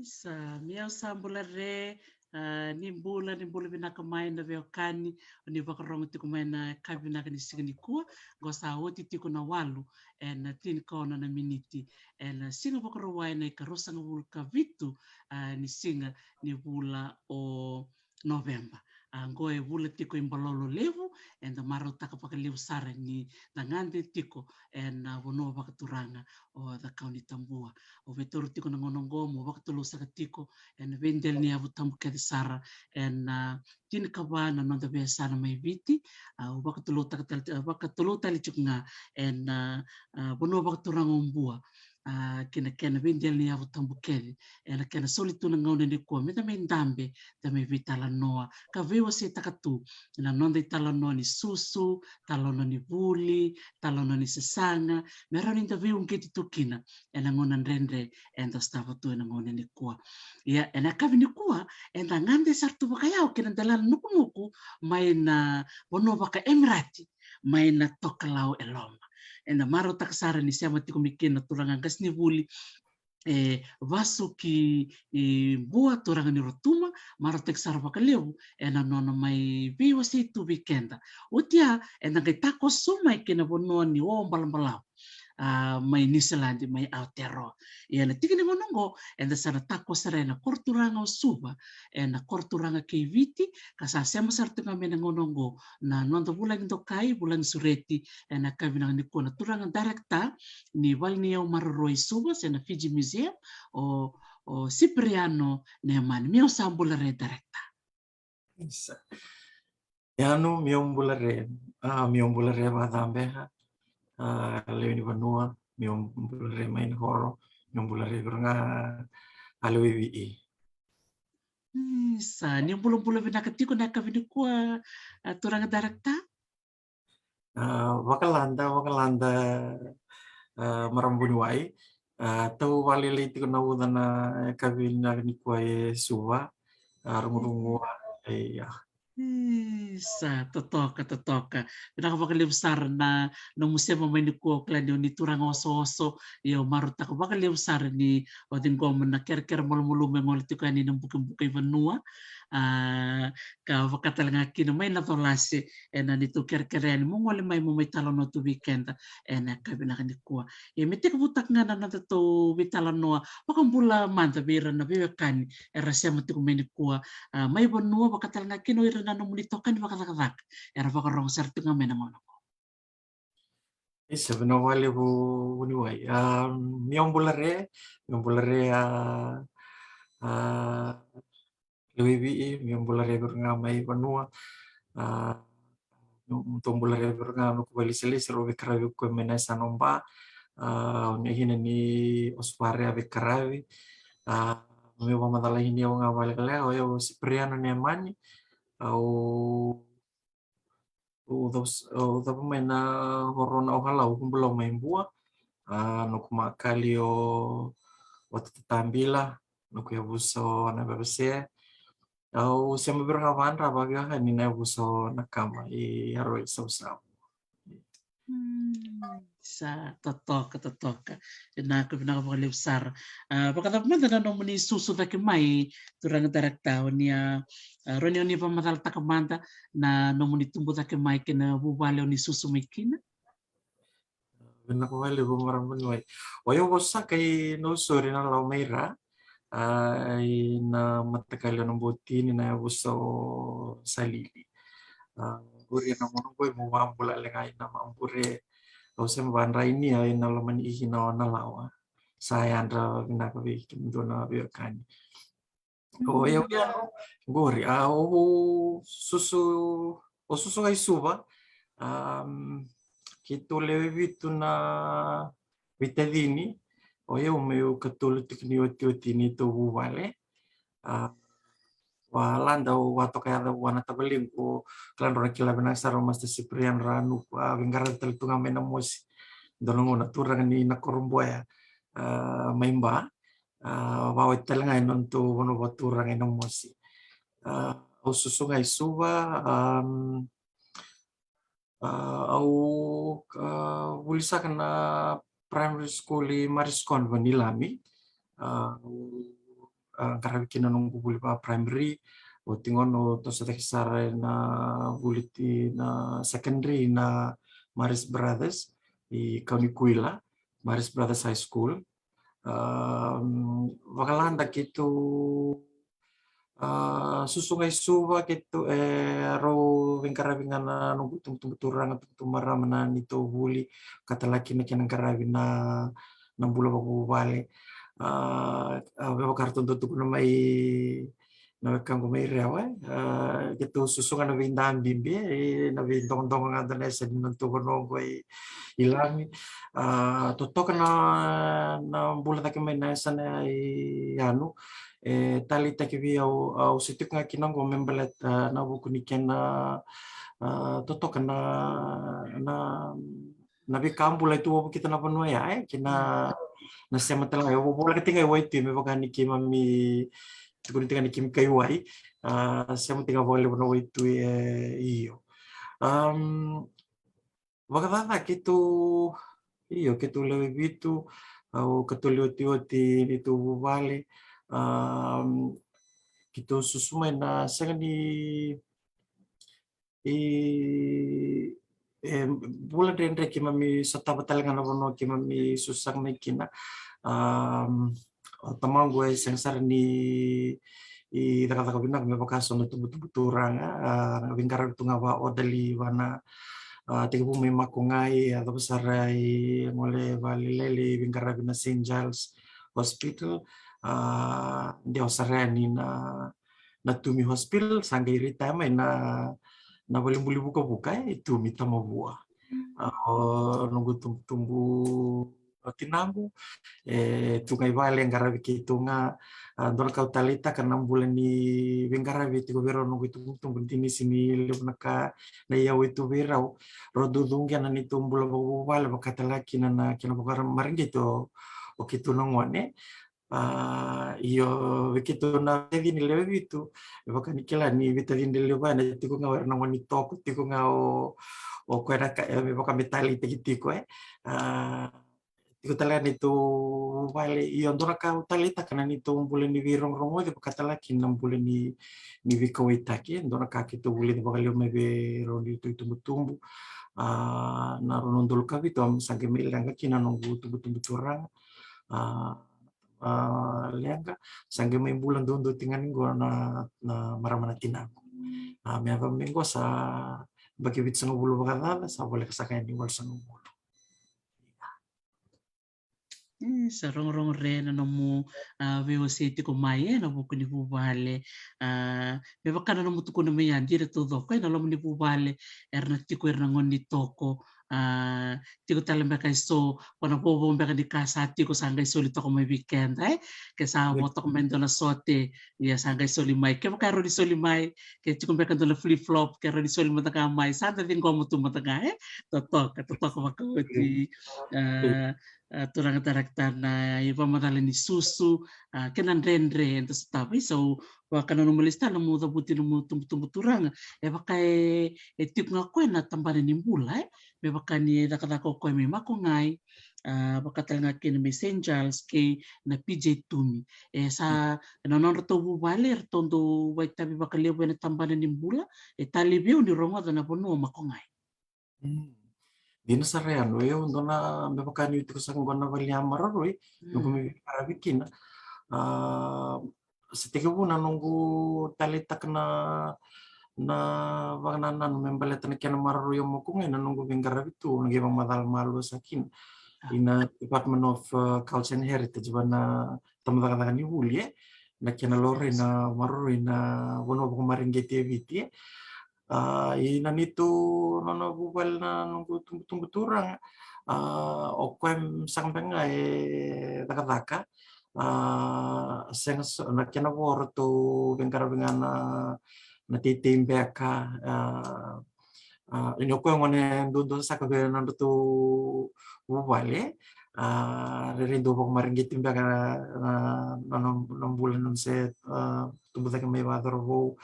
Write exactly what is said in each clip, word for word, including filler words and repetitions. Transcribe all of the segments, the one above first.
Isa, mi au sa bula re, ah, ni bula, ni bula vinaka mai na veiwekani, ni vakarogo tiko mai na ka vinaka ni siga nikua, qo sa oti tiko na walu, ena tinikaono na miniti, ena siga Vakarauwai na ikaruasagavulu ka vitu, ah, ni siga ni vula o Noveba. Ah, qo e vula tiko i balolo levu, eda marautaka vakalevu sara ni da gade tiko ena vanua vakaturaga o Cakaunitabua. Au via taura tiko na gauna qo meu vakatulou saka tiko ena veidela ni yavu tabu kece sara ena, ah, tinikava na noda veiyasana mai Viti. Ah, au vakatuloutaka tale, ah, vakatulou tale tiko ga ena, ah, ah, vanua vakaturaga o Bua, ah, kei na kena veidela ni yavu tabu kece ena kena soli tu na gauna nikua me da mai dabe, da mai veitalanoa ka veiwaseitaka tu na noda italanoa ni susu, talanoa ni vuli, talanoa ni sasaga, me rawa ni da veiuqeti tu kina ena gauna dredre eda sotava tu ena gauna nikua. Ia ena yakavi nikua eda gade sara tu vakayau kei na dela na nukunuku mai na vanua vaka-Emirati, mai na Tokalau e Loma. Eda marautaka sara ni sema tiko mai kina na turaga qasenivuli e Vasuki i Bua, turaga ni Rotuma, marautaki sara vakalevu ena nona mai veiwasei tu vei keda. Oti ya eda qai takoso mai kei na vanua ni o balabalavu, ah, mai Niusiladi, mai Aotearoa. Ia na tiki ni gauna oqo eda sa na takoso sara ena koro turaga o Suva, ena koro turaga kei Viti, ka sa sema sara tu ga mai na gauna oqo na noda vulagi dokai, vulagi sureti ena yakavi vinaka nikua na turaga director ni Vale ni Iyau Maroroi Suva se na Fiji Museum, o, o Cipriano Neamani. Mi au sa bula re director. Isa. Ia, mi au bula re, ah, mi au bula re vakacabe, ah, lewe ni vanua, mi au bula re mai na koro, mi au bula re vei ira ga a lewe i Viti. Isa, ni bulabula vinaka tiko na yakavi nikua, ah, turaga director. Ah, vakalada, vakalada, ah, marama vuniwai. Ah, tau vakalailai tiko na uca na yakavi vinaka nikua e Suva. Ah, rugurugua, e, ah, Isa, totoka, totoka. Vinaka vakalevu sara na nomu sema mai nikua, au kila ni o ni turaga osooso, ia au marautaka vakalevu sara ni o ciqoma na kerekere malumalumu e gole tiko yani na bukebuke i vanua. A, ka vaka tale ga kina mai na colase ena neitou kerekere yani mo gole mai mo mai talanoa tu vei keda ena yakavi vinaka nikua. Ia me tekivutaka ga na nodatou veitalanoa vakabula mada vei ira na veiwekani era sema tiko mai nikua, a, mai vanua, vaka tale ga kina o ira na nomuni itokani vakacakacaka era vakarogo sara tiko ga mai na gauna qo. Isa, vinaka vakalevu vuniwai. A, meu bula re, meu bula re, a, a, Lewe i Viti, meu bula re vei ira ga mai vanua. A, meu bula re vei ira ga noqu vakailesilesi, rau veikaravi koya mai na yasana o Ba. A, o ni hina ni Osvare a veikaravi. A, meu vakamacala hina au ga vakalekaleka, o yau o Sipiriano Nemani. Au, au cava mai na horona o Halau, au bula mai Bua. A, noqu makali o, o Tatatabila, noqu yavusa o Navevese. Au sema vei ira ga vadra, vaveiwekani na yavusa o Nakama i Aroi, Savusavu. Mm, sa totoka, totoka. Vinaka, vinaka vakalevu sara. A, vakacava mada na nomuni susu cake mai, turaga darakta, o ni a, a, rawa ni o ni vakamacalataka mada na nomuni tubu cake mai kei na vuvale o ni susu mai kina? Vinaka vakalevu marama vuniwai. O yau vosaka i Nausori, Nalawa mai Ra, a, i na matakali o Nabotini, na yavusa o Salili. A, qori na gauna qo e mo vakabula le ga i na Mabure. Au sema vadra i Nia, i na loma ni ihina o Nalawa. Sa yadra vinaka vei kemudou na veiwekani. O yau ya qori, a, o susu, o susu ga i Suva. Am, keitou lewe vitu na veitacini. O yau meu katolu tiko ni otioti ni tou vuvale. A, vua Lada, au vatoka yaca vua na tavalequ, o kila drau na kila vinaka sara o Master Cipriano Ranuku, a, veiqaravi tale tu ga mai Namosi. Dua na gauna turaga ni Nakoroboya, a, mai Ba. A, vakaoti tale ga e nodatou vanua vakaturaga i Namosi. A, au susu ga i Suva, am, a, au, a, vuli saka na primary school i Maris Convent i Lami. A, au, a, qaravi kina noqu vuli va primary. Oti gona au toso cake sara ena vuli ti na secondary na Maris Brothers i Kaunikuila, Maris Brothers High School. A, vaka Lada keitou, a, susu ga i Suva, keitou, e, rau veiqaravi ga na noqu tubutubu turaga, tubutubu marama na neitou vuli, ka tale kina kena qaravi na, na bula vakavuvale. A, a, me vaka ratou dau tukuna mai na wekaqu mai Rewa, e, a, keitou susu ga na veidabibi, e, na veidogodogo ga da na yasa ni nodatou vanua oqo i, i Lami. A, totoka na, na bula cake mai na yasana i Yanu. E taleitaki vei au, au se tiko ga kina oqo me baleta, a, na vuku ni kena, a, totoka na, na, na veika bula e tu vei keda na vanua ya, e, kei na, na sema tale ga, au voleka tiko ga i Waitui, me vaka ni keimami, tukuni tiko ga ni keimami kai Wai, a, sema tiko ga vakalevu na Waitui, e, io. Am, vakacaca keitou, io, keitou lewe vitu, au katolu otioti ni tou vuvale, am, keitou susu mai na sega ni i, e, vula dredre keimami sotava tale ga na vanua keimami susu saka mai kina. Am, o tamaqu e sega sara ni, i, cakacaka vinaka me vaka so na tubutubu turaga, a, veiqaravi tu ga va orderly va na, a, tekivu mai Makogai, a, yacova sara i gole valelele, veiqaravi na Saint Giles Hospital, a, dewa sara yani na, na Tumi Hospital, sa qai retire mai na, na valebuli vukavuka, e, Tumi Tamavua. A, o noqu tubutubu, o tinaqu, e, tu ga i vale, qaravi keitou ga, a, dua na ka au taleitaka na bula ni veiqaravi e tiko vei rau noqu itubutubu, Dinisi, ni levu na ka na iyau e tu vei rau, rau dau cuqena na neitou bula vakavuvale, vaka tale ga kina na kena vakamareqeti o, o keitou na gone. A, io, vei keitou na tacini lewe vitu, e vaka ni kila ni veitacini lewe va ena tiko ga o ira na gone ni toko, tiko ga o, o koya na ka, e, me vaka me taleitaki tiko, e. A, tiko tale ga neitou vale, io, dua na ka au taleitaka na neitou bula ni veirogorogoci, vaka tale ga kina na bula ni, ni veikauwaitaki, dua na ka keitou vulica vakalevu mai vei rau neitou itubutubu. A, na rua na udolu ka vitu, au sa qai mai leqa kina na noqu tubutubu turaga. A, a, leqa, sa qai mai bula duadua tiko ga ni qo na, na marama na tinaqu. A, me yacova mai qo sa yabaki vitusagavulu vakacaca, sa voleka saka yani walusagavulu. E, sa rogorogo re na nomu, a, veiwasei tiko mai, e, ena vuku ni vuvale. A, me vaka na nomu tukuna mai, a, dina taucoko, e, na loma ni vuvale era na tiko ira na gone ni toko. A, tiko tale beka eso, ko na vovo beka ni ka sa tiko sa qai soli toka mai vei keda, e. Ke sa vo toka mai dua na sote, ia sa qai soli mai. Kevaka e rawa ni soli mai, ke tiko beka dua na flip flop, ke rawa ni soli mada ga mai, sa da ciqoma tu mada ga, e. Totoka, totoka vakaoti. A, a, turaga darakita, na ivakamacala ni susu, a, kei na dredre eda sotava. Isa, au vaka na nomu lista, nomu cavuti, nomu tubutubu turaga, e vaka e, e tiko ga o koya na tabana ni bula, e. Me vaka ni cakacaka o koya mai Makogai, a, vaka tale ga kina mai Saint Charles kei na P J Toomey. E sa, na nodratou vuvale, eratou dau vakaitavi vakalevu ena tabana ni bula, e talevi au ni rogoca na vanua o Makogai. Mm. Dina sara ya, o yau dua na, me vaka niu tiko saka qo na vale ni maroroi, noqu mai veiqaravi kina. A, se tekivu na noqu taleitaka na, na vakanananu me baleta na kena maroroi o Makogai, na noqu veiqaravi tu, na qai vakamacala malua saka kina. A. Ina Department of, uh, Culture and Heritage, va na tabacakacaka ni vuli, e. Na kena laurai na maroroi na vanua vakamareqeti e Viti, e. A, ina neitou nona vuvale na noqu tubutubu turaga. A, o koya saka beka ga e cakacaka. A, sega so, na kena vo ratou veiqaravi ga na, na teitei beka. A, a, ina o koya gone duadua saka vei nodratou vuvale. A, rairai dau vakamareqeti beka na, na, na, na bula ni nona se, a, tubu cake mai vakacauravou.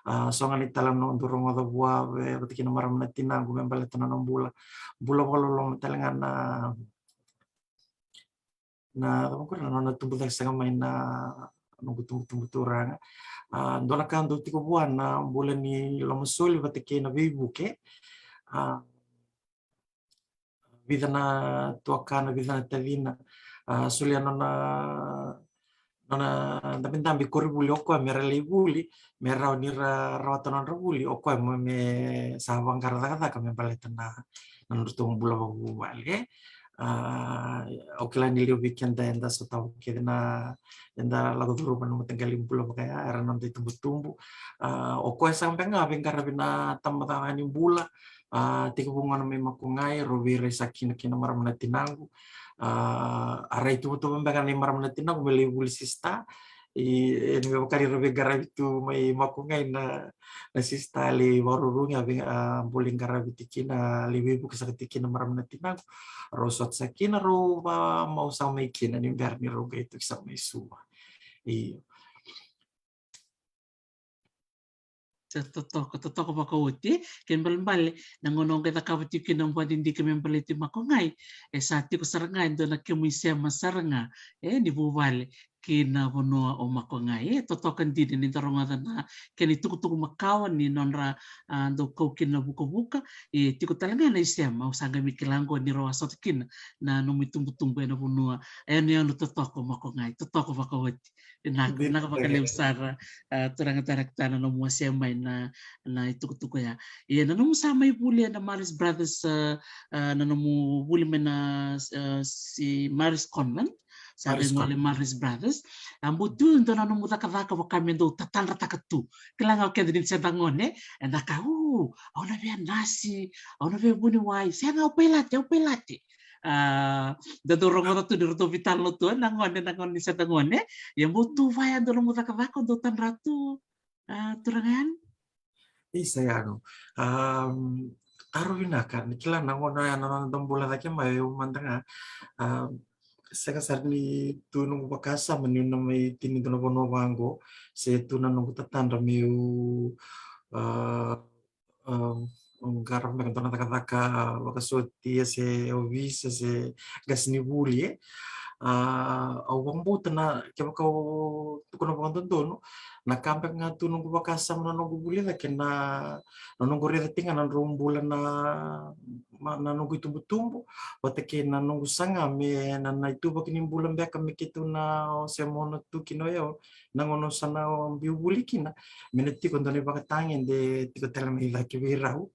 A, so ga na italanoa dau rogoca vua, e, vata kei na marama na tinaqu me baleta na nona bula. Bula vakaloloma tale ga na, na, na nona tubu cake saka mai na noqu tubutubu turaga. A, dua na ka dau tiko vua na bula ni lomasoli vata kei na veivuke. A, vica na tuakana, vica na tacina, a, solia nona, nona dabedabe koronivuli o koya me ra lai vuli, me rawa ni ra rawata nodra vuli, o koya me, me sa vaqara cakacaka me baleta na, na nodratou bula vakavuvale. A, au kila ni levu vei keda eda sotava kece na, eda lako curuma na mataqali bula vakaya, era noda itubutubu. A, o koya saka beka ga veiqaravi na tabacakacaka ni bula, a, tekivu gona mai Makogai, rau veirai saka kina kei na marama na tinaqu. A, a rai tuvatuva beka na marama na tinaqu me lai vuli sista. I, e, ni me vaka ni rau veiqaravi tu mai Makogai na, na sista, a lai vakarurugi, a vei, a, bula ni qaravi tiko kina, a lai veivuke saka tiko kina marama na tinaqu. Rau sota saka kina, rau vakamau saka mai kina ni bera ni rau qai tuki saka mai Suva. Io. Sa totoka, totoka vakaoti. Kena ibalebale, na gauna o qai cakava tiko kina na bua didike me baleti Makogai, e sa tiko sara ga e dua na kemu isema sara ga, e, ni vuvale ki na vanua o Makogai. E totoka dina ni da rogoca na kena itukutuku makawa ni nodra, a, dau kau kina na vukavuka. E tiko tale ga na isema, au sa qai mai kila qo ni rau a sota kina na nomu itubutubu ena vanua, e, yanuyanu totoka o Makogai. Totoka vakaoti. Vinaka, vinaka vakalevu sara, a, turaga darakita, na nomu wasea mai na, na itukutuku ya. Ia na nomu sa mai vuli ena Marist Brothers, a, a, na nomu vuli mai na, a, si Marist Convent, sa vei gole Marist Brothers. A, bau tu e dua na nomu cakacaka vaka me dau tatadrataka tu. Kila ga o keda ni se da gone, eda kaya, u, au na via nasi, au na via vuniwai, sega, au pailate, au pailate. A, da dau rogoca tu ni ratou veitalanoa tu na gone, na gone ni se da gone. Ia bau tu vaya dua nomu cakacaka o dau tadra tu, a, turaga yani? Isa, yanu. Am, taro vinaka, ni kila na gauna ya na noda bula cake mai, au mada ga. Am, Sega sara ni tu noqu vakasama niu na mai tini dua na vanua vaqo, se tu na noqu tatadra meu, ah, ah, qarava beka dua na cakacaka vakasotia se ovisa se qasenivuli, e. Ah, au vakabauta na, kevaka au tukuna vakadodonu, na ka beka ga tu noqu vakasama na noqu vuli cake na, na noqu raica tiko ga na nodrau bula na, ma-, na noqu itubutubu, vata kei na noqu saga me na, na ituvaki ni bula beka me keitou na, o se mo na tu kina o yau, na gauna au sa na biu vuli kina, me na tiko dua na ivakatagede tiko tale mai cake vei rau.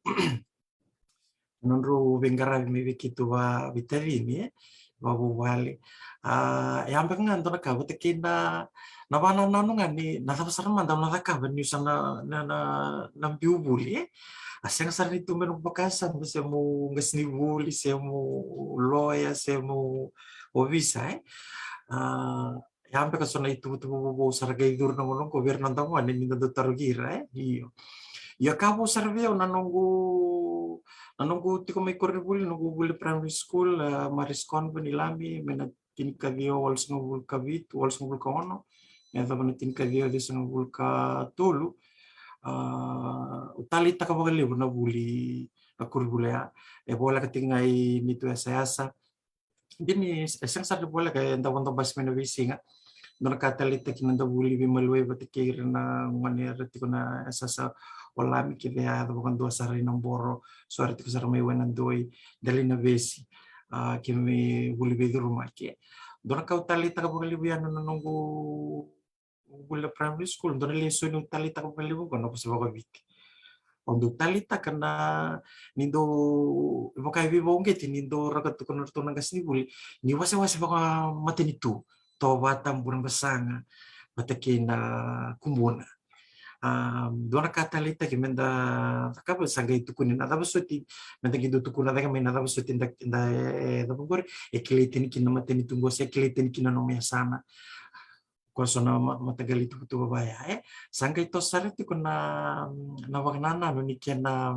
Na nodrau veiqaravi mai vei keitou vakaveitacini, e, vakavuvale. Ah, e a beka ga dua na ka vata kei na, na vakanananu ga ni na cava sara mada au na cakava niu sa na, na, na, na biu vuli, e. A sega sara ni tu mai noqu vakasama se meu qasenivuli, se meu loya, se meu ovisa, e. Ah, e a beka so na ituvatuva vovou sa ra qai curu na gauna oqo vei ira na noda gone ni da dau tarogi ira, e. Io. Io, ka vou sara vei au na noqu, na noqu tiko mai koronivuli, noqu vuli primary school, ah, Maris Convent i Lami, mai na tinikaciwa walusagavulu ka vitu, walusagavulu ka ono, me yacova na tinikaciwa ciwasagavulu ka tolu. Ah, au taleitaka vakalevu na vuli na koronivuli ya. E voleka tiko ga i neitou yasayasa. Dina ni, e sega sara ni voleka, e dau vodo basi mai na veisiga. Dua na ka taleitaki na noda vuli veimaliwai vata kei ira na gone era tiko na yasayasa o Lami, kece a yaco vakadua sara i Naboro, so era tiko sara mai Wainadoi, Delainavesi, ah, keimami vuli veicurumaki. Dua na ka au taleitaka vakalevu yani na noqu vuli na primary school, dua na lesoni au taleitaka vakalevu qo na vosa vakaviti. Au dau taleitaka na, ni dau, vaka e veivakauqeti, ni dau raica tiko na ratou na qasenivuli ni wasewase vakamatanitu, Tovata, Burebasaga, vata kei na Kubuna. Ah, dua na ka taleitaki me da cakava, sa qai tukuni na cava soti, me da qai dau tukuna cake mai na cava soti da, da, e, cava qori, e kilai tani kina na matanitu qo se e kilai tani kina na nomu yasana. Ko so na ma-, mataqali tuvatuva vaya, e. Sa qai toso sara tiko na, na vakanananu ni kena,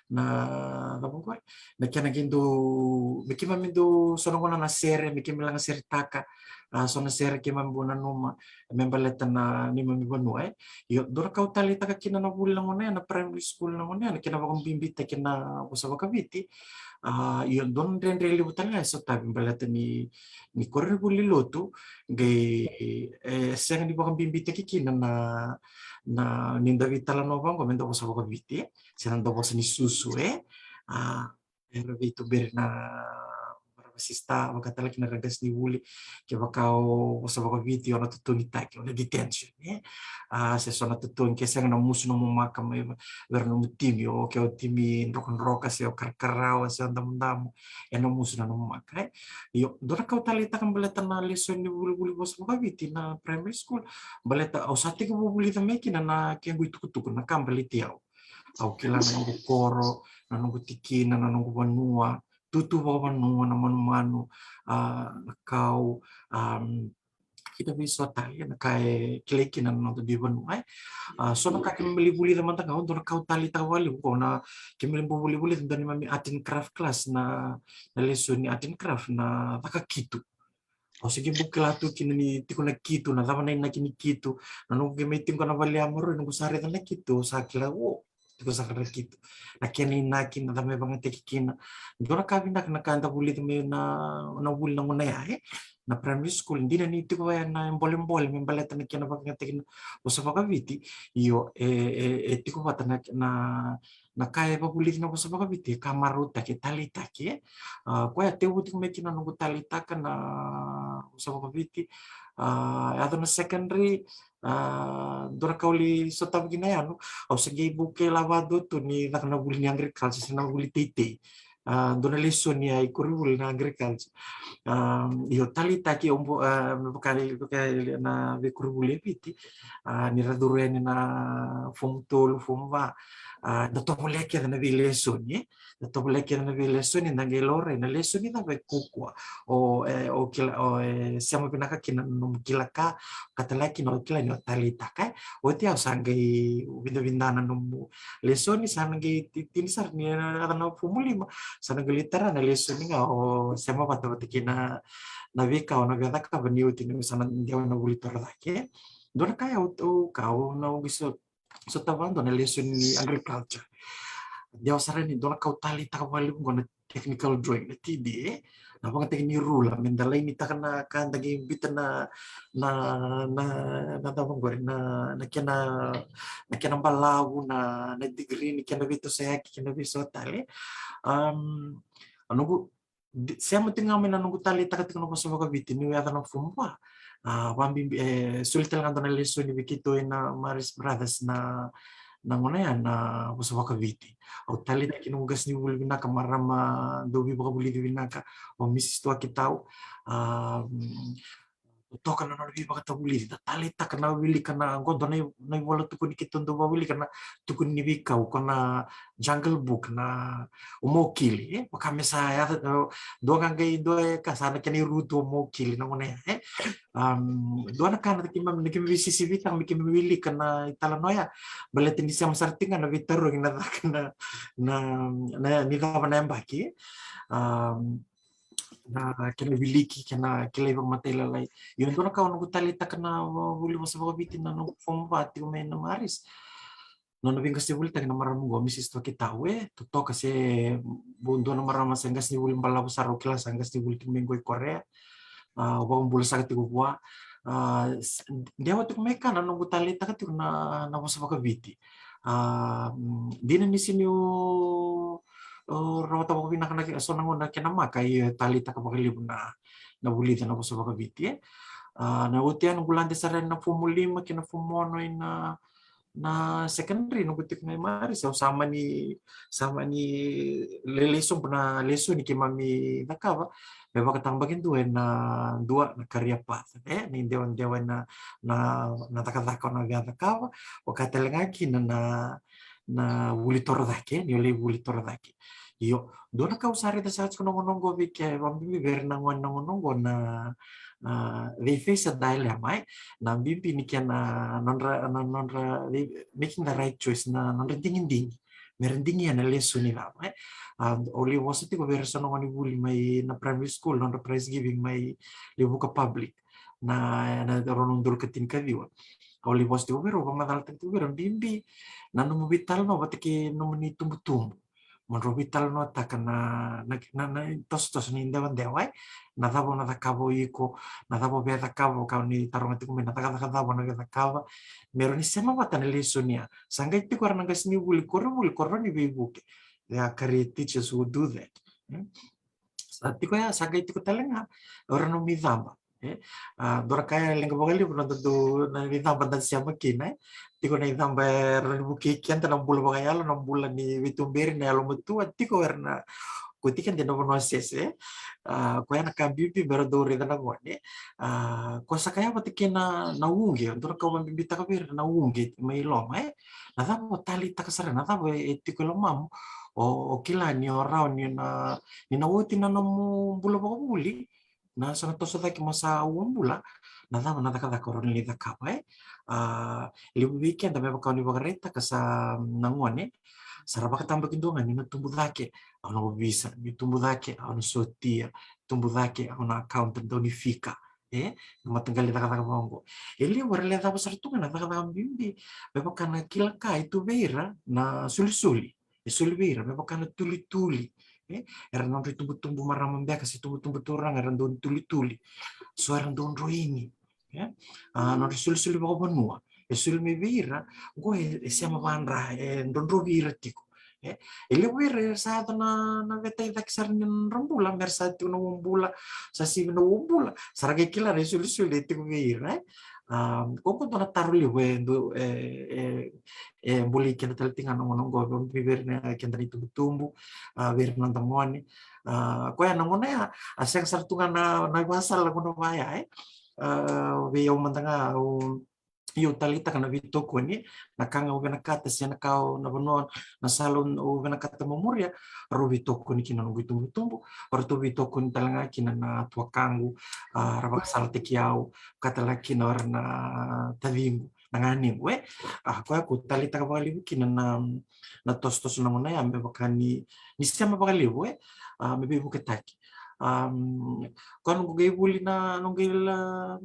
na, na cava qori, na kena qai dau, me keimami dau, so na gauna na sere, me keimami laga seretaka, ah, so na sere keimami bau nanuma me baleta na neimami vanua, e. Io, dua na ka au taleitaka kina na vuli na gauna ya, na primary school na gauna ya, na kena vakabibitaki na vosa vakaviti. Ah, io, dua na dredre levu tale ga e sotavi baleta ni, ni koronivuli lotu, qai, e, sega ni vakabibitaki kina na, na, ni da veitalanoa vaqo me da vosa vakaviti, e, se na da vosa ni susu, e. Ah, era veituberi na marama sista, vaka tale kina ra qasenivuli, kevaka o vosa vakaviti o na totogitaki, o na detention, e. Ah, se so na totogi, ke sega na musu nomu maka mai vei ira nomu timi, o ke o timi drokadroka, se o karakarawa, se o damudamu, e na musu na nomu maka, e. Io, dua na ka au taleitaka baleta na lesoni ni vulivuli vosa vakaviti na primary school, baleta au sa tekivu vulica mai kina na kequ itukutuku, na ka baleti au. Au kila na noqu koro, na noqu tikina, na noqu vanua, tutu vakavanua, na manumanu, ah, na kau, am, kei na veiso tale na ka e kilai kina na noda veivanua, e. Ah, so na ka keimami lai vulica mada ga, dua na ka au taleitaka vakalevu qo na keimami lai bau vulivulica dua neimami art and craft class, na, na lesoni art and craft, na caka kitu. Au se qai bau kila tu kina ni tiko na kitu, na cava na inaki ni kitu. Na noqu qai mai tiko na vale ya maroroi, noqu sa raica na kitu, au sa kila, o, tiko saka na kitu. Na kena inaki, na cava me vakayagataki kina. Dua na ka vinaka na ka eda vulica mai na, na vuli na gauna ya, e. Na primary school, dina ni tiko vaya na bolebole me baleta na kena vakayagataki na vosa vakaviti. Io, e, e, e tiko vata na, na, na ka e vavulici na vosa vakaviti, e ka marautaki, e taleitaki, e. Ah, koya tekivu tiko mai kina noqu taleitaka na vosa vakaviti. Ah, yaco na secondary, ah, dua na ka au lai sotava kina yani, au se qai bau kila vakadua tu ni caka na vuli ni agriculture, se na vuli teitei. Ah, dua na lesoni ya i koronivuli na agriculture. Ah, io, taleitaki au bau, ah, me vaka, vaka na veikoronivuli e Viti. Ah, ni ra curu yani na form tolu, form va. Ah, da tovolea kece na veilesoni, e. Da tovolea kece na veilesoni, da qai laurai na lesoni cava e kaukaua. O, e, o kila, o, e, sema vinaka kina na nomu kila ka, ka tale kina o kila ni o taleitaka, e. Oti au sa qai vidavida na nomu lesoni, sa na qai ti-, tini sara ni, e, na, na fomu lima, Sa na qai lai tara na lesoni ga o sema vata vata kei na veika o na via cakava ni oti ni sa na dewa na vuli torocake. Dua na ka au, au ka au na au qai sotava dua na lesoni ni agriculture. Dewa sara ni dua na ka au taleitaka vakalevu qo na technical drawing, na T D, e. Na vagataki ni rula me da lainitaka na ka da qai bita na, na, na, na cava qori, na, na kena, na kena balavu, na, na degree ni kena veitosoyaki kei na veisotale. Um, a noqu sema tiko ga mai na noqu taleitaka tiko na vosa vakaviti niu yaco na form va. A, vabibi, e soli tale ga dua na lesoni vei keitou ena Maris Brothers na, na gauna ya na vosa vakaviti. Au taleitaka kina noqu qasenivuli vinaka, marama dau veivakavulici vinaka, o Mrs Tuakitau. A, toka na nona veivakatavulici, da taleitaka na wilika na qo dua na ivola tukuni keitou dau vakawilika na tukuni ni veikau, ko na Jungle Book, na o Mokili, e, vaka me sa yaco dua ga qai dua e ka sa na kena irutu o Mokili na gauna ya, e. Dua na ka na keimami, na keimami veisisivi tale me keimami wilika na italanoa ya, baleta ni sema sara tiko ga na veitarogi na caka na, na, na ni cava na yabaki, na kena wiliki, kena kilai vakamatailalai. Io, dua na ka au noqu taleitaka na vuli vosa vakaviti na noqu form va tiko mai na Maris. Nona veiqasenivulitaki na marama qo, Mrs Tuakitau, e, totoka se dua na marama se qasenivuli balavu sara, au kila sa qasenivuli tiko mai qo i Korea. A, au vakabula saka tiko vua. A, dewa tiko mai ka na noqu taleitaka tiko na, na vosa vakaviti. A, dina ni siniu rawata vakavinaka na so na gauna kena maka, io e taleitaka vakalevu na, na vulica na vosa vakaviti, e. A, na oti ya noqu lade sara na form lima kei na form ono ina, na secondary noqu tiko mai Maris, au sa mani, sa mani lelei sobu na lesoni keimami cakava me vakatabakidua ena dua na career path, e, ni dewadewa ena, na, na cakacaka o na via cakava, vaka tale ga kina na, na vuli torocake, ni o lai vuli torocake. Io, dua na ka au sa raica saka tiko na gauna oqo vei keda, vabibi vei ira na gone na gauna oqo na, na, they face a dilemma, e. Na bibi ni kena nodra, na nodra, they making the right choice, na nodra digidigi me ra digia na lesoni cava, e. A, au lai vosa tiko vei ira so na gone vuli mai na primary school, nodra prize giving mai Levuka Public na, na rua na udolu ka tinikaciwa. Au lai vosa tiko vei ira, au vakamacalataka tiko vei ira, bibi na nomu veitalanoa vata kei nomuni tubutubu. Mo drau veitalanoataka na, na, na, na tosotoso ni dewadewa, e. Na cava o na cakava o iko, na cava o via cakava, ka o ni taroga tiko mai na cakacaka cava o na via cakava. Me rawa ni sema vata na lesoni ya. Sa qai tiko era na qasenivuli koronivuli, koronivuli ni veivuke. There are career teachers who do that. Sa tiko ya, sa qai tiko tale ga o ira na nomu icaba, e. A, dua na ka e leqa vakalevu na dodonu na icaba da sema kina, e. Tiko na icaba era na vukei keda na bula vakayalo, na bula ni veituberi, na yalomatua, tiko era na kauti keda ena vanua sese, e. A, koya na ka bibi me ra dau raica na gone. A, ko sa kaya vata kei na, na uqe, dua na ka au vakabibitaka vei ira na uqe mai loma, e. Na cava o taleitaka sara, na cava e tiko e lomamu, o, o kila ni o rawa ni na, ni na oti na nomu bula vakavuli, na sa na toso cake mo sa uabula, na cava na cakacaka o rawa ni cakava, e. A, levu vei keda me vaka o ni vakaraitaka sa na gone, sa ra vakatabakidua ga ni na tubu cake au na ovisa, ni tubu cake au na sotia, tubu cake au na accountant, dau ni fika, e, na mataqali cakacaka vaqo. E levu era lai cava sara tu ga na cakacaka bibi, me vaka na kila ka e tu vei ira na solisoli. E soli vei ira me vaka na tulituli, e. Era nodra itubutubu marama beka se tubutubu turaga era dau ni tulituli. So era dau droini, e. A, nodra solisoli vakavanua e soli mai vei ira, qo e, e sema vadra, e drodrovi ira tiko, e. E levu vei ira era sa yaco na, na veitaicake sara ni nodra bula, me ra sa tiko na uabula, sa sivi na uabula, sa ra qai kila na isolisoli e tiko vei ira, e. A, ko qo dua na taro levu e dau, e, e, e bulai keda tale tiko ga na gauna oqo, vei ira na keda na itubutubu, a, vei ira na noda gone. A, koya na gauna ya, a sega sara tu ga na, na ivakasala na gauna vaya, e. A, vei au mada ga, au, io, taleitaka na veitokoni, na ka ga au vinakata se na ka au, na vanua, na sala au vinakata mo muria, rau veitokoni kina na noqu itubutubu, ratou veitokoni tale ga kina na tuakaqu, a, ra vakasalataki au, ka tale ga kina o ira na taciqu. na ganequ, e. A, koya ko taleitaka vakalevu kina na, na tosotoso na gauna ya, me vaka ni, ni sema vakalevu, e. A, me veivuketaki. Am, koya noqu qai vuli na, noqu qai la,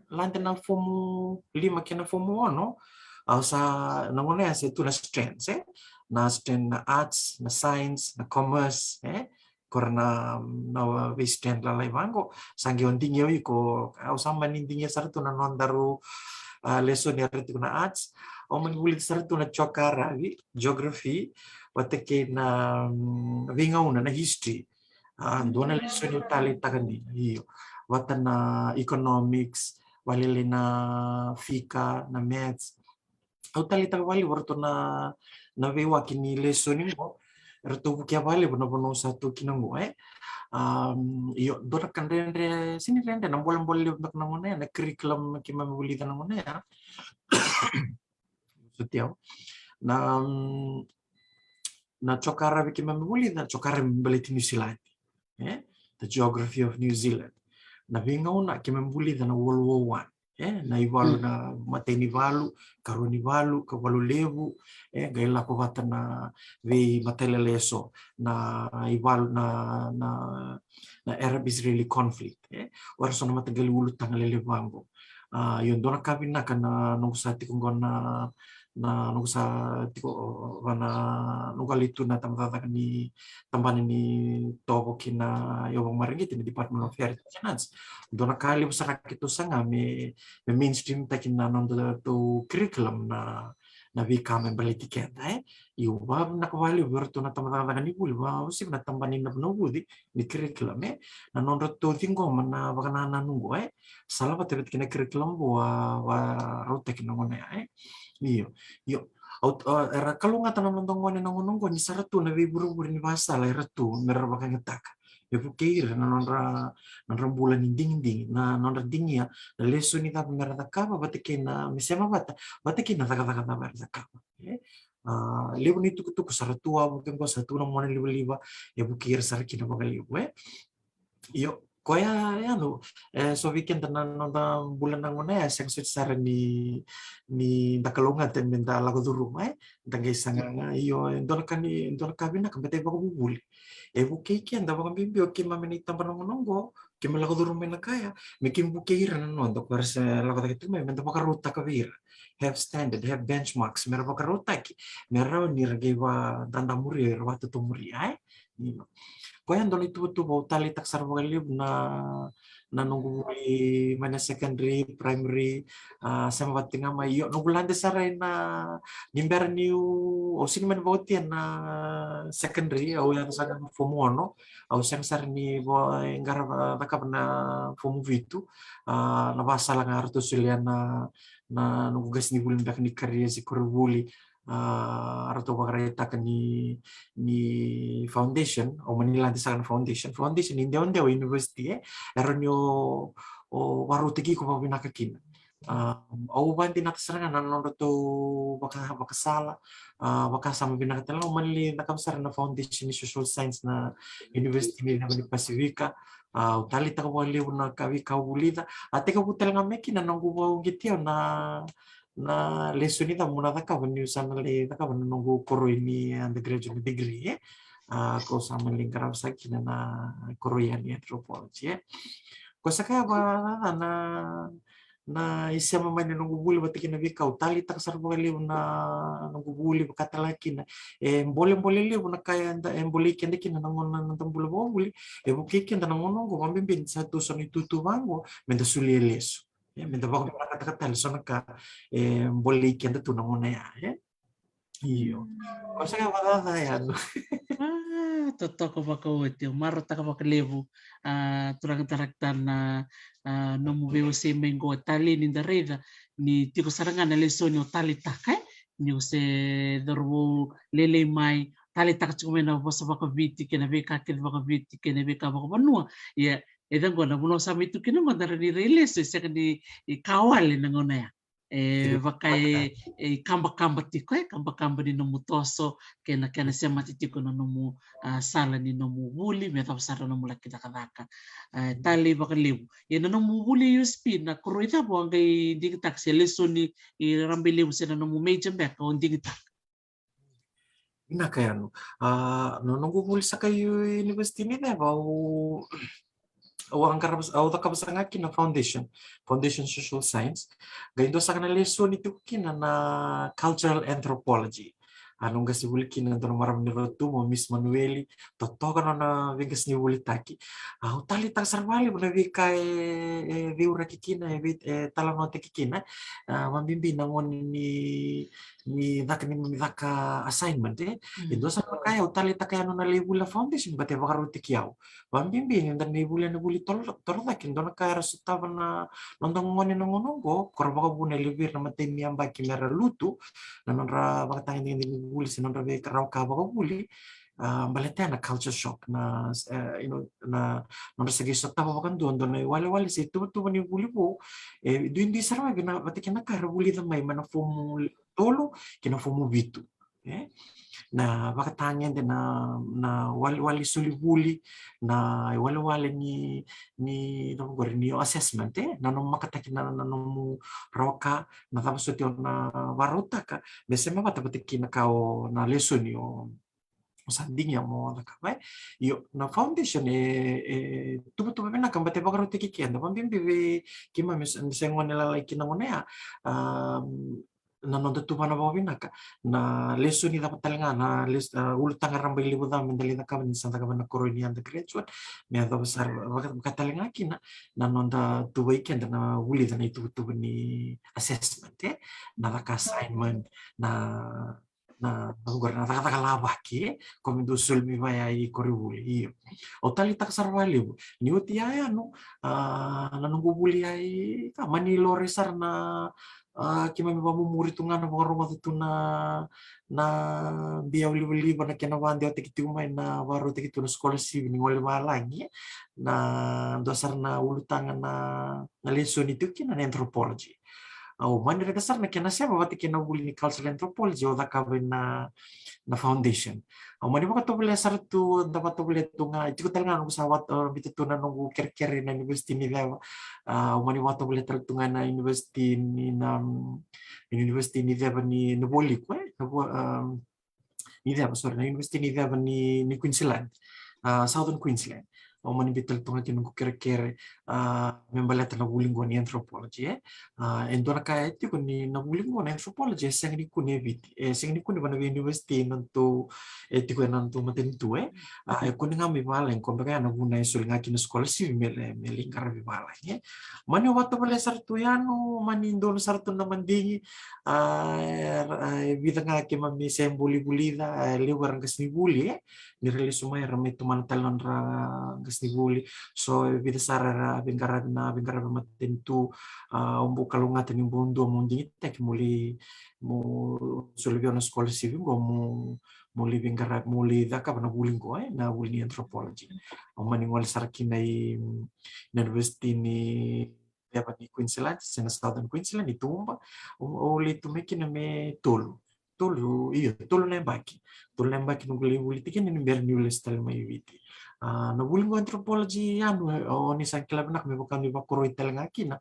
lade na fomu lima kei na fomu ono, au sa, na gauna ya se tu na strands, e. Na strand na arts, na science, na commerce, e. Ko ra na, na vei strand lalai vaqo, sa qai o digia o iko, au sa mani digia sara tu na nodaru, a, lesoni era tiko na arts, au mani vulica sara tu na geoqaravi, geography, vata kei na, mm, veigauna na history. A, dua na lesoni au taleitaka dina, io. Vata na economics, vale na fika, na maths. Au taleitaka vakalevu o ratou na, na veiwaki ni lesoni qo. Ratou vukea vakalevu na vanua sa tu kina qo, e. Am, io, dua na ka dredre, sega ni dredre, na bolebole levu beka na gauna ya, na curriculum keimami vulica na gauna ya. Sotia, na, mm, na geoqaravi keimami vulica, na geoqaravi baleti New Zealand, e? The geography of New Zealand. Na veigauna keimami vulica na World War One, e? Na ivalu, na imatai ni valu, karua ni valu, ka valu levu, e? Qai lako vata na veimatailalai eso, na ivalu, na, na, na Arab-Israeli conflict, e? O ira so na mataqali ulutaga lelevu vaqo. A, io, dua na ka vinaka na noqu sa tiko qo na, na noqu sa tiko, va na noqu a lai tu na tabacakacaka ni tabana ni tovo kei na iovo mareqeti na Department of Heritage and Arts. Dua na ka levu sara keitou saga me, me mainstream taki na nodatou curriculum na, na veika me baleti keda, e. Io, vavinaka vakalevu vei ratou na tabacakacaka ni vuli, vakauasivi na tabana ni navunavuci ni curriculum, e. Na nodratou ciqoma na vakanananu qo, e. Sa lavata vata kei na curriculum vou a, vakarautaki na gauna ya, e. Io, io. Au, a, era kalougata na noda gone na gauna qo ni sa ra tu na veivurevure ni vakasala era tu me ra vakayagataka. Me vukei ira na nodra, nodra bula ni digidigi, na nodra digia na lesoni cava me ra cakava, vata kei na me sema vata, vata kei na cakacaka cava era cakava. E? A, levu ni tukutuku sa ra tu wavoki qo, sa tu na mona livaliva, e vukei ira sara kina vakalevu, e. Io, koya ya no, e, so vei keda na noda bula na gauna ya, sega soti sara ni, ni da kalougata me da lako curuma, e. Da qai saga ga, io, e dua na ka ni, dua na ka vinaka, baleta e vakavuvuli. E vukei keda vakabibi o keimami na itaba na gauna qo, keimami lako curuma na ka ya, me keimami vukei ira na noda, ko era se lako cake tu mai, me da vakarautaka vei ira. Have standard, have benchmarks, me ra vakarautaki, me rawa ni ra qai vakadadamuri, ra vakatotomuria, e? Io. Koya dua na ituvatuva au taleitaka sara vakalevu na, na noqu vuli mai na secondary, primary, a, sema vata ga mai, io, noqu lade sara ina, ni bera niu, au sega ni mani vakaotia na secondary, au yaco sara na fomu ono, au sega sara ni vo, e, qarava, cakava na fomu vitu, a, na vakasala ga ratou solia na, na noqu qasenivuli beka ni careers i koronivuli, a, ratou vakaraitaka ni, ni foundation, au mani lade sara na foundation. Foundation ni dewadewa university, e, era ni o, o vakarautaki iko vakavinaka kina. A, au vakadinata sara ga na nodratou vaka, vakasala, a, vakasama vinaka tale ga, au mani cakava sara na foundation ni social science na university ni Pasifika. A, au taleitaka vakalevu na ka, veika au vulica. A, tekivu tale ga mai kina na noqu vakauqeti au na, na lesoni cava meu na cakava niu sa na lai cakava na noqu koroi ni undergraduate degree, e. A, ko sa mani qarava sara kina na koroi yani anthropology, e. Ko sa ka ya vaka na, na isema mai na noqu vuli vata kei na veika au taleitaka sara vakalevu na noqu vuli, vaka tale ga kina e bolebole levu na ka eda, e bolei keda kina na gauna na noda bula vakavuli. E vukei keda na gauna oqo, vakabibi ni sa tu so na itutu vaqo, me da solia lesu, e, me da vakavinakataka tale so na ka e bolei keda tu na gauna ya, e. Io. Ko sa ka vakacaca ya no. A, totoka vakaoti, au marautaka vakalevu, a, turaga director, na, a, nomu veiwasei mai qo. Talei ni da raica ni tiko sara ga na lesoni o taleitaka, e? Niu se cauravou lailai mai, taleitaka tiko mai na vosa vakaviti kei na veika kece vakaviti kei na veika vakavanua. Ia, e ca qo na vanua sa mai tu kina qo, da rawa ni rai lesu, e sega ni, e, ka wale na gauna ya. E vaka e, e kabakaba tiko, e kabakaba ni nomu toso kei na kena semati tiko na nomu, a, sala ni nomu vuli me cava sara nomu laki cakacaka. E talei vakalevu. Ia na nomu vuli U S P, na koroi cava o qai digitaka, se lesoni i rabailevu se na nomu major beka o digitaka? Vinaka Yanu. A, na noqu vuli saka i university ni ceva, au, au a qarava, au cakava saka ga kina foundation, foundation social science. Qai dua saka na lesoni tiko kina na cultural anthropology. A, noqu qasenivuli kina dua na marama ni Rotuma, o Miss Manueli, totoka na nona veiqasenivulitaki. A, au taleitaka sara vakalevu na veika e, e veivuraki kina, e vei, e talanoataki kina. A, vabibi na gauna ni, ni caka, ni, ni caka assignment, e. E dua sara na ka au taleitaka, Yanu, na lai vuli na foundation, baleta e vakarautaki au. Vabibi ni da na vuli, na vuli toro, torocake, dua na ka era sotava na noda gone na gauna oqo, ko ra vakavuna e levu vei ira na imatai ni yabaki me ra lutu, na nodra vakatagedegede ni vuli se nodra veika rawa ka vakavuli, a, baleta na culture shock, na, e, you know, na nodra se qai sotava vakadua dua na iwalewale se ituvatuva ni vuli vou, e duidui sara mai vei na, vata kei na ka era vulica mai mai na fomu tolu kei na fomu vitu. E? Na vakatagede, na, na wale, wale soli vuli, na iwalewale ni, ni, na vaqori ni assessment, e? Na nomu makataki na, na nomu rawa ka, na cava soti o na vakarautaka me sema vata, vata kei na ka o na lesoni o, o sa digia mo cakava, e? Io, na foundation e, e tuvatuva vinaka, baleta e vakarautaki keda, vabibi vei keimami se, se gone lalai kina gauna ya. A, na noda tuvana vakavinaka, na lesoni cava tale ga, na les-, a, ulutaga rabailevu cava me da lai cakava ni sa cakava na koroi ni undergraduate, me yacova sara vaka, vaka tale ga kina na noda tuvai keda na vulica na ituvatuva ni assessment, e? Na caka assignment, na, na, na cakacaka lavaki, e? Ko me dua soli mai vaya i koronivuli, io. Au taleitaka sara vakalevu. Ni oti ya, Yanu, a, na noqu vuli ya i, ka mani lore sara na, a, keimami vakamumuri tu ga na vakarogoca tu na, na biau livaliva, na kena vakadewataki tiko mai, na vakarautaki tu na scholarship ni gole valagi, e? Na dua sara na ulutaga na, na lesoni tiko kina na anthropology. Au mani raica sara na kena sema vata kei na vuli ni cultural anthropology au cakava ena, na foundation. Au mani vakatovolea sara tu, da vakatovolea tu ga, e tiko tale ga noqu sa vata, e, biuta tu na noqu kerekere na university ni ceva. A, au mani vakatovolea tale tu ga na university ni na, mm, university ni ceva ni, na Vualiku, e? Na Vua-, a, ni ceva, sorry, na university ni ceva ni, ni Queensland, a, Southern Queensland. Au mani biuta tale tu ga kina noqu kerekere, a, me baleta na vuli qo ni anthropology, e. A, e dua na ka e tiko ni na vuli qo na anthropology e sega ni kune e Viti, e sega ni kune vua na vei university na tu, e tiko ena tu matanitu, e. A, e kune ga mai valagi, ko beka ya na vuna e soli ga kina scholarship me lai, me lai qaravi valagi, e. Mani vakatovolea sara tu, Yanu, mani donu sara tu na madigi, a, e, e vica ga keimami se buli vulica, e levu era qasenivuli, e, ni ra lesu mai era mai tomana tale nodra qasenivuli. So e vica sara era veiqaravi na veiqaravi matanitu, a, au bau kalougata niu bau dua mo digitaki mo lai, mo soli vei au na scholarship qo mo, mo lai veiqaravi, mo lai cakava na vuli qo, e, na vuli ni anthropology. Au mani gole sara kina i, na university ni ceva ni Queensland, se na Southern Queensland, i Toowoomba. Au, au lai tu mai kina me tolu. Tolu, io, tolu na yabaki. Tolu na yabaki noqu lai vuli tiko kina ni bera niu lesu tale mai Viti. A, na vuli qo anthropology, Yanu, e, o ni sa kila vinaka me vaka ni vakoroi tale ga kina.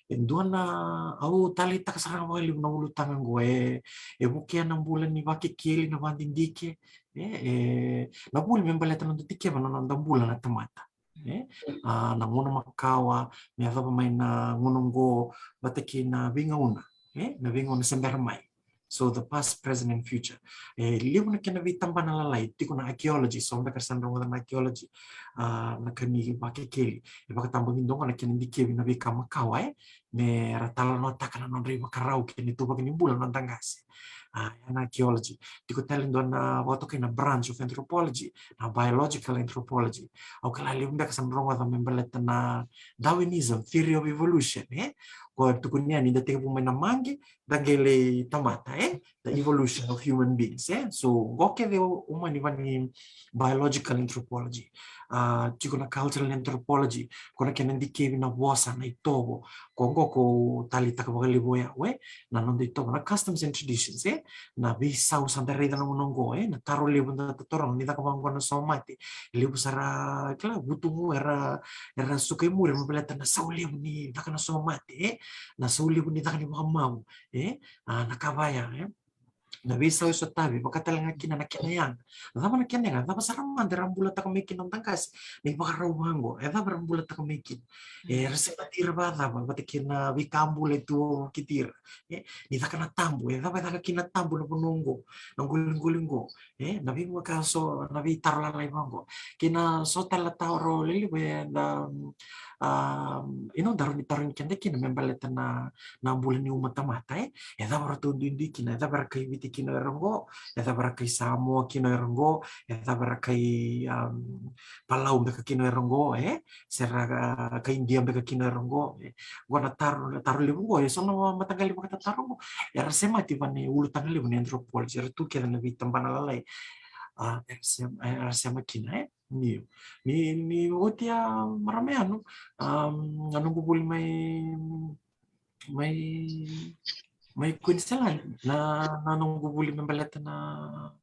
E dua na, au taleitaka sara ga vakalevu na ulutaga qo, e, e vukea na bula ni vakekeli, na vakadidike, e, e, na vuli me baleta na noda dikeva na noda bula na tamata. E? A, na gauna makawa, me yacova mai na gauna oqo, vata kei na veigauna, e? Na veigauna se bera mai. So the past, present and future. E levu na kena veitabana lalai, tiko na archaeology, so beka sa na rogoca na archaeology, a, na ka ni vakekeli. E vakatabakidua qo na kena dikevi na veika makawa, e? Me ra talanoataka na nodra ivakarau kei na ituvaki ni bula na noda qase. A, ya na archaeology. Tiko tale dua na vakatokai na branch of anthropology, na biological anthropology. Au kila levu beka sa na rogoca me baleta na Darwinism, theory of evolution, e? Ko tukuni yani da tekivu mai na maqi, da qai lai tamata, e? The evolution of human beings, e? So, qo kece o, o mani vani biological anthropology. a, tiko na cultural anthropology, ko na kena dikevi na vosa, na itovo, ko oqo ko taleitaka vakalevu oya, we, na noda itovo, na customs and traditions, e, na veisau sa da raica na gauna oqo, e, na taro levu da taroga, ni caka vaqo na somate, levu sara, kila, vutugu era, era suka i muri, me baleta na sau levu ni caka na somate, e, na sau levu ni caka ni vakamau, e, a, na ka vaya, e. Na veisau e sotavi, vaka tale ga kina na kena yaga. Na cava na kena yaga, cava sara mada era bulataka mai kina na qase, na ivakarau vaqo, e cava era bulataka mai kina. E, era semati ira vakacava, vata kei na veika bula e tu o kiti ira. E, ni caka na tabu, e cava e caka kina tabu na vanua oqo, na qoliqoli oqo. E, na veivaka so, na veitaro lalai vaqo. Kei na so tale na taro lelevu, e, na, a, ina daru ni taro ni keda kina, me baleta na, na bula ni uma tamata, e. E cava ratou duidui kina, e cava era kai Viti kina era qo, e cava era kai Samoa kina era qo, e cava era kai, um, Palau beka kina era qo, e, se ra, a, kai Idia beka kina era qo, e. Qo na taro, na taro levu qo, e so na mataqali vakatataro qo, era semati va na ulutaga levu ni anthropology, era tu kece na veitabana lalai, a, era sem-, era sema kina, e. Ni, ni, ni oti a marama yanu, um, na noqu vuli mai, mai, mai Queensland, na, na noqu vuli me baleta na,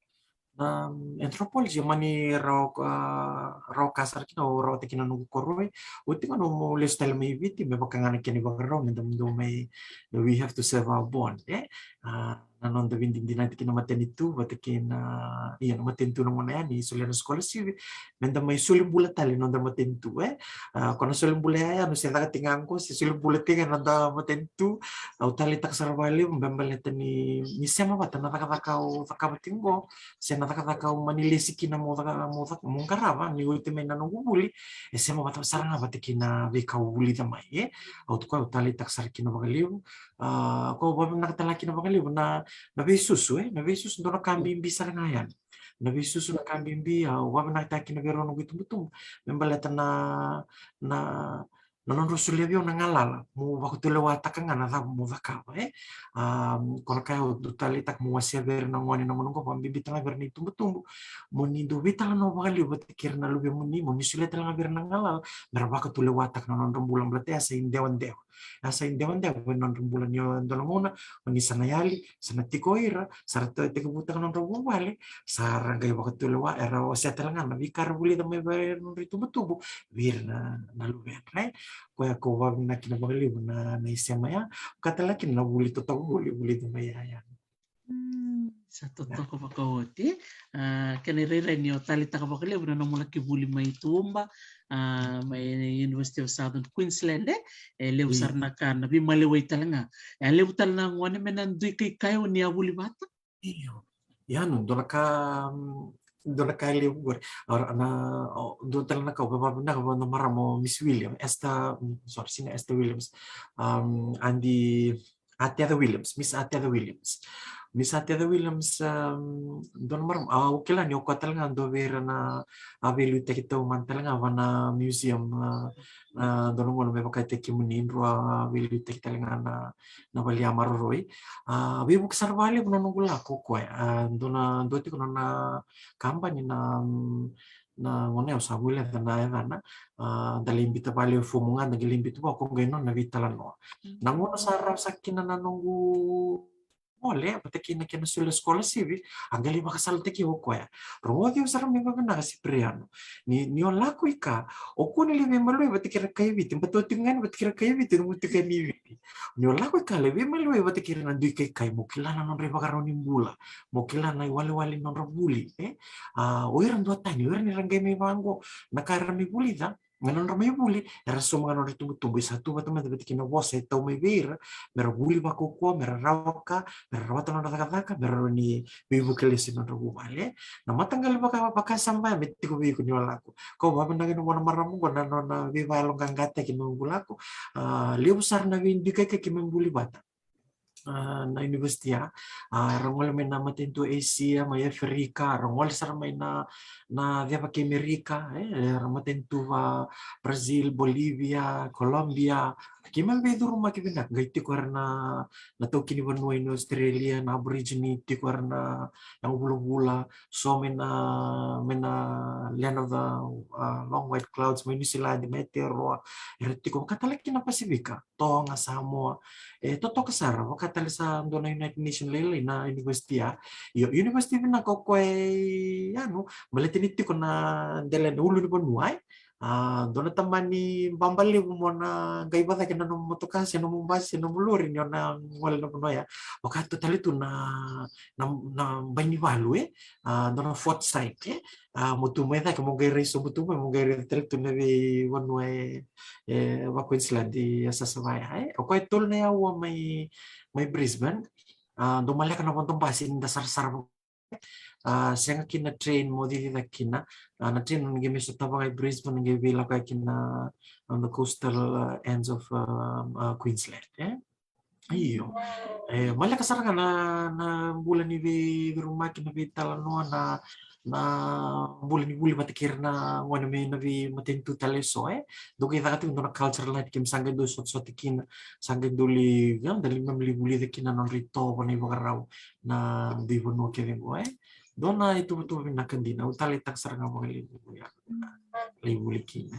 na anthropology, mani rawa ka, rawa ka sara kina, au rawata kina noqu koro. Oti ga nomu lesu tale mai Viti, me vaka ga na kena ivakarau, me da dau mai, we have to serve our bond, e? A, na noda veidinadinati kina matanitu, vata kei na, ia, na matanitu na gauna ya ni solia na scholarship, me da mai soli bula tale na noda matanitu, e? A, ko na soli bula ya, ya, no se caka tiko ga qo, se soli bula tiko ga na noda matanitu, au taleitaka sara vakalevu, me baleta ni, ni sema vata na cakacaka au cakava tiko qo, se na cakacaka au mani lesi kina mo caka, mo caka, mo qarava, ni oti mai na noqu vuli, e sema vata sara ga vata kei na veika au vulica mai, e? Au tukuna au taleitaka sara kina vakalevu, a, ko vakavinaka tale kina vakalevu na, na veisusu, e, na veisusu dua na ka bibi sara ga yani. Na veisusu na ka bibi, a, au vakavinakataka kina vei rau noqu itubutubu. Me baleta na, na, na nodrau solia vei au na galala, mo vakatulewataka ga na cava mo cakava, e. A, ko na ka au dau taleitaka mo wasea vei ira na gone na gauna oqo, vakabibitaka ga vei ira na itubutubu. Mo ni dau veitalanoa vakalevu vata kei ira na luvemuni, mo ni solia tale ga vei ira na galala, me ra vakatulewataka na nodra bula, baleta ya sa idewadewa. A sa idewadewa na nodra bula ni o dua na gauna, o ni sa na yali, sa na tiko o ira, sa ra tekivutaka na nodra vuvale, sa ra qai vakatulewa, era wasea tale ga na veika ra vulica mai vei ira na nodra itubutubu, vei ira na, na luvedra, e. Koya ko vakavinaka kina vakalevu na, na isema ya, ka tale kina na vuli totoka vuli, vulica mai ya, ya. Mm, sa totoka vakaoti. A, kena irairai ni o taleitaka vakalevu na nomu laki vuli mai tuba, a, mai University of Southern Queensland, e, e levu sara na ka na veimalewai tale ga. E a levu tale na gone me na dui kaikai o ni a vuli vata. Io. Ia, no, dua na ka, mm, dua na ka e levu qori. A, na, o, dua tale na ka, o, vakavinaka vua na marama o Miss William, Esther, mm, sorry, sina Esther Williams. Um, Adi, Atetha Williams, Miss Atetha Williams. Miss Atetha Williams, um, dua na marama, a, au kila ni o koya tale ga dua vei ira na, a, veiliutaki taumada tale ga va na museum, a, na dua na gauna me vakataki kemuni, drua, a, veiliutaki tale ga na, na vale ni maroroi. A, veivuke sara vakalevu na noqu lako o koya. A, dua na, dua tiko na nona kabani na, um, na gauna au sa guilecavi na yacana, a, da lai biuta vale fomu ga, da qai lai biuta vua, ko qai nona na veitalanoa. Mm. Na gauna sa rawa saka kina na noqu gole, vata kei na kena solia scholarship, a qai lai vakasalataki au o koya. Rogoci au sara mai vakavinaka Sipiriano. Ni, ni o lako i ka, o kua ni lai veimaliwai vata kei ira kai Viti, baleta o tiko ga yani vata kei ira kai Viti, nomu tiko yani i Viti. Ni o lako i ka, lai veimaliwai vata kei ira na dui kaikai, mo kila na nodra ivakarau ni bula, mo kila na iwalewale ni nodra vuli, e? A, o ira duatani, o ira ni ra qai mai vaqo, na ka era mai vulica, na nodra mai vuli, era sauma ga na nodra itubutubu, e sa tu vata mada vata kei na vosa e tau mai vei ira, me ra vuli vakaukauwa, me ra rawa ka, me ra rawata na nodra cakacaka, me ra rawa ni veivuke lesu ena nodra vuvale. Na mataqali vaka, vakasama ya me tiko vei iko ni o lako. Kau vakavinaka ena vua na marama qo na nona veivakayaloqaqataki ena noqu lako. A, levu sara na veidui kaikai keimami vuli vata. a, na university, a, a, ra gole mai na matanitu Asia, mai Africa, ra gole sara mai na, na ceva kei America, e, ra matanitu va Brazil, Bolivia, Colombia, keimami veicurumaki vinaka, qai tiko era na, na taukei ni vanua i Australia, na Aborigine, tiko era na yago vulavula, so mai na, mai na land of the, uh, long white clouds, mai New Zealand, mai Aotearoa, era tiko vaka tale kina Pasifika, Toga, Samoa, e totoka sara, vaka tale sa dua na United Nations lailai na university, a. Io, university vinaka o koya e, a, no, baleta ni tiko na dela ni ulunivanua, e. A, dua na tamani baba levu mo na qai vacake na nomu motoka se nomu basi se nomu lori ni o na gole na vanua ya. Vaka tu tale tu na, na, na bai ni valu, e. A, dua na Forsyth, e. A, mo tu mai cake mo qai rai sobu tu mai mo qai rai tale tu na veivanua e, e va Queensland e sasavaya, e. O koya e tolu na yaua mai, mai Brisbane. A, dau maleka na vodo basi ni da sarasara, a, sega kina train mo cici cake kina. A, na train na qai mai sotava ga i Brisbane, na qai veilako ga kina on the coastal, uh, ends of, um, uh, Queensland, e. Io. E, maleka sara ga na, na bula ni veicurumaki, na veitalanoa, na, na bula ni vuli vata kei ira na gone mai na veimatanitu tale eso, e. Dou qai caka tiko dua na cultural night, keimami sa qai dau sotasota kina, sa qai dau li, ya, da li, keimami li vulica kina na nodra itovo, na ivakarau, na dui vanua kece qo, e. Dua na ituvatuva vinaka dina, au taleitaka sara ga vakalevu ya. Lai vuli kina.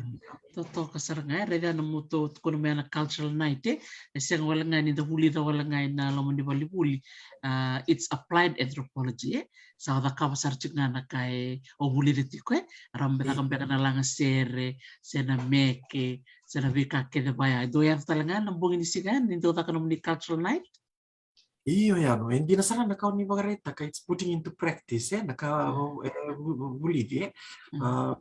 Totoka sara ga, e, raica na nomu tukuna mai na cultural night, e. E sega wale ga ni da vulica wale ga ina loma ni valivuli, a, it's applied anthropology, e. Sa o cakava sara tiko ga na ka e o vulica tiko, e. Ra me caka beka na lagasere, se na meke, se na veika kece vaya. E dau yaco tale ga na bogi ni siga ni dau caka nomuni cultural night? Io, ya, no, e dina sara na ka o ni vakaraitaka, it's putting into practice, e, na ka, e, vu-, vu-, vulici, e. Mm. A,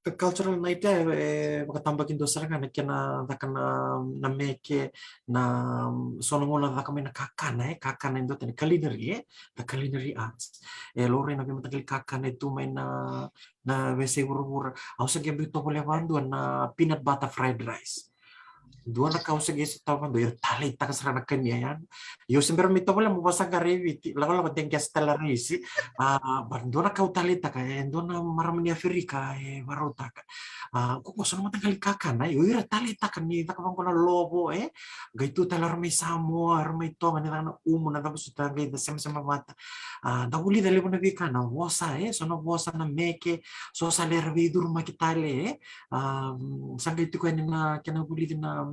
ka cultural night, e, e vakatabakidua sara ga na kena caka na, na meke, na, so na gauna caka mai na kakana, e, kakana e dua tani culinary, e, the culinary arts. E, laurai na veimataqali kakana e tu mai na, na veiyasai vuravura. Au sa qai biu tovolea vakadua na peanut butter fried rice. Dua na ka au sa qai sotava, dua, ira taleitaka sara na kania ya. Io, se bera me tovolea mo vasaqara e Viti, lakolako de qesa tale raisi. A, but dua na ka au taleitaka, e dua na marama ni Aferika e varautaka. A, ko, ko so na mataqali kakana, io, ira taleitaka ni caka vaqo na lovo, e. Qai tu tale era mai Samoa, era mai Toga, ni caka na umu, na cava sota, qai da semasema vata. A, da vulica levu na veika, na vosa, e, so na vosa, na meke, so sa lera veicurumaki tale, e. A, sa qai tiko yani na kena vulici na,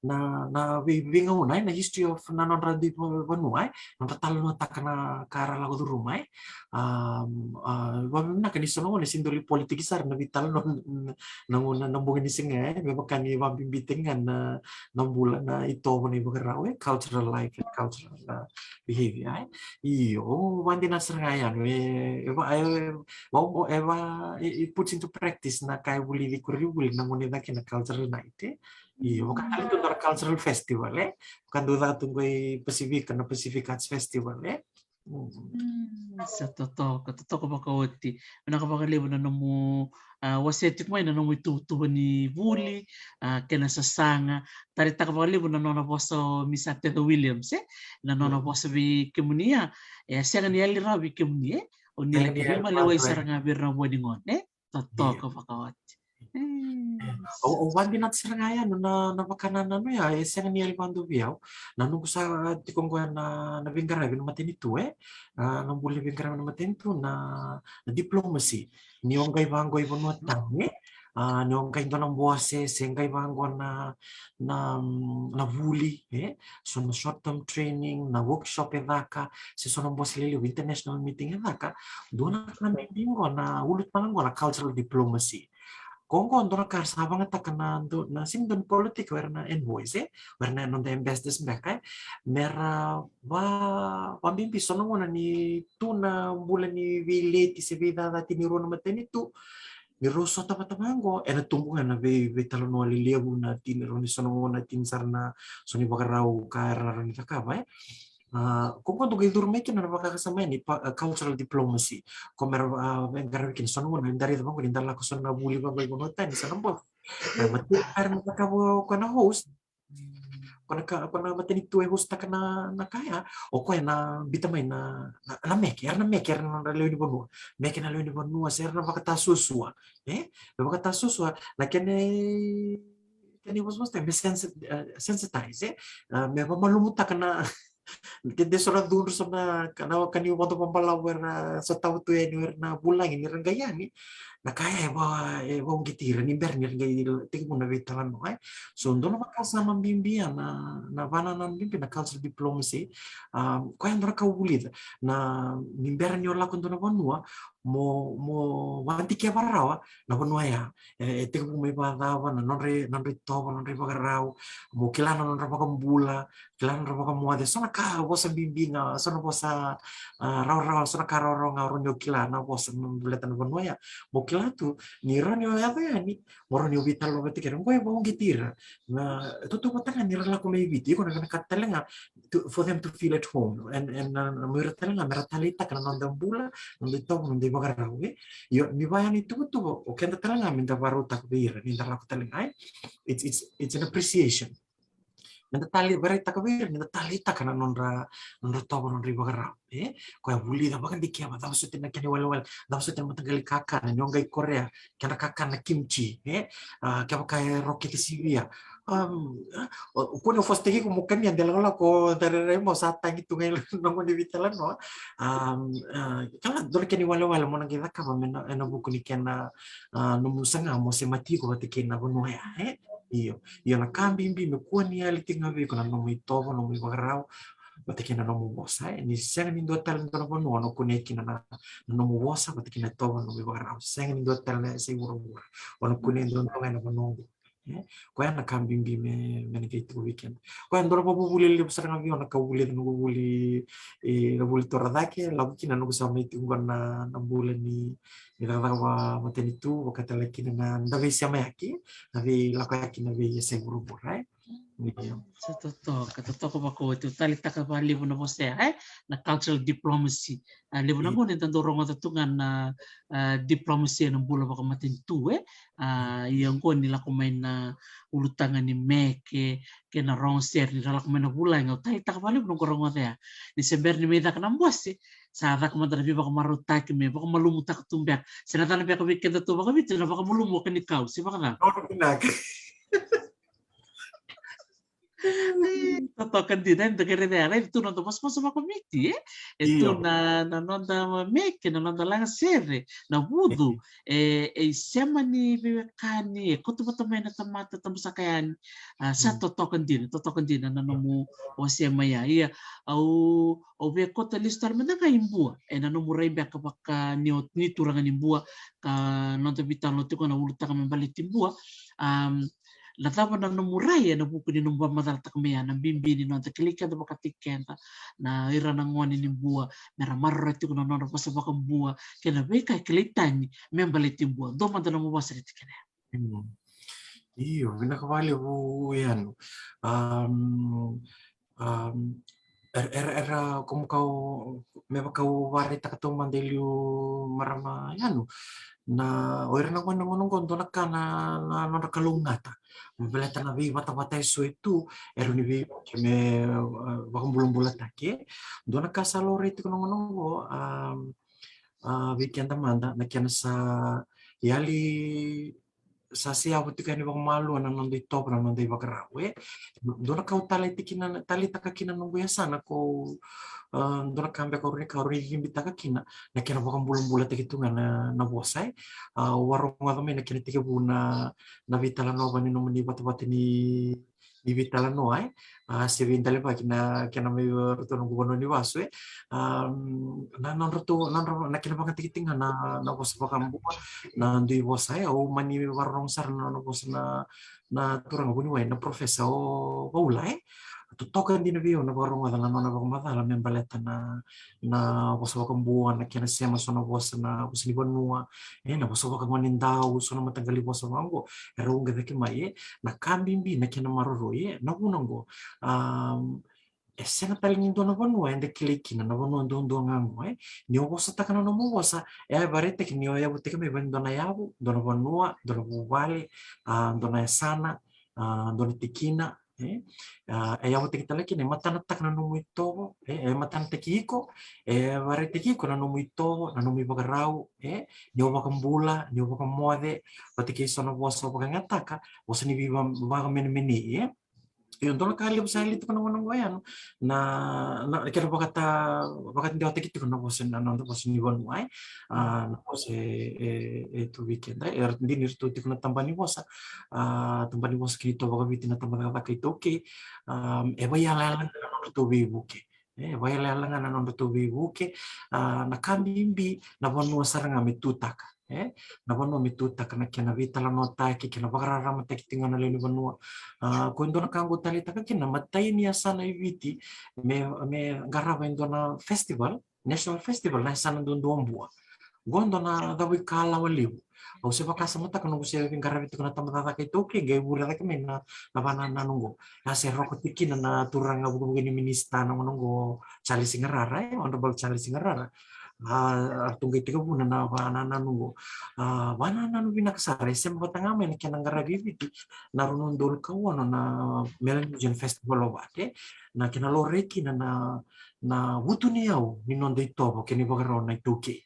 na, na vei, veigauna, e, na history of na nodra dui va-, vanua, e, nodra talanoataka na ka ra lako curuma, e. A, a, vakavinaka ni so na gauna e sega ni dau li politiki sara na veitalanoa na, na gauna, na bogi ni siga, e, me vaka ni vakabibitaki ga na, na bula, na itovo, na ivakarau, e, cultural life and cultural, uh, behavior, e. Io, vakadina sara ga ya, e, e va-, e, va-, e va-, e, e puts into practice na ka e vulici koronivuli na gauna e caka na cultural night, e. Io, vaka tale tu na cultural festival, e. Vaka dau caka tu qo i Pasifika, na Pacific Arts Festival, e. Mm. Mm, sa totoka, totoka vakaoti. Vinaka vakalevu na nomu, a, wasea tiko mai na nomu ituvatuva ni vuli, a, kei na sasaga. Taleitaka vakalevu na nona vosa o Miss Atetha Williams, e? Na nona vosa vei kemuni ya, e a sega ni yali rawa vei kemuni, e? O ni laki veimaliwai sara ga vei ira na vua ni gone, e? Totoka vakaoti. Mm. Au, au vakadinata sara ga ya, na, na vakanananu ya, e sega ni yali vakadua vei au. Na noqu sa tiko qo na, na veiqaravi na matanitu, e? A, na bula ni veiqaravi na matanitu, na, na diplomacy. Ni o qai vaqo i vanua tani, e? A, ni o qai dua na bose, se qai vaqo na, na, na vuli, e? So na short term training, na workshop e caka, se so na bose lelevu, international meeting e caka. Dua na ka bibi qo, na ulutaga qo na cultural diplomacy. Ko qo dua na ka era sa vagataka na, dua na, sega ni dua na politiki, o ira na envoys, e? O ira na noda ambassadors beka, e? Me ra va, vabibi so na gauna ni tu na bula ni veileti se veicacati ni rua na matanitu. Ni rau sota vata vaqo, ena tubu ga na vei, veitalanoa lelevu na tini, rau ni so na gauna tini sara na so ni vakarau ka era na rau ni cakava, e? A, ko qo dou qai curu mai kina na vakasama yani, pa, a, cultural diplomacy. Ko me ra, a, veiqaravi kina so na gauna, da raica vaqo ni da lako so na vuli vaqo i vanua tani, so na bose. A, ma tu era na cakava ko na host. ko na ka, ko na matanitu e hostaka na, na ka ya, o koya na bita mai na, na, na meke, era na meke, era na nodra lewe ni vanua. Meke na lewe ni vanua, se era na vakatasuasua. E? Me vakatasuasua, na kena, kena vosavosa, me sensi-, eh, sensitize, e? Ah, me vamalumutaka na, ke de so na cudru, so na, ka na, ka ni vodo vabalavu era sotava tu yani, era na vulagi ni ra qai yani. Na ka ya e va, e vauqeti ira ni bera ni ra qai tekivu na veitalanoa, e. So, dua na vakasama bibi ya na, na vanua na bibi na cultural diplomacy. Um, koya dua na ka au vulica. Na, ni bera ni o lako dua na vanua, mo, mo vakadikeva rawa na vanua ya. E, e tekivu mai vakacava, na nodra, nodra itovo, nodra ivakarau, mo kila na nodra vakabula, kila na nodra vakamoce, so na ka vosa bibi ga, so na vosa, ah, rawarawa, so na ka rawarawa ga o rawa ni o kila na vosa me baleta na vanua ya. Mo kila tu, ni rawa ni o yaco yani, mo rawa ni o veitalanoa vata kei ira, qo e vauqeti ira. Na, e tautauvata ga ni ra lako mai Viti, iko na vinakata tale ga to, for them to feel at home. And, and, ah, mo ira tale ga me ra taleitaka na noda bula, noda itovo, noda ivakarau, e. Io, ni vaya ni tuvatuva, o keda tale ga me da varautaka vei ira ni da lako tale ga, e. It's, it's, it's an appreciation. Me da tale, varaitaka vei ira ni da taleitaka na nodra, nodra itovo, nodra ivakarau, e. Koya vulica, vakadikeva, cava soti na kena iwalewale, cava soti na mataqali kakana, ni o qai Korea, kedra kakana kimchi, e. Ah, kevaka e rokete sivia. Um, ah, o, o kua ni o fositaki iko mo kania de lakolako, da rairai mo sa tagi tu ga i na gone veitalanoa. Um, ah, kala dua na kena iwalewale mo na qai cakava me na, ena vuku ni kena, ah, nomu saga mo semati iko vata kei na vanua ya, e? Io. Io, na ka bibi me kua ni yali tiko ga vei iko na nomu itovo, nomu ivakarau, vata kei na nomu vosa, e. Ni sega ni dua tale dua na vanua o na kunea kina na, na nomu vosa, vata kei na itovo, na nomu ivakarau. Sega ni dua tale na yasa i vuravura o na kunea e dua ga ena vanua oqo, e. Koya na ka bibi me, me na qai tiko vei keda. Koya dua na vakavuvuli levu sara ga vei au na ka au vulica na noqu vuli, e, na vuli torocake, lako kina na noqu sa mai tiko qo na, na bula ni, ni cakacaka vakamatanitu, vaka tale kina na, na veisemayaki, na veilakoyaki na veiyasai vuravura, e. Io. Sa totoka, totoka vakaoti, au taleitaka vakalevu na vosa ya, e? Na cultural diplomacy. Ah, levu na gauna eda dau rogoca tu ga na, ah, diplomacy ena bula vakamatanitu, e? Ah, ia qo ni lako mai na ulutaga ni meke, kei na rogo sere ni ra lako mai na vulagi, au taleitaka vakalevu noqu rogoca ya. Ni se bera ni mai caka na bose, sa caka mada na veivakamarautaki me vakamalumutaka tu beka. Se na cana beka vei keda tu vakaviti na vakamalumu waka ni kau, se vakacava? Totoka dina, e, da qai raica ya, raica tu na noda vosavosa vakaViti, e? E tu na, na noda meke, na noda lagasere, na vucu, e, e isema ni veiwekani, e koto vata mai na tamata, tabusaka yani. Ah, sa totoka dina, totoka dina na nomu wasea mai ya. Ia, au, au via koto lesu tale mada ga i Bua, ena nomu rai beka vaka ni o, ni turaga ni Bua, ka noda veitalanoa tiko na ulutaga me baleti Bua. Um, na cava na nomu rai ena vuku ni nomu vakamacalataka mai ya na bibi ni noda kilai keda vakataki keda, na ira na gone ni Bua, me ra maroroya tiko na nodra vosa vakaBua, kei na veika e kilai tani me baleti Bua. Dua mada nomu vosa ni tikina ya. Mm. Io, vinaka vakalevu Yanu. Um, um, era, era, era, komu kau, me vaka au vakaraitaka taumada e liu, marama Yanu. Na, o ira na gone na gauna oqo, dua na ka na, na nodra kalougata. Me baleta na veivatavata eso e tu, era ni vei, me, uh, vakabulabulataki. Dua na ka sa laurai tiko na gauna oqo, um, ah, vei keda mada, na kena sa yali, sa seavu tiko yani vakamalua na noda itovo, na noda ivakarau, e. Dua na ka au taleitaka kina, taleitaka kina noqu yasana ko, ah, dua na ka beka au rawa ni, ka au rawa ni cibitaka kina, na kena vakabulabulataki tu ga na, na vosa, e. Ah, au a rogoca mai na kena tekivu na, na veitalanoa vaka ni nomuni vatavata ni ni veitalanoa, e. Ah, se veidalevaki na kena mai, eh, ratou noqu vanua ni vasu, e. Ah, na, na nodratou, na nodra, na kena vakatikitiki ga na, na vosa vakaBua, na dui vosa, e. Au mani vakarorogo sara na, na vosa na, na turaga vuniwai, na Professor o Vaula, e. Totoka dina vei au na vakarogoca na nona vakamacala me baleta na, na vosa vakaBua, na kena sema so na vosa, na vosa ni vanua, e, na vosa vakagonedau, so na mataqali vosa vaqo era uqeti mai, e. Na ka bibi na kena maroroi, e, na vuna qo, um, e sega tale ni dua na vanua eda kilai kina, na vanua duadua ga qo, e. Ni o vosataka na nomu vosa, e a vakaraitaki ni o yavutaki mai vei dua na yavu, dua na vanua, dua na vuvale, ah, dua na yasana, ah, dua na tikina, E, a, e yavutaki tale kina, e matanataka na nomu itovo, e, e matanataki iko, e vakaraitaki iko na nomu itovo, na nomu ivakarau, e, ni o vakabula, ni o vakamoce, vata kei so na vosa o vakayagataka, vosa ni veivakamenemenei, e. Io, dua na ka levu sa yali tiko na gauna oqo ya, na, na, kena vakata, vakadewataki tiko na vosa, na noda vosa ni vanua, e. A, na vosa e, e, e tu vei keda, e, dina ni ratou tiko na tabana ni vosa, a, tabana ni vosa kei na itovo vakaviti na Tabacakacaka iTaukei, a, e vaiyalayala ga na nodratou veivuke. E, vaiyalayala ga na nodratou veivuke, a, na ka bibi, na vanua sara ga me tutaka. E, na vanua me tutaka na kena veitalanoataki, kena vakararamataki tiko ga na lewe ni vanua. A, ko e dua na ka qo taleitaka kina, matai ni yasana i Viti me, me qarava e dua na festival, national festival, na yasana duadua Bua. Qo dua na cavuikalawa levu. Au se vakasamataka noqu se veiqaravi tiko na Tabacakacaka iTaukei, qai vure cake mai na, na vakanananu qo. A se roko tiko kina na turaga vukevuke ni minisita na gauna qo, Charles Sigarara, e, Honourable Charles Sigarara. A, ratou qai tekivuna na vakanananu qo. A, vakanananu vinaka sara, e sema vata ga mai na kena qaravi e Viti na rua na udolu ka ono na Melanesian Festival Award, e. Na kena laurai kina na, na vutuniyau ni noda itovo kei na ivakarau na iTaukei.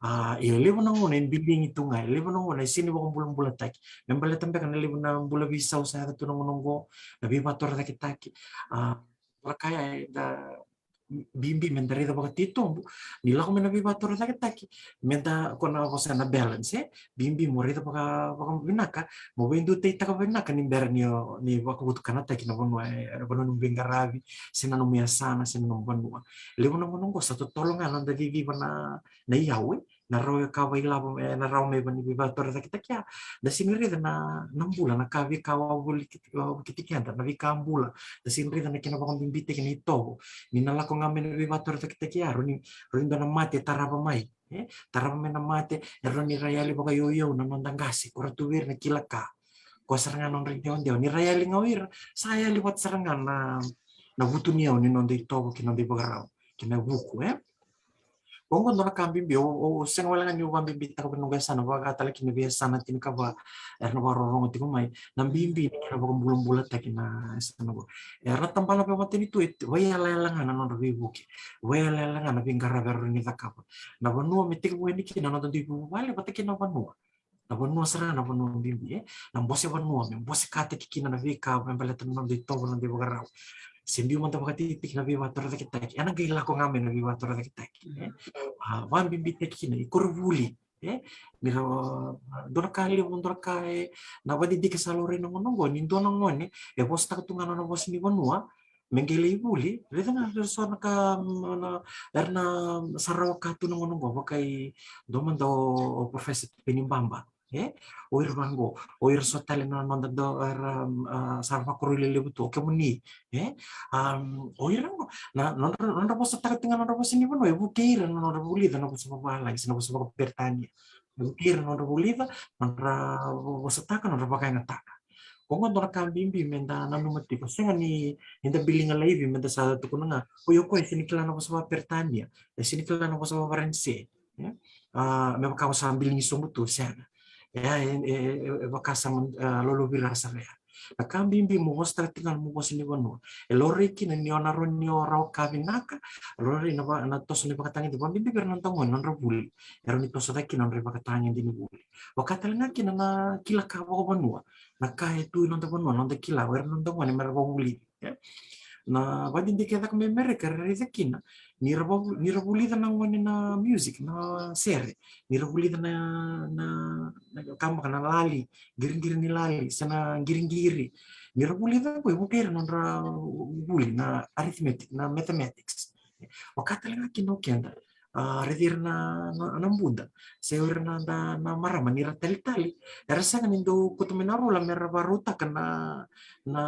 A, e levu na gauna e biligi tu ga, e levu na gauna e sega ni vakabulabulataki. Me baleta beka na levu na bula veisau sa yaco tu na gauna oqo, na veivakatorocaketaki. A, vaka ya eda bibi meda raica vakatitobu, ni lako mai na veivakatorocaketaki, meda, ko na vosa na balance, e? Bibi mo raica vaka, vakavinaka, mo veidutaitaka vinaka ni bera ni, ni vakavutukanataki na vanua, e, vanua ni veiqaravi, se na nomu yasana, se na nomu vanua. Levu na gauna oqo sa totolo ga na noda ciciva na, na iyau, e? Na rawa e ka vakailavo, e, na rawa mai vei na veivakatorocaketaki ya. Da sega ni raica na, na bula, na ka veika vakavuki, vakavuki keda, na veika bula. Da sega ni raica na kena vakabibitaki na itovo. Ni na lako ga mai na veivakatorocaketaki ya, rawa ni, rawa ni dua na mate e tarava mai. E, tarava mai na mate, e rawa ni ra yali vakayauyau na noda qase, ko ra tu vei ira na kila ka. Ko sara ga na nodra idewadewa. Ni ra yali ga o ira, sa yali vata sara ga na, na vutuniyau ni noda itovo kei na noda ivakarau, kei na vuku, e? Oqo dua na ka bibi, au, au sega wale ga niu vakabibitaka vei noqu yasana, vaka tale kina vei yasana tinikava era na vakarorogo tiko mai, na bibi ni kena vakabulabulataki na yasana oqo. Era na tabana vakamatanitu, e vaiyalayala ga na nodra veivuke, vaiyalayala ga na veiqaravi era rawa ni cakava. Na vanua me tekivu yani kina na noda dui vuvale vata kei na vanua. Na vanua sara na vanua bibi, e? Na bose vanua, me bosekataki kina na veika me baleta na noda itovo, na noda ivakarau. Se biu mada vakatikitiki na veivakatorocaketaki, ena qai lako ga mai na veivakatorocaketaki, e? A, vakabibitaki kina i koronivuli, e? Ni ra, dua na ka levu, dua na ka, e, na vakadidike sa laurai na gauna oqo, ni dua na gone e vosataka tu ga na nona vosa ni vanua, me qai lai vuli, raica ga, raica so na ka, mm, na, era na sa rawa ka tu na gauna oqo, vaka i dua mada o, o Professor Tupeni Baba, e? O ira vaqo, o ira so tale na noda dau, era, mm, a, sa ra vakoroi lelevu tu, o kemuni, e? Am, o ira qo, na, nodra, nodra vosataka tu ga na nodra vosa ni vanua, e vukei ira na nodra vulica na vosa vavalagi, se na vosa vakaperitania. E vukei ira na nodra vulica, nodra vo-, vosataka, nodra vakayagataka. Oqo dua na ka bibi meda nanuma tiko, sega ni, ni da biliga laivi meda sa tukuna ga, oi, o koya e sega ni kila na vosa vakaperitania, e sega ni kila na vosa vakafaranise, e? A, me vaka o sa biligi sobu tu, sega. E, e, e, e, e vaka sa, a, lolovira sara ya. Na ka bibi mo vosataka tiko ga na nomu vosa ni vanua. E laurai kina ni o na rawa ni o rawa ka vinaka, laurai na va-, na toso ni vakatagede, vakabibi vei ira na noda gone, nodra vuli. E rawa ni toso cake kina nodra ivakatagede ni vuli. Vaka tale ga kina na kila ka vakavanua. Na ka e tu i noda vanua, noda kila, o ira na noda gone me ra vakavulici, e? Na vakadidike e caka mai Amerika, era raica kina ni ra va-, ni ra vulica na gone na music, na sere, ni ra vulica na, na, na ka beka na lali, qiriqiri ni lali, se na qiriqiri. Ni ra vulica qo, e vukei ira na nodra vuli na arithmetic, na mathematics. Vaka tale ga kina o keda, a, raici ira na, na, na buda, se o ira na, na, na marama, ni ra talitali, era sega ni dau kauta mai na rula me ra vakarautaka na, na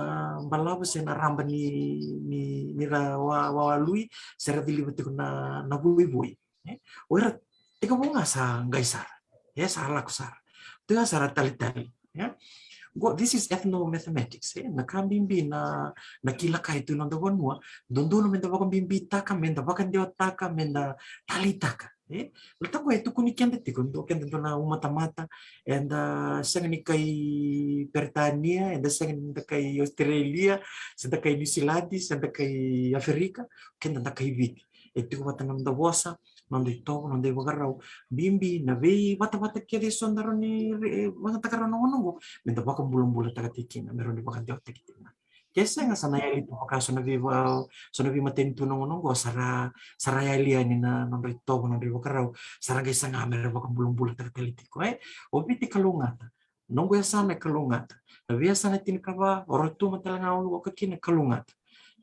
balavu se na raba ni, ni, ni ra wa-, wawa lui, se ra ciliva tiko na, na voivoi. E? O ira tekivu ga sa qai sara. E, sa lako sara. Tu ga sara talitali. E? Qo, this is ethnomathematics, e? Na ka bibi na, na kila ka e tu i noda vanua, dodonu meda vakabibitaka, meda vakadewataka, meda taleitaka. E, baleta qo e tukuni keda tiko, dua keda dua na uma tamata, eda sega ni kai Peritania, eda sega ni da kai Australia, se da kai New Zealand, se da kai Aferika, keda da kai Viti. E tiko vata na noda vosa, noda itovo, noda ivakarau. Bibi na veivatavata kece eso da rawa ni re-, e, vagataka rawa na gauna oqo, me da vakabulabulataka tiko kina, me rawa ni vakadewataki tiko. Ke sega, sa na yali tu vaka so na veiva-, so na veimatanitu na gauna oqo, sa ra, sa ra yali yani na nodra itovo, nodra ivakarau, sa ra qai saga me ra vakabulabulataka tale tiko, e. O Viti, kalougata. Noqu yasana e kalougata. Na veiyasana tinikava, o Rotuma tale ga au oka kina, kalougata.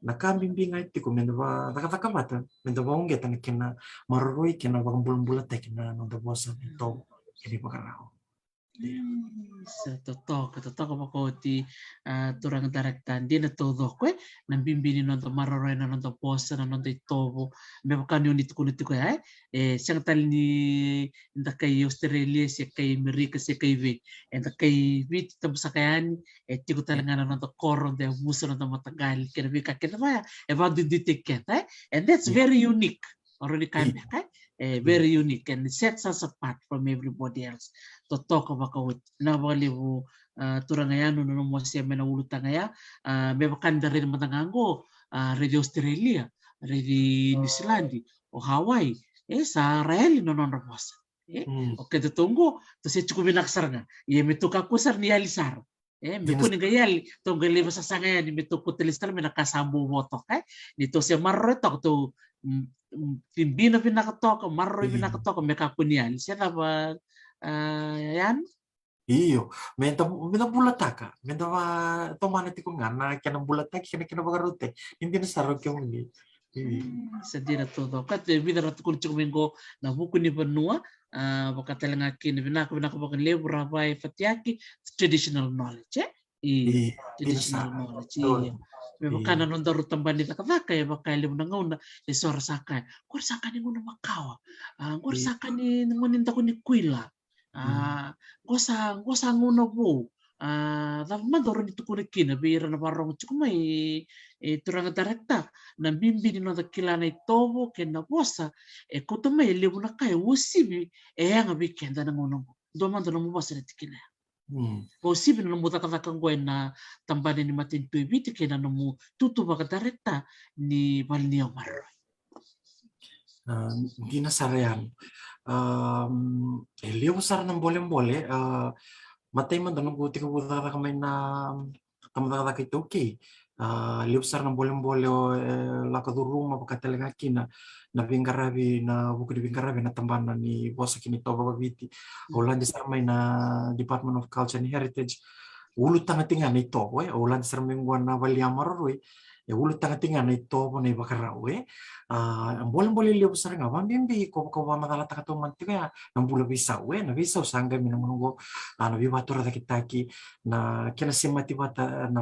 Na ka bibi ga e tiko me da va-, cakacaka vata, me da vakauqeta na kena maroroi, kena vakabulabulataki na noda vosa, na itovo kei na ivakarau. Mm, sa totoka, totoka vakaoti, a, turaga director, dina taucoko, e, na bibi ni noda maroroi na noda vosa, na noda itovo, me vaka ni o ni tukuna tiko ya, e, e sega tale ni da kai Australia, se kai Amerika, se kai vei, eda kai Viti tabu saka yani, e tiko tale ga na noda koro, da yavusa, noda mataqali, kei na veika kece vaya, e vakaduiduitaki keda, e, and that's very unique. O rawa ni kaya beka, e, very unique and sets us apart from everybody else. Totoka vakaoti. Na vakalevu, a, turaga Yanu, na nomu wasea mai na ulutaga ya, a, me vaka ni da raici mada ga qo, a, raici Australia, raici New Zealand, o Hawaii, e, sa ra yali na nodra vosa. E, o keda tou qo, tou se tiko vinaka sara ga. Ia me tou kakua sara ni yali sara. E, me kua ni qai yali, tou qai lai vasasaga yani, me tou kauta lesu tale mai na ka sa bau vo toka, e. Ni tou se maroroi toka, tou, mm, mm, tibina vinaka toka, maroroi vinaka toka, me kakua ni yali. Se cava, a, Yanu? Io, me da, me da bulataka, me da va tomana tiko ga na kena bulataki, kena, kena vakarautaki. Ni dina sara o kemuni. Mm, sa dina taucoko. Ka te vica ra tukuna tiko mai qo na vuku ni vanua, a, vaka tale ga kina, vinaka, vinaka vakalevu, Ravai Fatiaki, traditional knowledge, e? Io, traditional knowledge, io. Me vaka na nodaru tabana ni cakacaka, e vaka e levu na gauna, e so ra sa kaya, qori sa ka ni gauna makawa. A, qori sa ka ni gauna ni daku ni kuila. A, qo sa, qo sa gauna vou. A, cava mada o rawa ni tukuna kina vei ira na vakarorogo tiko mai, e, turaga director, na bibi ni noda kila na itovo kei na vosa, e kauta mai e levu na ka e uasivi, e yaga vei keda na gauna oqo. Dua mada nomu vosa na tikina ya. Mm. Uasivi na nomu cakacaka oqo ena tabana ni matanitu e Viti kei na nomu tutu vaka director ni vale ni yau maroroi. A, dina sara yani. A, e levu sara na bolebole, a, matai mada noqu tekivu cakacaka mai na tabana cakacaka iTaukei. A, levu sara na bolebole o, e, lako curuma vaka tale ga kina na veiqaravi, na vuku ni veiqaravi na tabana ni vosa kei na itovo vakaviti. Au lade sara mai na Department of Culture and Heritage. Ulutaga tiko ga na itovo, e. Au lade sara mai qo na vale ni yau maroroi. E ulutaga tiko ga na itovo, na ivakarau, e. A, bolebole levu sara ga, vakabibi ko, ko vakamacalataka taumada tiko ya na bula veisau, e. Na veisau sa qai mai na gauna oqo, a, na veivatorocaketaki, na kena semati vata, na,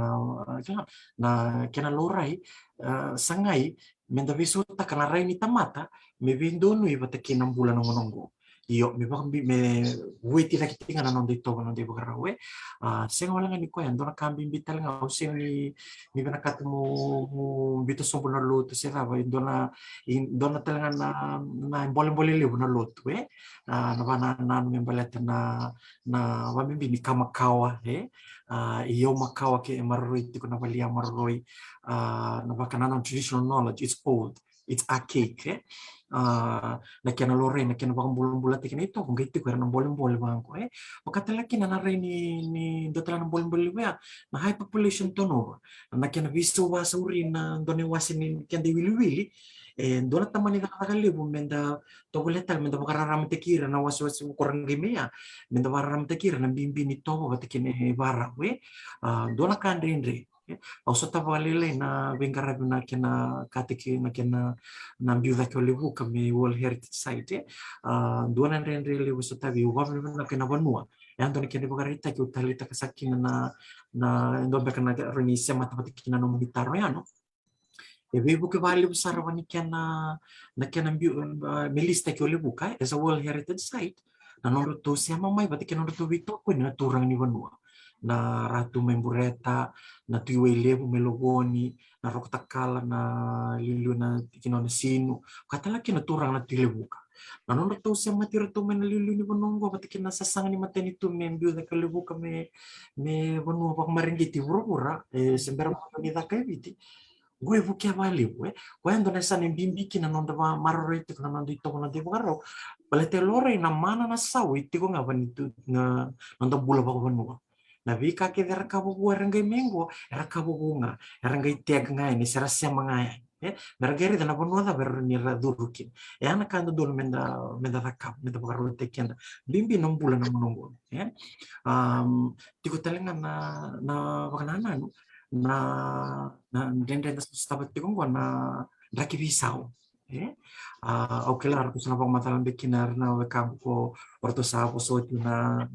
na, na kena laurai, a, sa qai me da veisautaka na rai ni tamata me veidonui vata kei na bula na gauna oqo. Io, me vakabi-, me vueti cake tiko ga na noda itovo, noda ivakarau, e. A, sega wale ga ni koya, dua na ka bibi tale ga, au sega ni, ni vinakata mo, mo biuta sobu na lotu se cava, e dua na, e dua na tale ga na, na bolebole levu na lotu, e. A, na vanananu me baleta na, na vakabibi ni ka makawa, e. A, iyau makawa ke maroroi tiko na vale ni yau maroroi, a, na vakanananu, traditional knowledge, it's old. It's archaic, e? A, na kena laurai, na kena vakabulabulataki na itovo, qai tiko era na bolebole vaqo, e? Vaka tale kina na rai ni, ni dua tale na bolebole levu ya, na high population turnover. Na kena veisau vakasauri na dua na iwase ni keda iwiliwili. E dua na tabana ni cakacaka levu me da tovolea tale, me da vakararamataki ira na wasewase ko ra qai mai ya. Me da vakararamataki ira na bibi ni itovo vata kei na ivakarau, e? A, dua na ka dredre. E, au sotava vakalailai na veiqaravi na kena kataki, na kena, na biu cake o Levuka me World Heritage Site, e. A, dua na dredre levu e sotavi, au vakavinavinaka ena vanua. E a dua na kena ivakaraitaki au taleitaka saka kina na, na, e dua beka na rawa ni semata vata kina na nomuni taro, Yanu. E veivuke vakalevu sara vata kei na, na kena biu, a, me list taki o Levuka, e, as a World Heritage Site. Na nodratou sema mai vata kei na nodratou veitokoni na turaga ni vanua. Na Ratu mai Bureta, na Tui Wailevu mai Lovoni, na Rokotakala, na Liuliu na Tikina o Nasinu, ka tale kina na turaga na Tui Levuka. Na nodratou semati iratou mai na liuliu ni vanua oqo vata kei na sasaga ni matanitu me biu cake o Levuka me, me vanua vakamareqeti vuravura, e, se bera vakadua ni caka e Viti. Oqo e vukea vakalevu, e. Koya e dua na yasana e bibi kina na noda vakamaroroi tiko na noda itovo, na noda ivakarau. Baleta e laurai na mana, na sau e tiko ga vua ni tu, na noda bula vakavanua. Na veika kece era kaya vou era qai mai qo, era kaya vou ga, era qai tag ga yani, se ra sema ga yani, e, me ra qai raica na vanua cava era ni ra curu kina. E ya na ka dodonu meda, meda cakava, meda vakarautaki keda. Bibi na bula na gauna oqo, e. Am, tiko tale ga na, na vakanananu, na, na dredre da sotava tiko oqo na draki veisau. E? A, au kila ratou sa na vakamacala beka kina o ira na wekaqu ko ratou sa vosoti na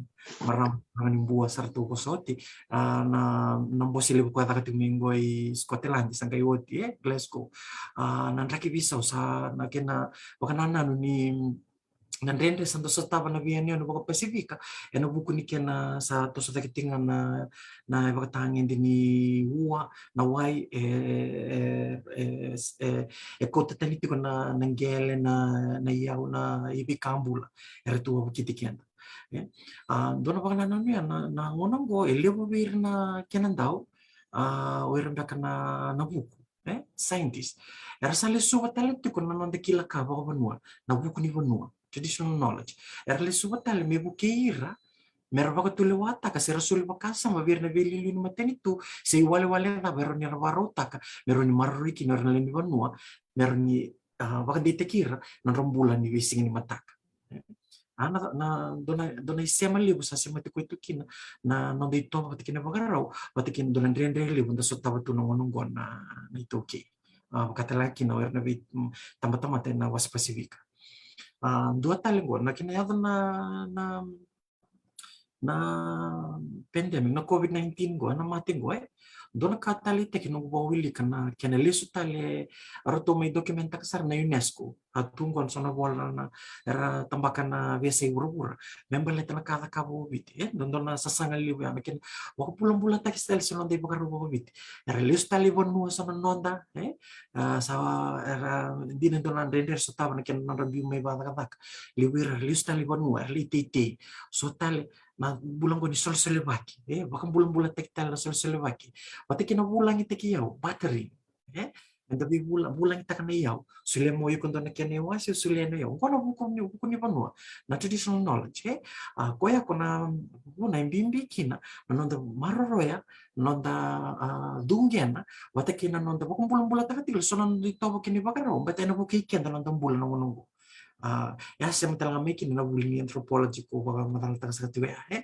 marama ni bua sa ratou vosoti. A, na, na bose levu koya caka tiko mai qo i Scotland sa qai oti, e, Glasgow. A, na draki veisau sa na kena vakanananu ni na dredre sa dau sotava na veiyanuyanu vakaPasifika ena vuku ni kena sa toso cake tiko ga na, na ivakatagede ni ua, na wai, e, e, e, e, e kauta tani tiko na, na qele, na, na iyau, na iveika bula eratou a vakiti keda. E, a, dua na vakanananu ya na, na gauna oqo e levu vei ira na kena dau, a, o ira beka na, na vuku, e, scientist. Era sa lesuva tale tiko na noda kila ka vakavanua, na vuku ni vanua, traditional knowledge. Era lesuva tale me vukei ira me ra vakatulewataka se ra soli vakasama vei ira na veiliuliu ni matanitu se iwalewale cava era ni ra vakarautaka me ra ni maroroi kina o ira na lewe ni vanua, me ra ni, a, vakadeitaki ira na nodra bula ni veisiga ni mataka. A, na, na dua na, dua na isema levu sa semati koya tu kina na noda itovo vata kei na ivakarau, vata kei na dua na dredre levu da sotava tu na gauna oqo na, na iTaukei. A, vakatalega kina o ira na vei, mm, tabatamata ena wasa Pasifika. A, dua tale oqo na kena yaco na, na, na pandemic, na COVID nineteen oqo, na mate oqo, e. Dua na ka taleitaki noqu vakawilika na kena lesu tale, eratou mai document-taka sara na UNESCO. A, tu oqo na so na vola na, era tabaka na veiyasai vuravura me baleta na ka cakava o Viti, e, dodonu na sasaga levu ya na kena vakabulabulataki tale so na noda ivakarau vakaViti. Era lesu tale i vanua so na noda, e, a, sa era dina dua na dredre era sotava na kena nodra biu mai vakacakacaka. Levu era lesu tale i vanua, era lai teitei. So tale na bula oqo ni solesolevaki, e, vakabulabulataki tale na solesolevaki. Vata kei na vulagitaki iyau, bartering. E, eda veivula, vulagitaka na iyau. Solia mo iko dua na kena iwase, au solia na iyau. Oqo na vuku ni, vuku ni vanua. Na traditional knowledge, e. A, koya ko na vuna e bibi kina na noda maroroya, noda, a, cuqena vata kei na noda vakabulabulataka tiko so na noda itovo kei na ivakarau, baleta ena vukei keda na noda bula na gauna oqo. A, e a sema tale ga mai kina na vuli ni anthropology ko vakamacalataka saka tiko ya, e.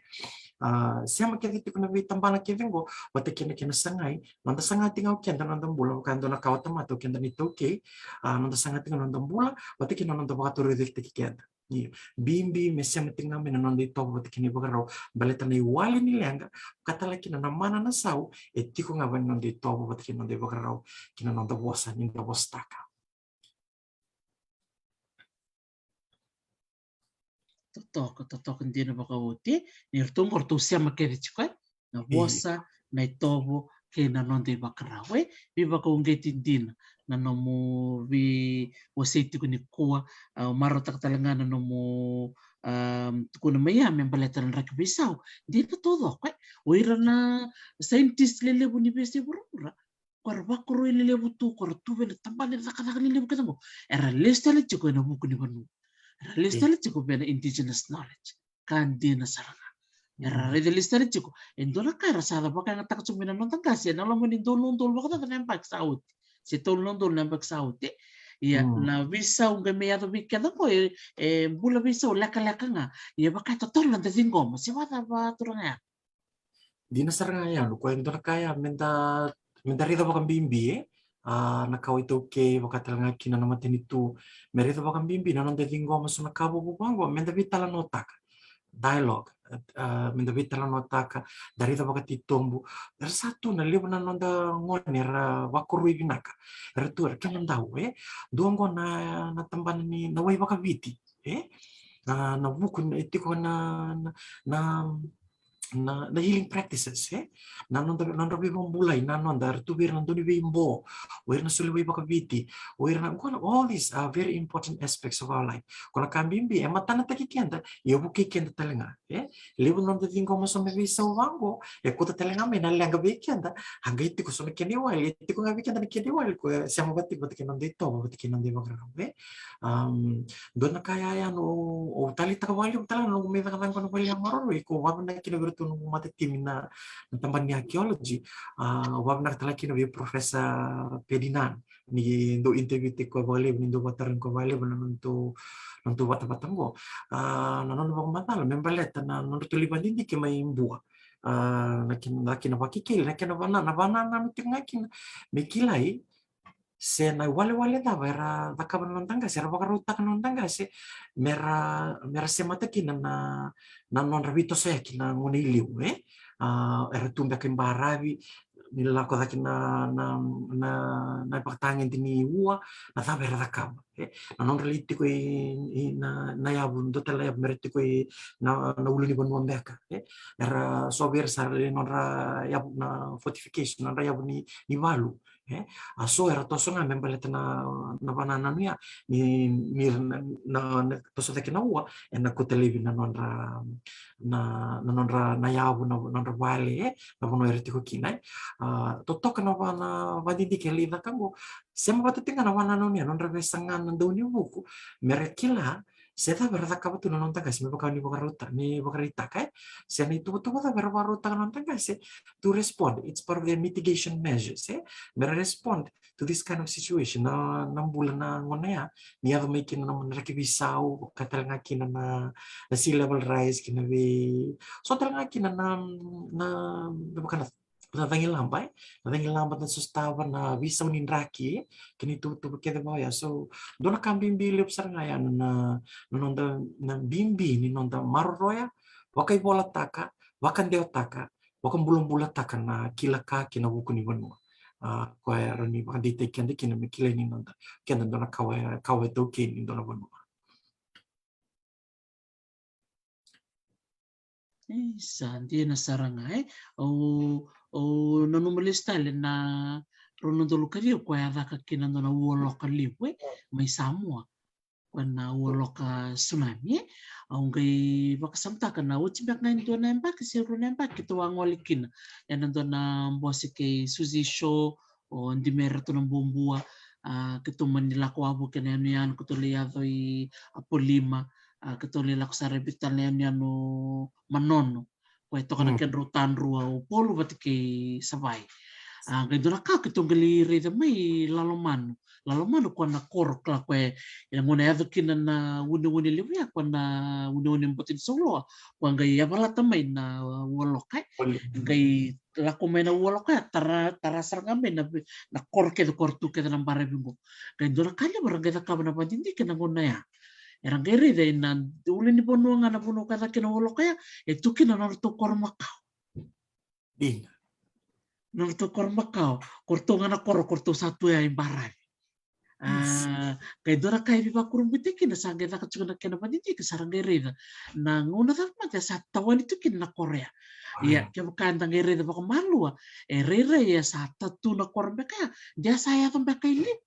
A, sema kece tiko na veitabana kece oqo vata kei na kena sagai, noda saga tiko ga o keda na noda bula, vaka dua na ka o tamata o keda na iTaukei, a, noda saga tiko ga na noda bula vata kei na noda vakatorocaketaki keda. Io, bibi me sema tiko ga mai na noda itovo vata kei na ivakarau, baleta na iwali ni leqa, vakatalega kina na mana, na sau, e tiko ga vua na noda itovo vata kei na noda ivakarau, kei na noda vosa ni da vosataka. Totoka, totoka dina vakaoti. Ni ratou oqo ratou sema kece tiko, e? Na vosa, na itovo kei na noda ivakarau, e? Veivakauqeti dina na nomu veiwasei tiko nikua. A, marautaka tale ga na nomu, a, tukuna mai ya me baleta na draki veisau. Dina taucoko, e? O ira na scientist lelevu ni veiyasai vuravura, ko ra vakoroi lelevu tu, ko ra tu vei na tabana ni cakacaka lelevu kece oqo, era lesu tale tiko ena vuku ni vanua. Era lesu tale tiko vei na indigenous knowledge. Ka dina sara ga. Era raica lesu tale tiko e dua na ka era sa vakayagataka tiko mai na noda qase ena loma ni dua na udolu vakacaca na yabaki sa oti, se tolu na udolu na yabaki sa oti. Ia, na veisau qai mai yaco vei keda oqo, e, e bula veisau lekaleka ga. Ia, vaka e totolo na da ciqoma, se vakacava, turaga ya? Dina sara ga ya, o koya e dua na ka ya meda, meda raica vakabibi, e. A, na kawa iTaukei, vakatalega kina na matanitu, me raica vakabibi na noda ciqoma so na ka vovou vaqo, meda veitalanoataka. Dialogue, a, meda veitalanoataka, da raica vakatitobu. Era sa tu na levu na noda gone era vakoroi vinaka. Era tu, era kena dau, e. Dua oqo na, na tabana ni, na wai vakaViti, e. A, na vuku, e tiko na, na, na na, na healing practices, e? Na noda, na nodra veivakabulai, na noda, era tu vei ira na dau ni veibo, o ira na soli vei vakaviti, o ira na, qo na, all these are very important aspects of our life. Ko na ka bibi, e matanataki keda, ia vukei keda tale ga, e? Levu na noda ciqoma so me veisau vaqo, e kauta tale ga mai na leqa vei keda, a qai tiko so na kena iwali, e tiko ga vei keda na kena iwali, ko e sema vata tiko vata kei na noda itovo, vata kei na noda ivakarau, e? Um, dua na ka ya, ya no, o taleitaka vakalevu tale na noqu mai cakacaka na vale ya maroroi, ko vavinakina vei iratou noqu matatimi na, na tabana ni archaeology, a, vavinaka tale kina vei Professor Ferdinand, ni dau interview tiko vakalevu, ni dau vakatarogi koya vakalevu na nodratou, nodratou vatavata qo. A, na nona vakamacala, me baleta na nodratou lai vakadidike mai Bua. A, na kena, na kena vakekeli, na kena vana, na vanananu tiko ga kina. Me kilai, se na iwalewale cava era cakava na noda qase, era vakarautaka na noda qase, mera, mera semata kina na, na nodra veitosoyaki na gone i liu, e? A, era tu beka i baravi, ni lako cake na, na, na, na ivakatagede ni ua, na cava era cakava, e? Na nodra lai tiko i, i na, na yavu, dua tale na yavu, mera tiko i na, na ulunivanua beka, e? Era so vei ira sara na nodra yavu na fortification, na nodra yavu ni, ni valu, e? A so era toso ga me baleta na, na vanananu ya, ni, ni na, na, na toso cake na ua, ena kauta laivi na nodra, na, na nodra, na yavu, na, nodra vale, e? Na vanua era tiko kina, e? A, totoka na va, na vakadidike e lai caka qo, sema vata tiko ga na vanananu ya, nodra veisaga na dau ni vuku, mera kila se cava era cakava tu na noda qase, me vaka ni vakarauta, ni vakaraitaka, e? Se na ituvatuva cava era vakarautaka na noda qase to respond. It's part of their mitigation measures, e? Mera respond to this kind of situation. Na, na bula na gauna ya, ni yaco mai kina na draki veisau, ka tale ga kina na, na sea level rise, kina vei, so tale ga kina na, na, na vaka na na cagilaba, e? Na cagilaba, na sosotava, na veisau ni draki, e? Kei na ituvatuva kece vaya. So, dua na ka bibi levu sara ga ya na, na noda, na bibi ni noda maroroya, vakaivolataka, vakadewataka, vakabulabulataka na kila ka kei na vuku ni vanua. A, koya e rawa ni vakadeitaki keda kina me kilai ni noda, keda dua na kawa, kawa e taukei ni dua na vanua. Isa, dina sara ga, e. Au, au nanuma lesu tale na rua na udolu ka ciwa, koya a caka kina dua na ua loka levu, e, mai Samoa. Koya na ua loka tsunami, e. Au qai vakasamataka na oti beka ga e dua na yabaki se rua na yabaki keitou a gole kina ena dua na bose kei Suzy Shaw, o Dimeri, ratou na buabua, a, keitou mani lako wavoki ena yanuyanu, keitou lai yaco i Apolima, a, keitou lai lako sara e vitu tale na yanuyanu, Manono, koya e toka na kedrau tadrua o Polu vata kei Savai. A, qai dua na ka keitou qai lai raica mai Lalomanu. Lalomanu koya na koro, kila koya e, ena gauna e yaco kina na uneune levu ya, koya na uneune bota ni sauloa, koya qai yavalata mai na ua loka, e. Qai lako mai na ua loka ya, tara, tara sara ga mai na, na koro kece, koro tu kece na baravi qo. Qai dua na ka levu era qai cakava na vakadidike na gauna ya. Era qai raica ena ulunivanua ga na vanua ka yaco kina na ua loka ya, e tu kina na nodratou koro makawa. Dina. Na nodratou koro makawa, ko ratou ga na koro, ko ratou sa tu ya i baravi. A, qai dua na ka e veivakurabuitaki kina, sa qai caka tiko na kena vakadidike, sa ra qai raica na gauna cava mada sa tawani tu kina na koro ya. Ia, kevaka eda qai raica vakamalua, e rairai e sa tatu na koro beka ya, de sa yaco beka i liu.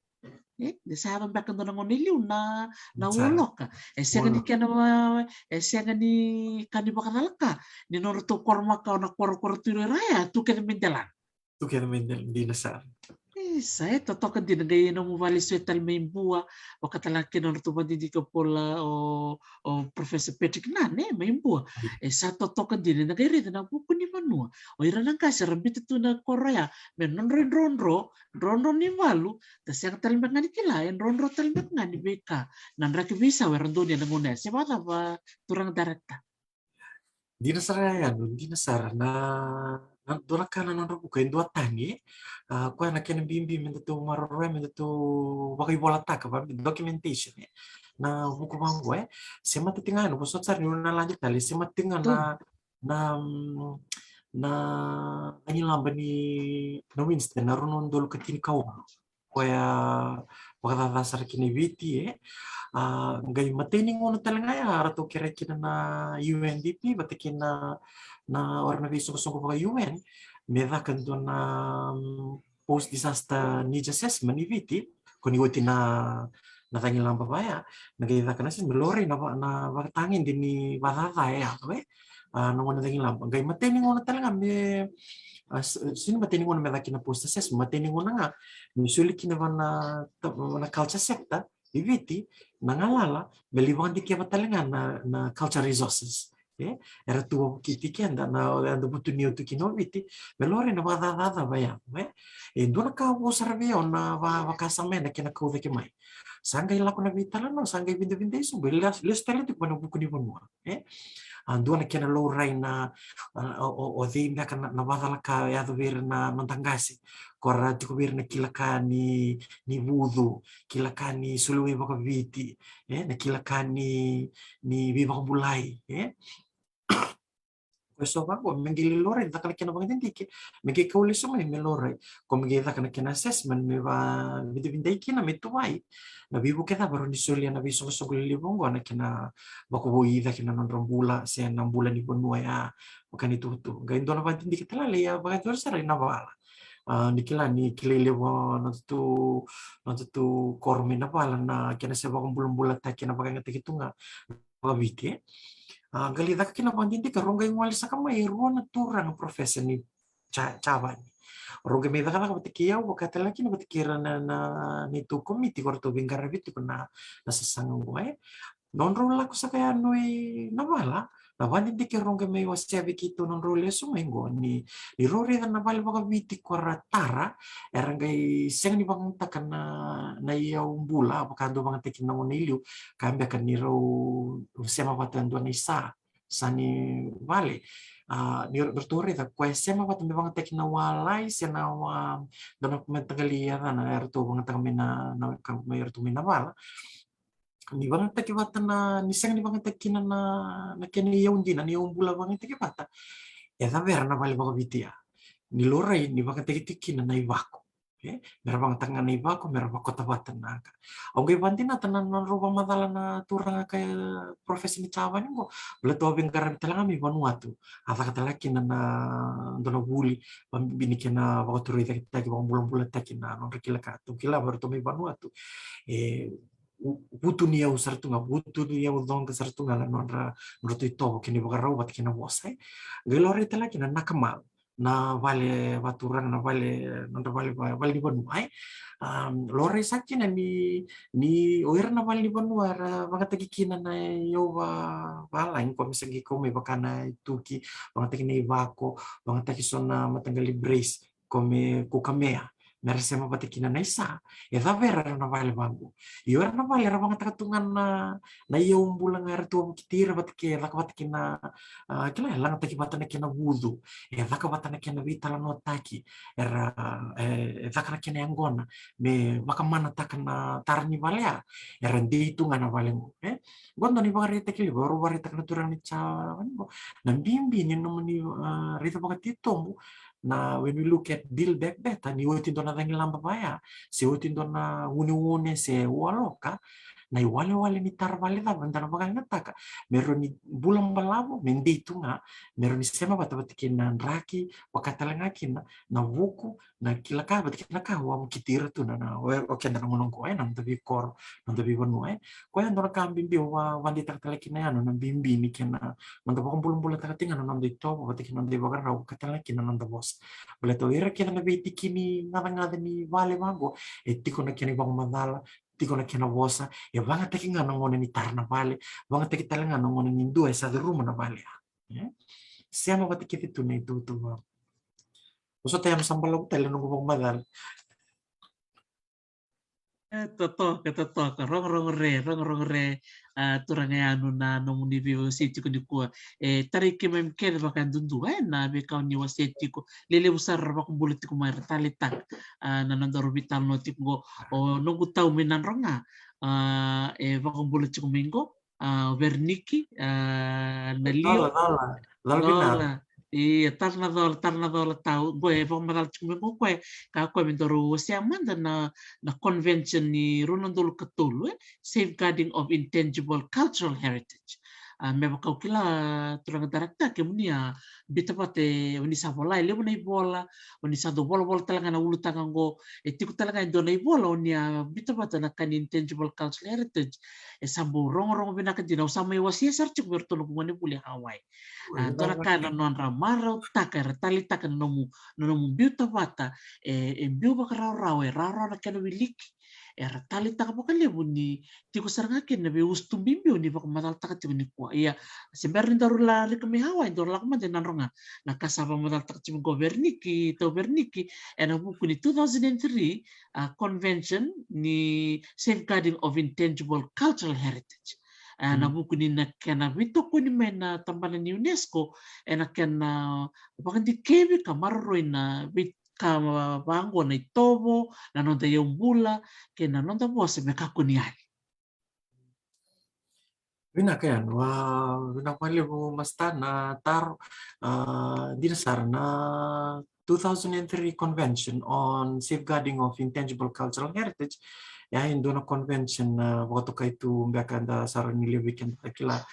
E, de sa yaco beka dua na gauna i liu na, na ua loka. E sega ni kena, e sega ni ka ni vakacalaka ni nodratou koro makawa na koro, koro tu i ra ya, tu kece mai delana. Tu kece mai delana, dina sara. Isa, e totoka dina. Qai nomu vale so e tale mai Bua, vaka tale ga kina nodratou vakadidike o Paula, o, o Professor Patrick Nunn, e, mai Bua. E sa totoka dina, eda qai raica na vuku ni vanua. O ira na qase era biuta tu na koro ya me nodra idrodro, drodro ni valu, da sega tale beka ga ni kila, e drodro tale beka ga ni veika, na draki veisau era donuya na gauna ya. Se vakacava, turaga director? Dina sara ya, no, dina sara. Na, na dua na ka na nodra vuku e duatani, e. A, koya na kena bibi me datou maroroya, me datou vakaivolataka, va, documentation, e. Na vuku vaqo, e. Semata tiko ga, no, vosota sara ni na lade tale, semata tiko ga na, na, mm, na cagilaba ni, na Winston, na rua na udolu ka tinikaono. Koya vakacaca sara kina i Viti, e. A, qai matai ni gauna tale ga ya, ratou kerea kina na U N D P vata kei na, na, o ira na veisoqosoqo vaka-U N me caka dua na, mm, post disaster needs assessment i Viti, ko ni oti na, na cagilaba vaya, me qai caka na assessment, me laurai na va-, na vakatagede ni vakacaca e yaco, e. A, na gauna cagilaba. Qai matai ni gauna tale ga me, a, s-, sega ni matai ni gauna me caka na post assessment, matai ni gauna ga me soli kina vua na, ta-, na culture sector i Viti na galala me lai vakadikeva tale ga na, na culture resources. E, era tu vakiti keda na, eda vutuniyau tu kina o Viti, me laurai na vakacaca vaya, e. E dua na ka vou sara vei au na va-, vakasama ena kena kau cake mai. Sa qai lako na veitalanoa, sa qai vidavidai sobu, e lesu, lesu tale tiko mai na vuku ni vanua, e. A, dua na kena laurai na, a, o, o, o cei beka na, na vakacalaka e yaco vei ira na noda qase, ko ra tiko vei ira na kila ka ni, ni vucu, kila ka ni soli wai vakaviti, e, na kila ka ni, ni veivakabulai, e. Ko e so vaqo, me qai laurai, caka na kena vakadidike, me qai kau lesu mai me laurai. Ko me qai caka na kena assessment, me vavidavidai kina, me tuvai na veivuke cava rawa ni solia na veisoqosoqo lelevu oqo na kena vakavoui cake na nodra bula, se na bula ni vanua ya, vaka ni tukutuku. Qai dua na vakadidike tale, ia vakayacori sara i Navala. A, ni kila, ni kilai levu na tutu, na tutu koro mai Navala na kena se vakabulabulataki, na vakayagataki tu ga vakaviti, e. A, qai lai caka kina vakadidike, rau qai gole saka mai e rua na turaga, professor ni Ja-, Javani. Rau qai mai cakacaka vata kei au, vaka tale ga kina vata kei ira na, na, neitou komiti ko ratou veiqaravi tiko na, na sasaga oqo, e. Nodrau lako saka yani i Navala, na vakadidike rau qai mai wasea vei keitou nodrau lesu mai oqo ni, ni rau raica na vale vakaviti ko ra tara, era qai sega ni vakayagataka na, na iyau bula, vaka dau vakayagataki na gauna i liu, ka beka ni rau sema vata e dua na isa, sa ni vale. A, ni ra-, ratou raica ko e sema vata me vakayagataki na walai, se na wa-, dua na mataqali yacana, eratou vakayagataka mai na, na, ka mai ratou mai Navala. Ni vakayagataki vata na, ni sega ni vakayagataki kina na, na kena iyau dina, na iyau bula vakayagataki vata, e cavera na vale vakaviti ya. Ni laurai, ni vakayagataki tiko kina na ivako. E, me ra vakayagataka ga na ivako, me ra vakota vata na ka. Au qai vakadinata na, na nodrau vakamacala na turaga kaya, professor ni Javani oqo, baleta au veiqaravi tale ga mai Vanuatu. A caka tale ga kina na, na dua na vuli, vakabibi ni kena vakatorocaketaki, vakabulabulataki na nodra kila ka. Tou kila vei ratou mai Vanuatu, e, vu-, vutuniyau sara tu ga, vutuniyau coqa sara tu ga na nodra, nodratou itovo kei na ivakarau vata kei na vosa, e. Qai laurai tale ga kina na Nakamalu, na vale vakaturaga, na vale, nodra vale va-, vale ni vanua, e. Am, laurai saka kina ni, ni o ira na vale ni vanua era vakayagataki kina na iyau va-, valagi, ko me sa qai kau mai vaka na ituki, vakayagataki na ivako, vakayagataki so na mataqali brace, ko me kukamea, me ra sema vata kina na isa, e cavera na vale vaqo. Io, era na vale era vakayagataka tu ga na, na iyau bula ga era tu vakiti ira vata kei, e caka vata kina, a, kila, e lagataki vata na kena vucu, e caka vata na kena veitalanoataki, era, e, e caka na kena yaqona me vakamanataka na tara ni vale ya, era dei tu ga na vale qo, e. Qo dua na ivakaraitaki levu, au vakaraitaka na turaga ni Javani qo, na bibi ni nomuni, a, raica vakatitobu, na, when we look at Build Back Better, ni oti dua na cagilaba vaya, se oti dua na uneune, se ualoka, na iwalewale ni tara vale cava eda na vakayagataka, me rawa ni bula balavu, me dei tu ga, me rawa ni sema vata vata kei na draki, vaka tale ga kina na vuku, na kila ka, vata kei na ka au a vakiti ira tu na, na, o, o keda na gauna oqo, e, na noda veikoro, na noda veivanua, e. Koya e dua na ka bibi au va-, vakadeitaka tale kina yani, na bibi ni kena, noda vakabulabulataka tiko ga na noda itovo, vata kei na noda ivakarau, vaka tale ga kina na noda vosa. Baleta o ira kece na veitikini gacagaca ni vale vaqo, e tiko na kena ivakamacala, tiko na kena vosa, e vakayagataki ga na gauna ni tara na vale, vakayagataki tale ga na gauna ni dua e sa curuma na vale ya. E? Sema vata kece tu na itutu vaqo. Au sa taya me sa balavu tale na noqu vakamacala. E, totoka, totoka. Rogorogo re, rogorogo re, a, turaga Yanu, na nomuni veiwasei tiko nikua. E, tarai keimami kece vakayadudua, e, na veika oni wasea tiko. Lelevu sara ra vakabula tiko mai, ra taleitaka, a, na nodaru veitalanoa tiko qo. O noqu tau mai Nadroga, a, e vakabula tiko mai qo. A, o Vereniki, a, na Lio. Cola, cola, cola vinaka. Ia, tara na cola, tara na cola tau. Qo e vakamacala tiko mai qo, qo e ka koya me daru wasea mada na, na convention ni rua na udolu ka tolu, e, Safeguarding of Intangible Cultural Heritage. A, me vaka au kila, turaga darakita, kemuni a biuta vata, e, oni sa vola e levu na ivola, oni sa dau volavola tale ga na ulutaga oqo, e tiko tale ga e dua na ivola oni a biuta vata na ka ni intangible cultural heritage. E sa bau rogorogo vinaka dina, au sa mai wasea sara tiko vei iratou na noqu gonevuli e Hawaii. A, dua na ka na nodra marautaka, era taleitaka na nomu, na nomu biuta vata, e, e biu vakaraurau, e rawarawa na kena wiliki, era taleitaka vakalevu ni tiko sara ga kina na veiusutu bibi oni vakamacalataka tiko nikua. Ia, se bera ni daru la rika mai Hawaii, daru lako mada e Nadroga, na ka sa vakamacalataka tiko qo o Vereniki, Tau Vereniki, ena vuku ni two thousand and three, a, convention ni safeguarding of intangible cultural heritage. A, na vuku ni na kena veitokoni mai na tabana ni UNESCO, ena kena vakadikevi ka maroroi na vei ka vaqo, na itovo, na noda iyaubula, kei na noda vosa me kakua ni yali. Vinaka yani, a, vinaka vakalevu Masta na taro, a, dina sara na two thousand and three Convention on Safeguarding of Intangible Cultural Heritage. Ya e dua na convention, a, vakatokai tu beka da sa rawa ni levu vei keda kila,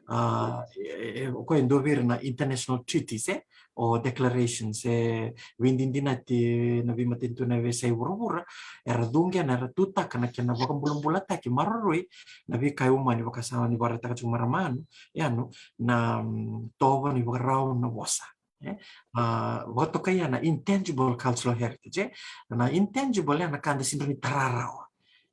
a, e, e, o koya e dua vei ira na international treaties, e, o declarations, e veidinadinati na veimatanitu na veiyasai vuravura, era cuqena, era tutaka na kena vakabulabulataki maroroi na veika e umani, vaka sa ni vakaraitaka tiko marama yani, na, mm, tovo, na ivakarau, na vosa. E, a, vakatokai ya na intangible cultural heritage, e. Na intangible ya na ka da sega ni tara rawa.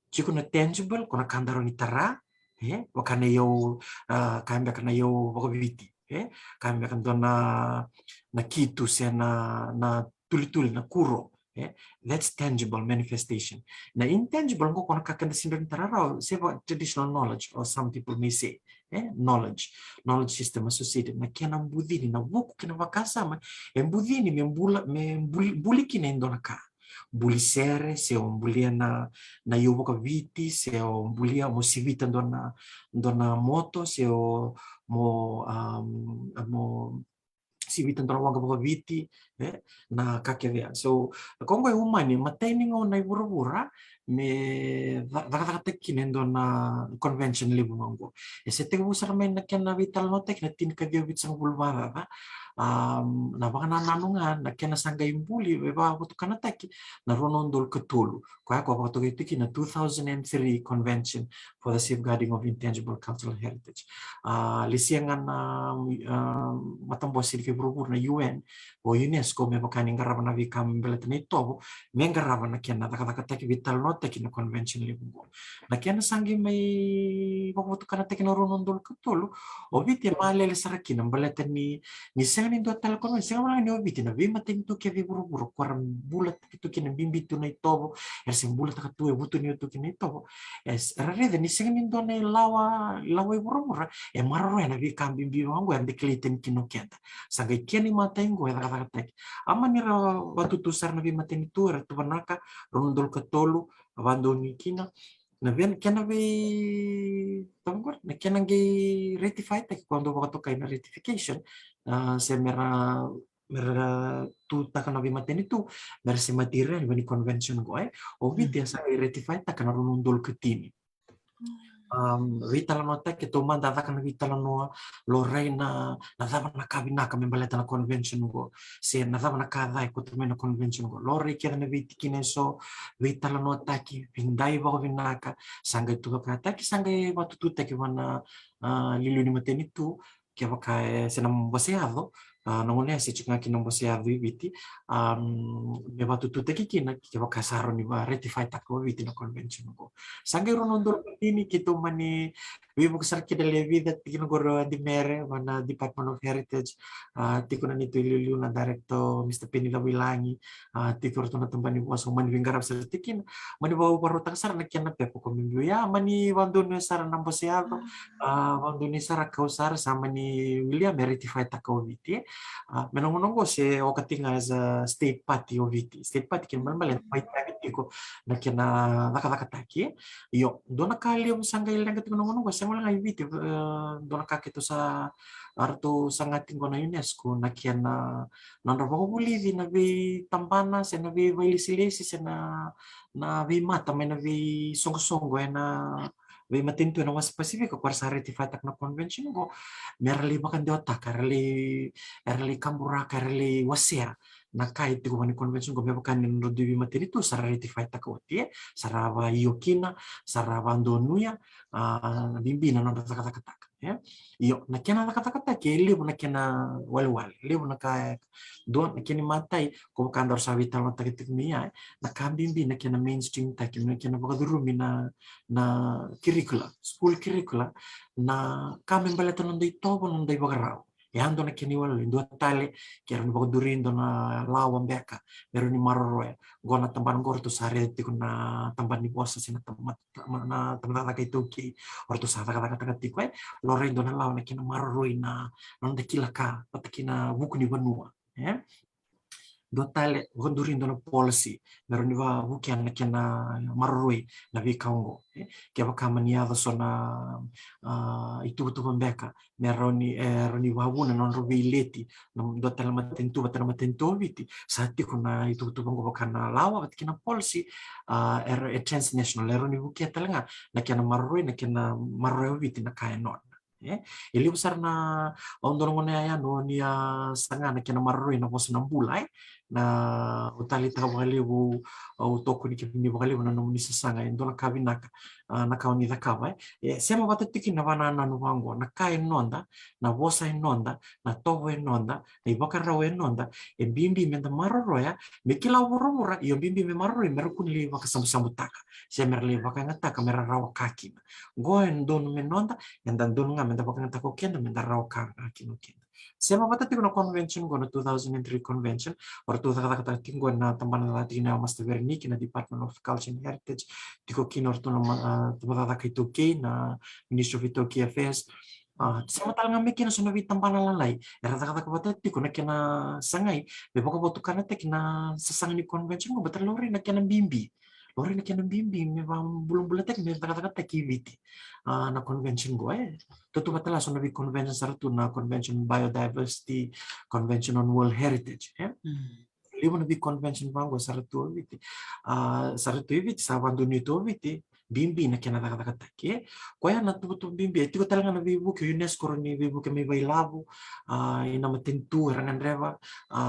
Tiko na tangible, ko na ka da rawa ni tara, e, vaka na iyau, a, ka beka na iyau vakaviti, e, ka beka dua na, na kitu se na, na tulituli, na kuro, e, that's tangible manifestation. Na intangible qo ko na ka keda sega ni tara rawa, se va traditional knowledge, or some people may say, e, knowledge, knowledge system associated, na kena bucini, na vuku kei na vakasama e bucini me bula, me buli, buli kina e dua na ka. Buli sere, se o bulia na, na iyau vakaviti, se o bulia mo sivita dua na, dua na moto, se o mo, um, mo sivita dua na waqa vakaviti, e, na ka kece ya. So, ko qo e umani, matai ni gauna e vuravura me ca-, cakacakataki kina e dua na convention levu vaqo. E se tekivu sara mai na kena veitalanoataki na tinikaciwa vitusagavulu vakacaca, a, na vakanananu ga na kena sa qai buli, e vakavotukanataki na rua na udolu ka tolu. Koya ko vakatokai tu kina na two thousand and three Convention for the Safeguarding of Intangible Cultural Heritage. A, lesia ga na, a, matabose ni kai vuravura na U N, o UNESCO, me vaka ni qarava na veika me baleta na itovo, me qarava na kena cakacakataki, veitalanoataki na convention levu qo. Na kena sa qai mai vakavotukanataki na rua na udolu ka tolu, o Viti e malele sara kina baleta ni, ni sega ni dua tale convention, sega wale ga ni o Viti, na veimatanitu kece e vuravura ko ra bulataki tu kina, bibi tu na itovo, era se bulataka tu, e vutuniyau tu kina na itovo. E s-, era raica ni sega ni dua na ilawa, ilawa e vuravura e maroroya na veika bibi vaqo, era declare tani kina o keda. Sa qai kena imatai qo e cakacakataki. A, mani ra vatutu sara na veimatanitu, era tuvanaka, rua na udolu ka tolu, a, vadonui kina. Na vei, kena vei, tava qori, na kena qai ratify taki, ko dau vakatokai na ratification, a, se mera, mera tutaka na veimatanitu mera semati ira yani vei ni convention qo, e. O Viti, mm, e sa qai ratify taka na rua na udolu ka tini. Um, veitalanoataki, e taumada a caka na veitalanoa, laurai na, na cava na ka vinaka me baleta na convention qo, se na cava na ka ca e kauta mai na convention qo. Laurai kece na veitikina eso, veitalanoataki, veidai vakavinaka, sa qai tucaketaki, sa qai vatututaki vua na, a, iliuliu ni matanitu, kevaka e se na bose yaco, a, na gauna ya se tiko ga kina na bose yaco i Viti, a, me vatututaki kina, kevaka sa rawa ni va ratify taka o Viti na convention qo. Sa qai rua na udolu ka tini, keitou mani veivuke sara kina, lewe vica, tiko qori o Adi Mere, vua na Department of Heritage, a, tiko na neitou iliuliu na director, Mister Peni Cavuilagi, a, tiko ratou na tabana ni vosa, mani veiqaravi sara tiko kina, mani vakarautaka sara na kena pepa ko me biu ya, mani vadonui sara na bose yaco, a, vadonui sara kau sara, sa mani wili ya me ratify taka o Viti. A, me na gauna qo se okati ga as a state party o Viti. State party kena ibalebale mai tavi tiko na kena cakacakataki. Io, dua na ka levu sa qai leqa tiko na gauna qo, sega wale ga i Viti, e, dua na ka keitou sa, a, ratou sa gati qo na UNESCO, na kena, nodra vakavulici na veitabana, se na veivailesilesi, se na, na veimata mai na veisoqosoqo ena, veimatanitu ena wasa Pasifika ko era sa ratify taka na convention qo, me ra lai vakadewataka, era lai, era lai kaburaka, era lai wasea na ka e tiko vua na convention qo, me vaka ni nodra dui veimatanitu sa ra ratify taka oti, e, sa ra vakaio kina, sa ra vakadonuya, a, bibi na nodra cakacakataka. E? Io, na kena cakacakataki e levu na kena walewale, levu na ka e dua. Na kena imatai, ko vaka daru sa veitalanoataka tiko mai ya, e, na ka bibi na kena mainstream taki, na kena vakacurumi na, na curricula, school curricula, na ka me baleta na noda itovo, na noda ivakarau. E a dua na kena iwalewale. Dua tale, ke rawa ni vakaduri dua na lawa beka me rawa ni maroroya. Qo na tabana qo ratou sa raica tiko na tabana ni vosa se na tama-, tama-, na tabacakacaka iTaukei, o ratou sa cakacakataka tiko, e, laurai dua na lawa na kena maroroi na, na noda kila ka vata kei na vuku ni vanua, e. Dua tale, vakaduri dua na policy me rawa ni vakavuke na kena maroroi na veika oqo, e. Kevaka mani yaco so na, a, ituvatuva beka me rawa ni, e, rawa ni vakavuna na nodra veileti na dua tale na matanitu vata na matanitu o Viti, sa tiko na ituvatuva oqo vaka na lawa vata kei na policy, a, e, e transnational, e rawa ni vukea tale ga na kena maroroi, na kena maroroi o Viti na ka e nona. E, e levu sara na, au dau gona ya, no ni a saga na kena maroroi na vosa na bula, e. Na, au taleitaka vakalevu, au tokoni kemuni vakalevu na nomuni sasaga, e dua na ka vinaka, a, na ka o ni cakava, e. E sema vata tiko kina na vakanananu vaqo, na ka e noda, na vosa e noda, na tovo e noda, na ivakarau e noda, e bibi meda maroroya me kila o vuravura, io bibi me maroroi me ra kua ni lai vakasabusabutaka se me ra lai vakayagataka me ra rawa ka kina. Qo e donu me noda, eda donu ga meda vakayagataka o keda meda rawa ka ga kina o keda. Sema vata tiko na convention qo, na two thousand and three convention, o ratou cakacakataka tiko qo na tabana cakacaka tiko na Master Vereniki, na Department of Culture and Heritage, tiko kina o ratou na ma-, a, tabacakacaka iTaukei, na Ministry of ITaukei Affairs. A, sema tale ga mai kina so na veitabana lalai era cakacaka vata tiko na kena sagai me vakavotukanataki na sasaga ni convention qo, baleta laurai na kena bibi. Laurai na kena bibi me vakabulabulataki, me cakacakataki i Viti, a, na convention qo, e. Tautauvata tale so na vei convention, sa ra tu na convention biodiversity, convention on World Heritage, e. Mm. Levu na vei convention vaqo sa ra tu o Viti. A, sa ra tu i Viti, sa vakadonui tu o Viti, bibi na kena cakacakataki, e. Koya na tuvatuva bibi, e tiko tale ga na veivuke o UNESCO, rawa ni veivuke mai Vailavu, a, ina matanitu era gadreva, a,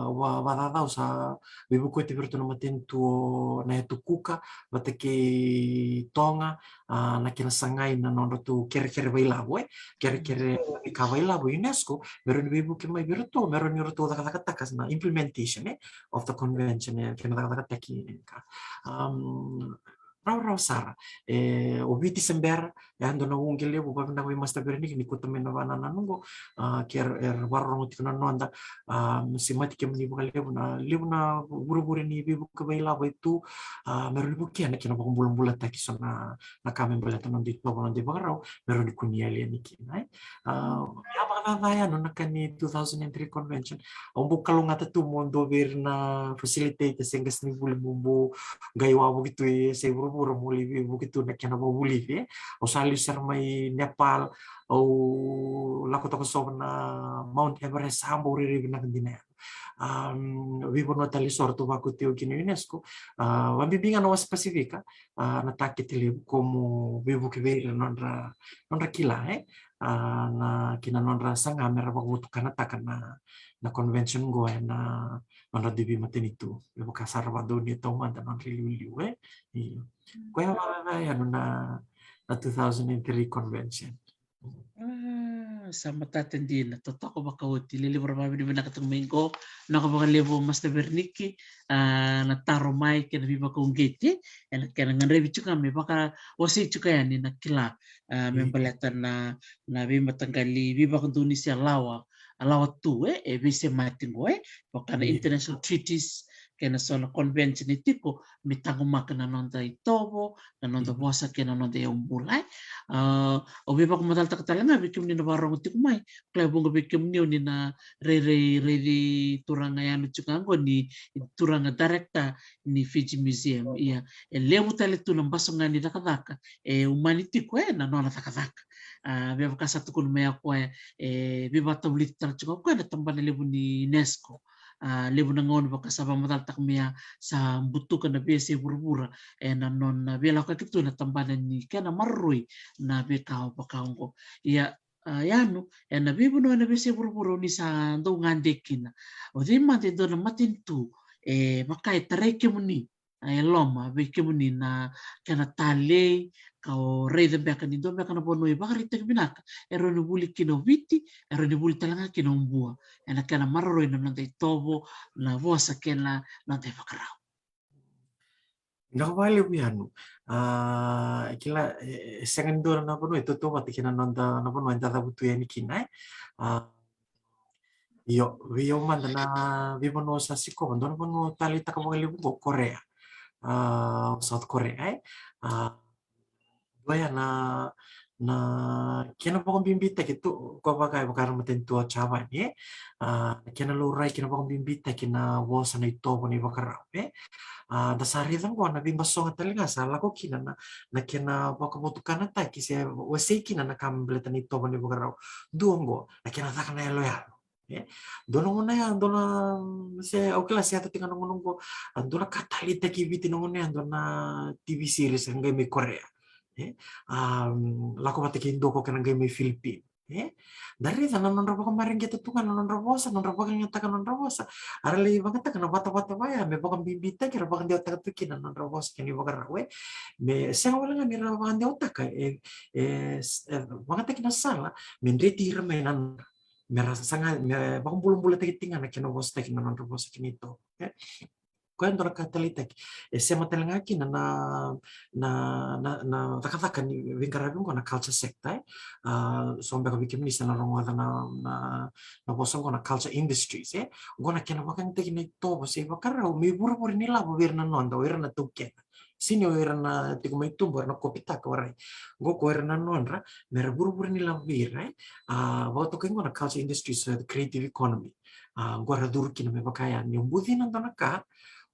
va-, vakacacau sa veivuke oti vei iratou na matanitu o, na Yatu Kuka vata kei Toga, a, na kena sagai na nodratou kerekere Vailavu, e, kerekere ka Vailavu UNESCO, me rawa ni veivuke mai vei iratou, me rawa ni ratou cakacakataka na implementation, e, of the convention, e, kena cakacakataki, e, ka. Um, rawarawa sara. E, o Viti se bera, e a dua na uqeti levu, vakavinaka vei Master Vereniki ni kauta mai na vakanananu qo, a, ke ra, era vakarorogo tiko na noda, a, semati kemuni vakalevu na levu na vurevure ni veivuke Vailavu e tu, a, me rawa ni vukea na kena vakabulabulataki so na, na ka me baleta na noda itovo, na noda ivakarau, me rawa ni kua ni yali yani kina, e. A, ia vakacaca yani na ka ni two thousand and three convention. Au bau kalougata tu meu dua vei ira na facilitator se qasenivuli meu bau qai wavoki tu e yasai vuravura meu lai veivuke tu na kena vakavulici, e. Au sa lesu sara mai Nepal, au lako tokosova na Mount Everest, sa bau rairai vinaka dina yani. Um, veivanua tale eso ratou vakauti au kina UNESCO, a, vakabibi ga na wasa Pasifika, a, na takete levu ko meu veivuke vei ira na nodra, nodra kila, e, a, na, kei na nodra saga me ra vakavotukanataka na, na convention qo ena nodra dui veimatanitu. Me vaka sa ra vakadonui taumada na nodra iliuliu, e. Io. Koya vakaca yani na, na two thousand and three convention. A, sa matata dina, totoka vakaoti, lelevu ra vakavinavinaka tiko mai qo, vinaka vakalevu Master Vereniki, a, na taro mai kei na veivakauqeti, ena kena gadrevi tiko ga me vakawasei tiko yani na kila, a, me baleta na, na veimataqali veivakadonui se lawa, a lawa tu, e, e veisemati qo, e, vaka na international treaties, kei na so na convention e tiko, me taqomaka na noda itovo, na noda vosa kei na noda yaubula, e. A, au via vakamacalataka tale ga vei kemuni na vakarorogo tiko mai, kila e vuqa vei kemuni o ni na rairai raici turaga yani tiko ga qo ni turaga director ni Fiji Museum. Ia, e levu tale tu na basoga ni cakacaka e umani tiko, e, na nona cakacaka. A, via vaka sa tukuna mai o koya, e, veivakavulici tale tiko o koya na tabana levu ni UNESCO. A, levu na gauna vaka sa vakamacalataka mai ya sa butuka na veiyasai vuravura ena nona veilakoyaki tu na tabana ni kena maroroi na veika vaka oqo. Ia, a, Yanu, ena veivanua ena veiyasai vuravura o ni sa dau gade kina, o cei mada e dua na matanitu e vaka e tarai kemuni, a, e loma vei kemuni na kena talei, ka o raica beka ni dua beka na vanua e vakaraitaki vinaka e rawa ni vuli kina o Viti, e rawa ni vuli tale ga kina o Bua ena kena maroroi na noda itovo, na vosa kei na noda ivakarau? Vinaka vakalevu Yanu. A, kila, e, e sega ni dua na vanua e tautauvata kei na noda, na vanua eda cavutu yani kina, e. A, io, vei au mada na veivanua sa sikova, dua na vanua taleitaka vakalevu qo Korea. A, South Korea, e. A, dua ya na, na kena vakabibitaki tu, ko vaka, e vaka na matanitu o Japani, e. A, kena laurai kei na vakabibitaki na vosa, na itovo, na ivakarau, e. A, da sa raica qo na veibasoga tale ga sa lako kina na, na kena vakavotukanataki se wasei kina na ka me baleta na itovo, na ivakarau. Dua qo, na kena caka na yaloyalo. E, dua na gauna ya, dua na, se au kila se yaco tiko ga na gauna qo, a, dua na ka taleitaki e Viti na gauna ya, dua na TV series e qai mai Korea. E, a, lako vata kei Doko kei na qai mai Philippine. E, da raica na nodra vakamareqeta tu ga na nodra vosa, nodra vakayagataka na nodra vosa. A ra lai vakayagataka na vatavata vaya me vakabibitaki, ra vakadewataka tu kina na nodra vosa kei na ivakarau, e. Me sega wale ga ni ra vakadewataka, e, e, s-, e, vakayagataki na sala me dreti ira mai na nodra, me ra saga, me vakabulabulataki tiko ga na kena vosataki na nodra vosa kei na itovo, e. Koya e dua na ka taleitaki. E sema tale ga kina na, na, na, na cakacaka ni veiqaravi qo na culture sector, e. A, so beka vei kemuni sa na rogoca na, na, na vosa qo na culture industries, e. Qo na kena vakayagataki na itovo se ivakarau me ivurevure ni lavo vei ira na noda, o ira na taukena. Sega ni o ira na tiko mai tuba era na kopitaka, warai. Qo ko ira na nodra, me ra vurevure ni lavo vei ira, e. A, vakatokai qo na culture industries, e, the creative economy. A, qo era curu kina me vaka ya, ni o bucina dua na ka,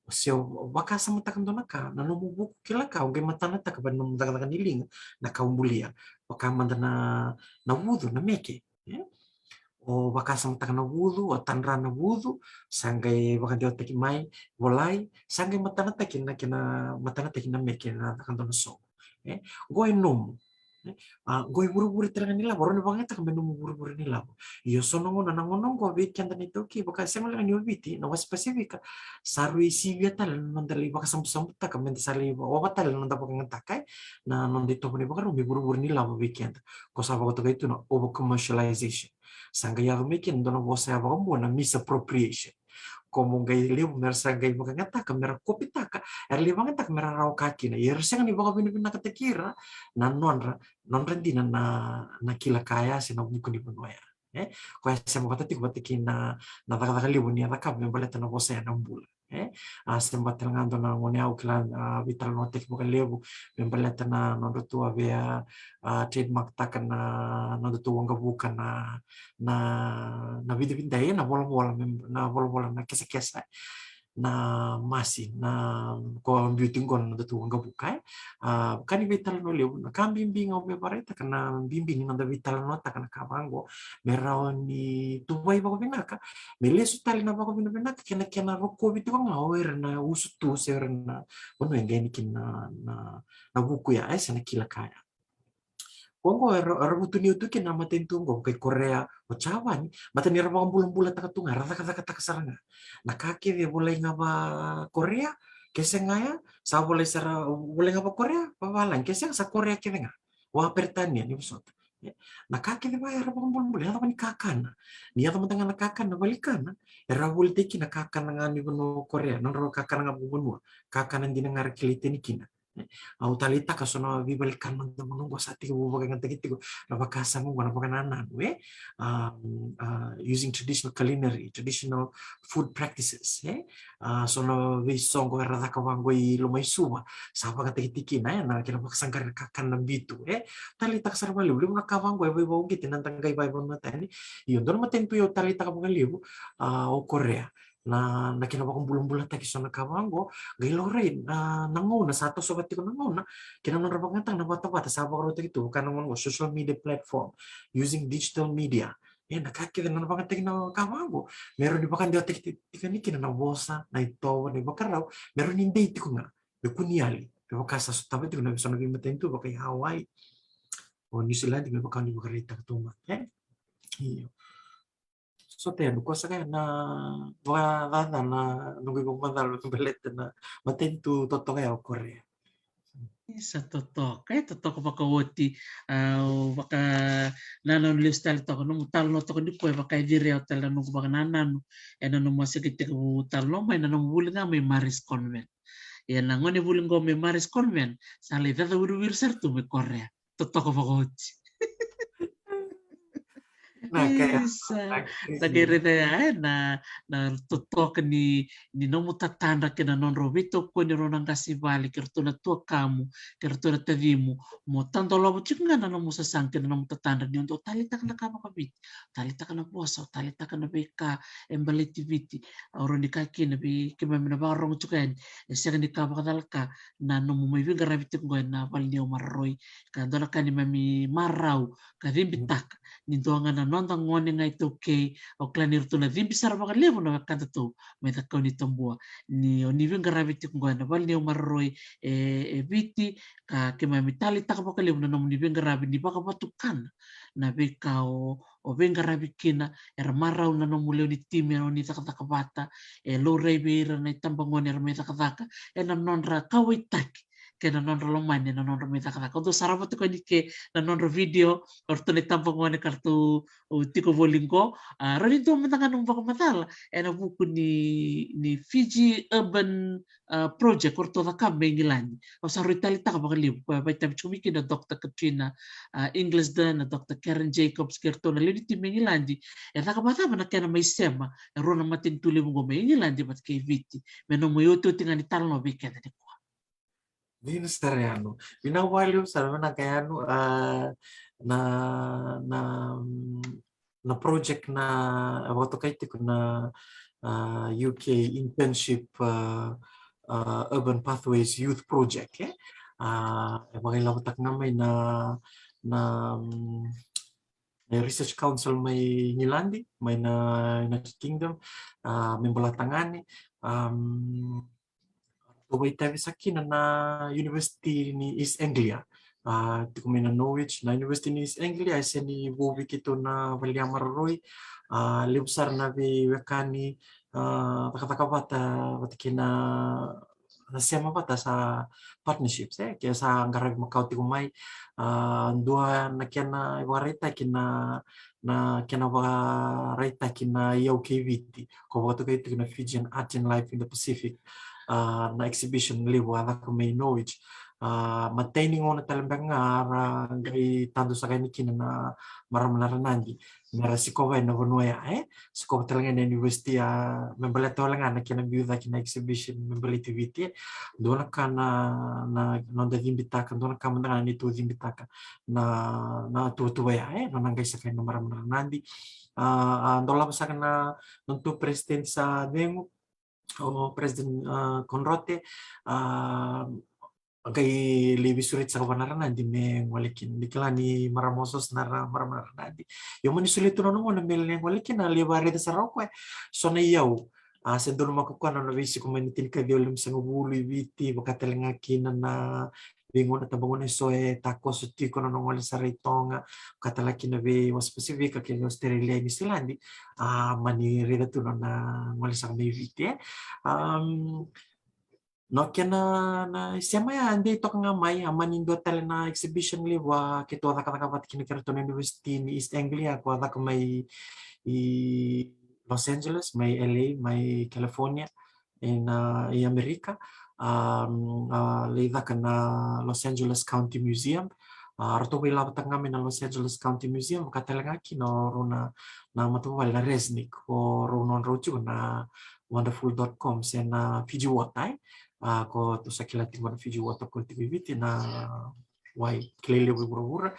o se o vakasamataka dua na ka, na nomu vuku kila ka, o qai matanataka vei na nomu cakacaka ni liga na ka o bulia. Vaka mada na, na vucu, na meke, e. O vakasamataka na vucu, o tadra na vucu, sa qai vakadewataki mai, volai, sa qai matanataki na kena, matanataki na meke na caka dua na soqo. E, qo e nomu. E, a, qo e vurevure tale ga ni lavo, rawa ni vakayagataka me nomu vurevure ni lavo. Io, so na gauna, na gauna qo vei keda na iTaukei, vaka sega wale ga ni o Viti, na wasa Pasifika, sa rui sivia tale na noda lai vakasabusabutaka, meda sa lai ova tale na noda vakayagataka, e, na noda itovo ni vakarau me vurevure ni lavo vei keda. Ko sa vakatokai tu na over commercialization. Sa qai yaco mai kina dua na vosa ya vakabua na misappropriation. Ko mo qai levu me ra sa qai vakayagataka, me ra kopitaka, era lai vakayagataka me ra rawa ka kina. Ia era sega ni vakavinavinakataki ira na nodra, nodra dina na, na kila ka ya se na vuku ni vanua ya. E, koya e sema vata tiko vata kei na, na cakacaka levu ni a cakava me baleta na vosa ya na bula. E, a, sema vata tale ga dua na gone au kila, a, veitalanoataki vakalevu me baleta na nodratou a via, a, trademark taka na nodratou waqavuka na, na, na vidavidai, na volavola, me, na volavola na kesakesa, na masi, na ko biuti qo na nodratou waqavuka, e. A, ka ni veitalanoa levu, na ka bibi ga au via vakaraitaka, na bibi ni noda veitalanoataka na ka vaqo, me rawa ni tuvai vakavinaka, me lesu tale na vakavinavinaka kei na kena rokovi tiko ga o ira na usutu se o ira na vanua e qai yani kina na, na, na vuku ya, e, se na kila ka ya. Ko qo era, era vutuniyau tu kina na matanitu qo, kai Korea, o Japani, baleta ni ra vakabulabulataka tu ga, ra cakacakataka sara ga. Na ka kece e volai ga va Korea, ke sega ya, sa volai sara, volai ga va Korea, vavalagi, ke sega sa Korea kece ga. Va Peritania, ni vosota. E, na ka kece va era vakabulabula, yaco va ni kakana. Ni yaco mada ga na kakana, valikana, era volitaki na kakana ga ni vanua o Korea, nodra kakana ga vakavanua, kakana dina ga ra kilai tani kina. E, au taleitaka so na veivalikana mada ga qo sa tekivu vakayagataki tiko na vakasama qo na vakanananu, e? Um, uh, using traditional culinary, traditional food practices, e? A, so na veisoqo era caka vaqo i Lomaisuva, sa vakayagataki tiko kina, e, na kena vakasaqara na kakana bitu, e? Taleitaka sara vakalevu, levu na ka vaqo e vakaukauataki na noda qai vakavanua tani. Io, dua na matanitu au taleitaka vakalevu, a, o Korea. Na, na kena vakabulabulataki so na ka vaqo, qai laurai na, na gauna, sa toso vata tiko na gauna, kei na nodra vakayagataka na vatavata sa vakarautaki tu, vaka na gauna qo social media platform, using digital media, E na ka kece na vakayagataki na ka vaqo me rawa ni vakadewataki tiko yani kina na vosa, na itovo, na ivakarau, me rawa ni dei tiko ga, me kua ni yali. Me vaka sa sotava tiko na so na veimatanitu vaka i Hawaii, o New Zealand, me vaka ni vakaraitaka tu mai, e? Io. Sota yani, ko sa kaya na vakacaca na noqu ivakamacala me baleta na matanitu totoka ya o Korea. Sa totoka, e totoka vakaoti. A, o vaka na nona lesu tale toka, nomu talanoa toka ni koya vaka e ciri au tale na noqu vakanananu ena nomu a sega tiko talanoa mai na nomu vuli ga mai Marist Convent. Ia na gone vuli qo mai Marist Convent sa lai caca wiriwiri sara tu mai Korea. Totoka vakaoti. Na kaya, isa, na kaya, sa qai raica ya, e, na, na totoka ni, ni nomu tatadra kei na nodrau veitokoni rau na qase i vale kei ratou na tuakamu kei ratou na tacimu, mo tadolava tiko ga na nomu sasaga kei na nomu tatadra ni o dau taleitaka na ka vakaviti, taleitaka na vosa, taleitaka na veika e baleti Viti. Au rawa ni kaya kina vei keimami na vakarorogo tiko yani, e sega ni ka vakacalaka na nomu mai veiqaravi tiko qo ena vale ni au maroroi. Ka dua na ka neimami marau ka cibitaka, ni dua ga na noda gone ga iTaukei, au kila ni ratou na cibi sara vakalevu na wekadatou mai Cakaunitabua, ni tabua ni o ni veiqaravi tiko qo ena vale ni au maroroi e, e Viti, ka keimami taleitaka vakalevu na nomuni veiqaravi ni vakavatukana na veika o, o veiqaravi kina. Era marau na nomu lewe ni timi era o ni cakacaka vata, e laurai vei ira na itabagone era mai cakacaka ena nodra kauwaitaki kei na nodra lomani ena nodra mai cakacaka. Au dau sarava tiko yani ke na nodra video o ratou na itabagone ka ratou tiko voli qo. A, rawa ni dua mada ga nomu vakamacala ena vuku ni, ni Fiji Urban, a, Project o ratou cakava mai Igiladi. Au sa rui taleitaka vakalevu, koya e vakaitavi tiko mai kina na Doctor Katrina, a, Inglisden, na Doctor Karen Jacobs kei ratou na lewe ni timi mai Igiladi. E caka vakacava na kena mai sema e rua na matanitu levu qo mai Igiladi vata kei Viti? Me nomu iotioti ga ni talanoa vei keda nikua. Dina sara yani. Vinaka vakalevu sara, vinaka yani, a, na, na, mm, na project na, e vakatokai tiko na, a, U K Internship, a, a, Urban Pathways Youth Project, e? A, e vakailavotaka ga mai na, na, mm, na Research Council mai Igiladi, mai na United Kingdom, a, me baleta ga ni, am, ratou vakaitavi saka kina na University ni East Anglia. A, tiko mai na Norwich, na University ni East Anglia e sega ni vou vei keitou na vale ni maroroi. A, levu sara na veiwekani, a, cakacaka vata, vata kei na, na sema vata sa partnerships, e, ke sa qaravi makawa tiko mai. A, dua na kena ivakaraitaki na, na kena vakaraitaki na Iyau kei Viti, ko vakatokai tiko na Fijian Art and Life in the Pacific, a, na exhibition levu a caka mai Norwich. A, matai ni gauna tale beka ga ra qai tadu saka yani kina na marama na Ranadi me ra sikova ena vanua ya, e? Sikova tale ga ena university, a, me baleta wale ga na kena biu cake na exhibition me baleti Viti, e? Dua na ka na, na noda cibitaka, dua na ka mada ga na neitou cibitaka na, na tuvatuva ya, e? Na nona qai sakai na marama na Ranadi. A, a dolava saka na nodatou president sa cegu, o President, a, Konrote, a, qai lai veisureti saka vua na Ranadi me gole kina. Ni kila ni marama osooso na ra-, marama na Ranadi. Io, mani solia tu na nona gauna me lai gole kina, lai vakaraica sara o koya so na iyau. A, se donumaka o koya na nona veisiko mai na tinikaciwa limasagavulu i Viti, vaka tale ga kina na veigauna, tabagauna eso e takoso tiko na nona gole sara i Toga, vaka tale ga kina vei Wasa Pasifika kei Australia, Niusiladi. A, mani raica tu na nona gole saka mai Viti, e. Am, na kena na isema ya a dei toka ga mai, a mani dua tale na exhibition levu a keitou a cakacaka vata kina kei ratou na University ni East Anglia, ko a caka mai i Los Angeles, mai L A, mai California, ena, i Amerika. A, a lai caka na Los Angeles County Museum. A, ratou veilavotaka ga mai na Los Angeles County Museum, vaka tale ga kina o rau na, na matavuvale na Resnick, o rau nodrau tiko na wonderful dot com se na Fiji Water, e? A, ko tou sa kila tiko na Fiji Water ko tiko i Viti, na wai kilai levu i vuravura.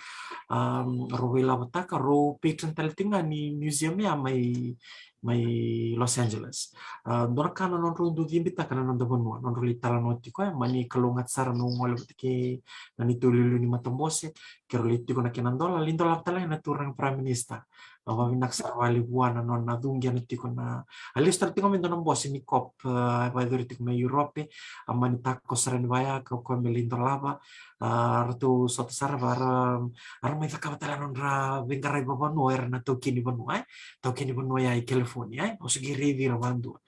A, rau veilavotaka, rau patron tale tiko ga ni museum ya mai, mai Los Angeles. A, dua na ka na nodrau dau cibitaka na noda vanua, nodrau lai talanoa tiko, e, mani kalougata sara na gole vata kei na neitou iliuliu ni matabose, keirau lai tiko na kena dola, lai dola tale na turaga Prime Minister. A vavinaka sara valevu vua na nona cuqena tiko na, a lesu tale tiko mai dua na bose ni COP, a, e vakayacori tiko mai Europe, a mani takoso sara yani vaya ka o koya me lai dolava, a, ratou sota sara va ra, a ra mai cakava tale na nodra veiqaravi vavanua era na taukei ni vanua, e, taukei ni vanua ya i California, e, o sa qai raici ira vadua.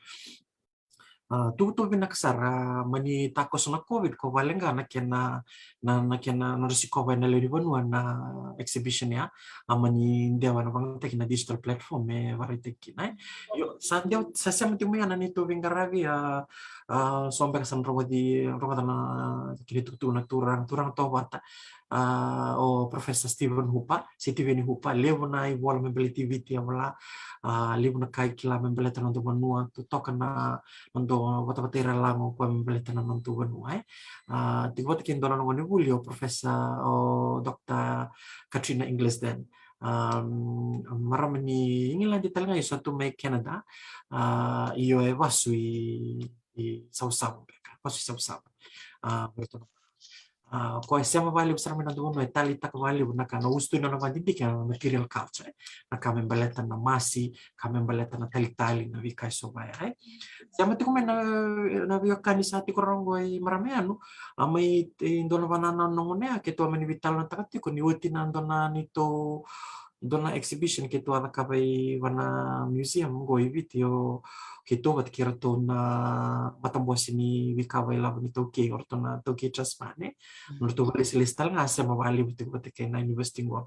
A, tukutuku vinaka sara, a, mani takoso na COVID ko valeqa na kena, na, na kena nodra sikova ena lewe ni vanua na exhibition ya, a mani dewa na vagataki na digital platform e varaitaki kina, e. Io, sa dewa, sa sema tiko mai ya na neitou veiqaravi, a, a, so beka sa na rogoci, rogoca na kena tukutuku na turaga, turaga tovata, a, o Professor Stephen Hooper, Sitiveni Hooper, levu na ivola me baleti Viti e vola, a, levu na ka e kila me baleta na noda vanua, totoka na noda vatavata ira lago koya me baleta na noda vanua, e. A, tiko vata kei dua na nona gonevuli o Professor, o Doctor Katrina Inglesden. Um, marama ni Igiladi tale ga, ia sa tu mai Canada, a, io e vasu i, i Savusavu beka, vasu i Savusavu. A, a, ko e sema valevu sara mai na noda vanua, e taleitaka valevu na ka na usutu ni nona vadidike na material culture, e. Na ka me baleta na masi, ka me baleta na talitali, na veika e so vaya, e. Sema tiko mai na, na veiwekani sa tiko rogo i marama yanu, a mai, e, dua na vanua na gone ya, keitou a mani veitalanoataka tiko ni oti na dua na neitou dua na exhibition keitou a cakava i va na museum qo i Viti, o keitou vata kei ratou na matabose ni veika vakailavo ni taukei, o ratou na taukei Trust Fund, e. Ratou vakalesilesi tale ga, sema valevu tiko vata kei na university qo.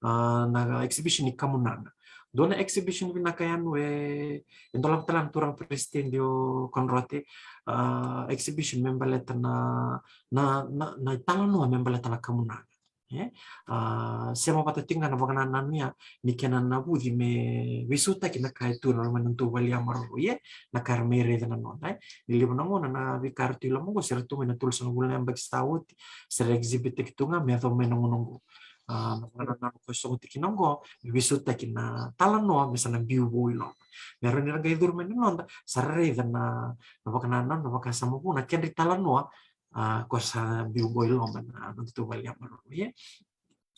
A, na exhibition i Kamunaga. Dua na exhibition vinaka yanu e, e dolava tale na turaga president o Konrote, a, exhibition me baleta na, na, na, na italanoa me baleta na kamunaga. E, a, sema vata tiko ga na vakanananu ya ni kena navuci me veisautaki na ka e tu ena loma ni nodatou vale ni maroroi, e, na ka era mai raica na noda, e. Ni levu na gauna na veika era tu i loma qo se ra tu mai na tolusagavulu na yabaki sa oti, se ra exhibit taki tu ga me yacova mai na gauna qo. A, na vakanananu ko e sogo tiko kina qo me veisautaki na talanoa me sa na biu vou i loma. Me rawa ni ra qai curu mai na noda, sa ra raica na, na vakanananu, na vakasama vou, na kedra italanoa, a, ko sa biu qo i loma na, na nodatou vale ni maroroi, e.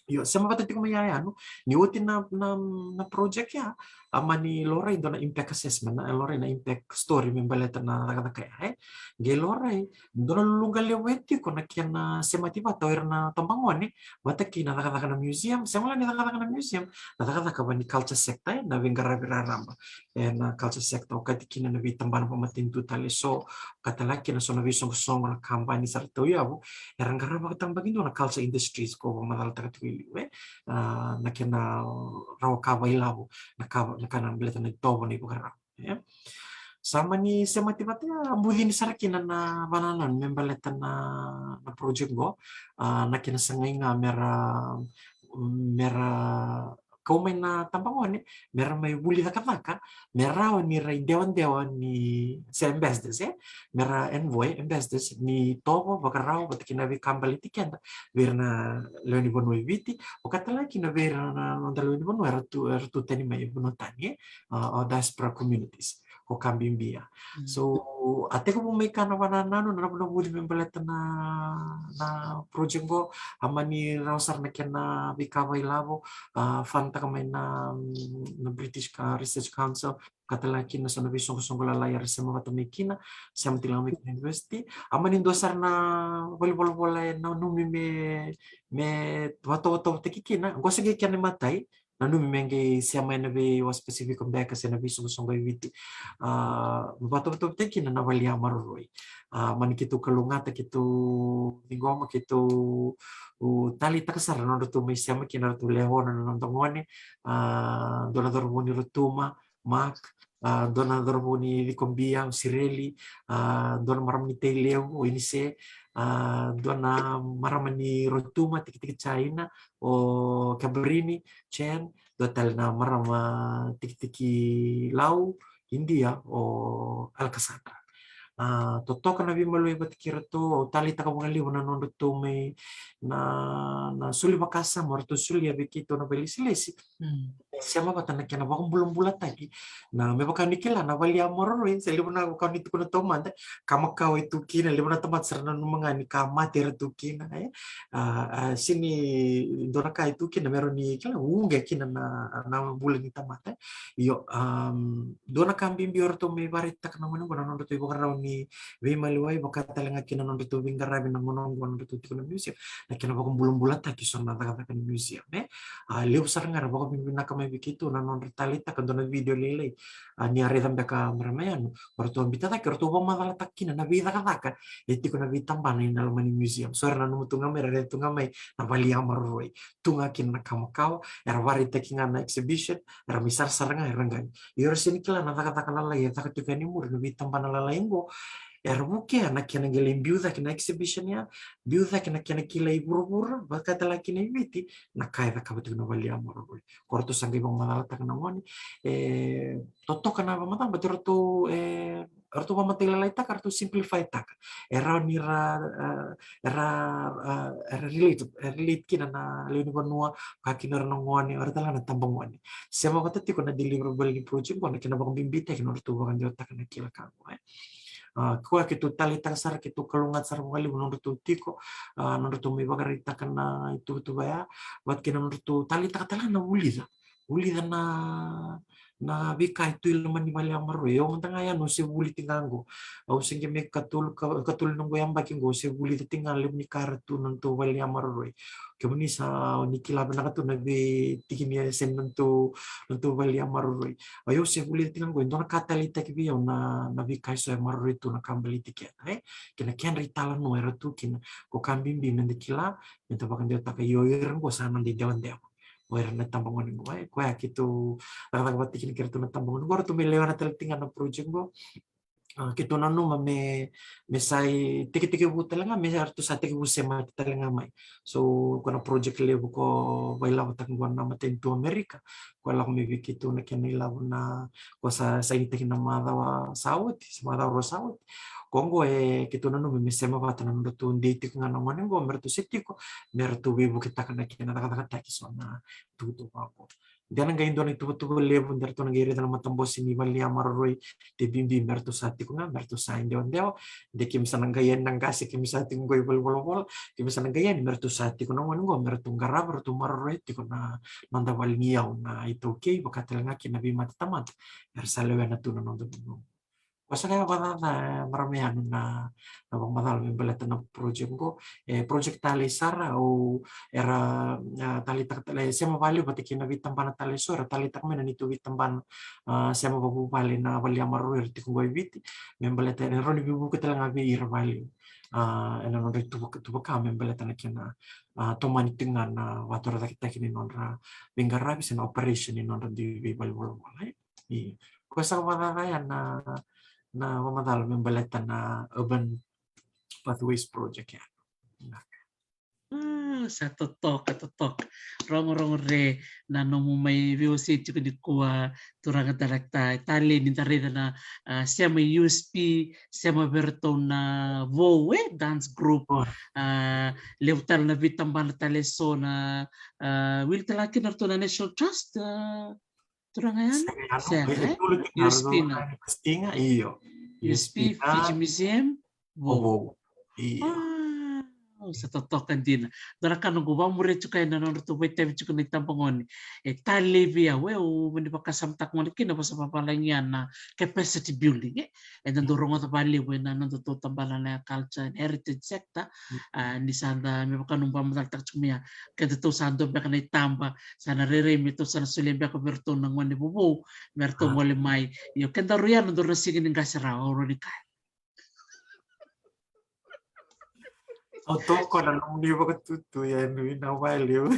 Io, sema vata tiko mai ya yanu, ni oti na, na, na project ya, a mani laurai dua na impact assessment, na, laurai na impact story me baleta na cakacaka ya, e. Qai laurai dua na luluqa levu e tiko na kena semati vata o ira na tabagone vata kei na cakacaka na museum, sega wale ni cakacaka na museum, na cakacaka va ni culture sector, e, na veiqaravi raraba ena culture sector, okati kina na veitabana vakamatanitu tale e so, ka tale kina so na veisoqosoqo, na kabani sa ra tauyavu, era qarava vakatabakidua na culture industries ko vakamacalataka tiko i liu, e. A, na kena rawa ka vakailavo, na ka, na ka na baleta na itovo, na ivakarau, e. Sa mani semati vata ya, a bucini sara kina na vakanananu me baleta na, na project qo, a, na kena sagai ga me ra, me ra kau mai na tabagone me ra mai vuli cakacaka, me rawa ni ra idewadewa ni, se ambassadors, e, me ra envoy, ambassadors ni itovo, vakarau vata kei na veika baleti keda vei ira na lewe ni vanua i Viti, o ka tale kina vei ira na noda lewe ni vanua era tu, era tu tani mai e vanua tani, e, a, o diaspora communities, ko ka bibi ya. So a tekivu mai ka na vakanananu, na navunavuci me baleta na, na project qo, a mani rawa sara na kena veika vakailavo, a, fund taka mai na, na British ka Research Council, ka tale kina so na veisoqosoqo lalai era sema vata mai kina, sema tiko ga mai kina university. A mani dua sara na valenivolavola e nanumi me, me vakatovotovotaki kina, qo se qai kena imatai, nanumi me qai sema ena veiwasewase Pacific beka se na veisoqosoqo e Viti. A, vakatovotovotaki kina na vale ni maroroi. A, mani keitou kalougata, keitou ciqoma, keitou taleitaka sara na nodratou mai sema kina, ratou le ono na noda gone. A, dua na cauravou ni Rotuma, Mark, a, dua na cauravou ni Cikobia, o Sireli, a, dua na marama ni Tailevu, o Inise, a, dua na marama ni Rotuma, Tikitiki China, o Cabrini, Chen, dua tale na marama Tikitiki Lau, India, o Alexandra. A, totoka na veimaliwai vata kei iratou, au taleitaka vakalevu na nodratou mai na, na soli vakasama o ratou solia vei keitou na vailesilesi. Mm. Sema vata na kena vakabulabulataki. Na me vaka ni kila na vale ni maroroi, se levu na vaka ni tukuna taumada, ka makawa e tu kina, levu na tamata sa ra nanuma ga ni ka mate era tu kina, e. A, a, sini dua na ka e tu kina, me rawa ni kila, uqe kina na, na bula ni tamata. Io, um, dua na ka bibi o ratou me vakaraitaka na gone qo na nodratou ivakarau ni veimaliwai, vaka tale ga kina na nodratou veiqaravi na gone qo na nodratou tiko na museum, na kena vakabulabulataki so na cakacaka ni museum, e. A, levu sara ga era vakavinavinaka mai vei keitou na nodra taleitaka dua na video lailai. A, ni a raica beka marama yani, o ratou a bita cake, o ratou vakamacalataka kina na veicakacaka e tiko na veitabana ina loma ni museum. So era nanuma tu ga mai, era raica tu ga mai na vale ni maroroi. Tu ga kina na ka makawa, era vakaraitaki ga na exhibition, era mai sarasara ga, era qai. Io, era sini kila na cakacaka lalai e caka tiko yani muri na veitabana lalai qo. Era vukea na kena qai lai biu cake na exhibition ya, biu cake na kena kilai vuravura, vaka tale ga kina i Viti, na ka e cakava tiko na vale ni maroroi. Ko ratou sa qai vakamacalataka na gone, e, totoka na vakamacala, but ratou, e, ratou vakamatailalai taka, ratou simplify taka. E rawa ni ra, e, era, e, era relate, e, relate kina na lewe ni vanua, ka kina era na gone, era tale ga na tabagone. Sema vata tiko na deliverable ni project qo, na kena vakabibitaki na nodratou vakadewataka na kila ka qo, e. A, koya keitou taleitaka sara, keitou kalougata sara vakalevu na nodratou tiko, a, na nodratou mai vakaraitaka na ituvatuva ya, vata kei na nodratou taleitaka tale ga na vulica. Vulica na, na veika e tu i loma ni vale ni maroroi. Au mada ga yani au se vuli tiko ga qo. Au se qai mai katolu, ka, katolu na noqu yabaki qo, au se vulica tiko ga levu ni ka era tu na nodratou vale ni maroroi. Kemuni sa, ni kila vinaka tu na veitiki ni yasani na nodratou, na nodratou vale ni maroroi. Au se vulica tiko ga qo, e dua na ka taleitaki vei au na, na veika eso e maroroi tu na ka baleti keda, e. Kei na kedra italanoa era tu kina, ko ka bibi meda kila, meda vakadewataka, io, ira qo sa noda idewadewa. O ira na tabagone qo, e, koya keitou cakacaka vata kina kei iratou na tabagone qo, ratou mai lewena tale tiko ga na project qo. A, keitou nanuma me, me sa itekitekivu tale ga, me ratou sa tekivu semati tale ga mai. So, ko na project levu ko vailavotaka qo na matanitu Amerika, ko lako mai vei keitou na kena ilavo na, ko sa sainitaki na macawa sa oti, se macawa rua sa oti. Ko qo e keitou nanuma me sema vata na nodratou dei tiko ga na gone qo, me ratou se tiko, me ratou veivuketaka na kena cakacakataki so na tukutuku vaqo. De na qai dua na ituvatuva levu, de ratou na qai raica na matabose ni vale ni maroroi, de bibi me ratou sa tiko ga, me ratou sa idewadewa, de keimami sa na qai yani na qase, keimami sa tiko qo i valenivolavola, keimami sa na qai yani me ratou sa tiko na gone qo, me ratou qarava, ratou maroroya tiko na noda vale ni yau na iTaukei, vaka tale ga kina veimatatamata era sa lewena tu na noda vanua. Ko sa qai vakacaca, e, marama yani na, na vakamacala me baleta na project qo. E, project talei sara, au, era, a, taleitaka tale, sema vakalevu vata kei na veitabana tale eso, era taleitaka mai na neitou veitabana, a, sema vakavuvale na vale ni maroroi era tiko qo i Viti, me baleta, e rawa ni veivuke tale ga vei ira vakalevu. A, ena nodra ituva, tuva ka me baleta na kena, a, tomani tiko ga na vakatorocaketaki ni nodra veiqaravi se na operation ni nodra dui veivalenivolavola, e. Io. Ko sa vakacaca ya na, na vakamacala me baleta na Urban Pathways Project ya. A, sa totoka, totoka. Rogorogo re na nomu mai veiwasei tiko nikua, turaga director, e talei ni da raica na, a, sema i U S P, sema vei iratou na Vou, e, dance group. O. A, levu tale na veitabana tale eso na, a, wili tale ga kina iratou na National Trust, a, turaga yani? Sega, e, e, e, e, e, U S P ga. U S P, Fiji Museum, Vou. Vou. Io. A, sa totoka dina. Dua na ka noqu vakamuria tiko ena nodratou vakaitavi tiko na itabagone. E talei vei au, e, au mani vakasamataka gona kina, vosa vavalagi ya na capacity building, e. Eda dau rogoca vakalevu ena nodatou tabana na culture and heritage sector. Mm. A, ni sa da me vaka nomu vakamacalataka tiko mai ya, kedatou sa dua beka na itaba, sa na rairai me tou sa na solia beka vei iratou na gone vovou me ratou gole mai. Io, kedaru ya na nodaru na siga ni qase rawa, au rawa ni kaya. Au toka na nomuni vakatutu ya, ni vinaka vakalevu.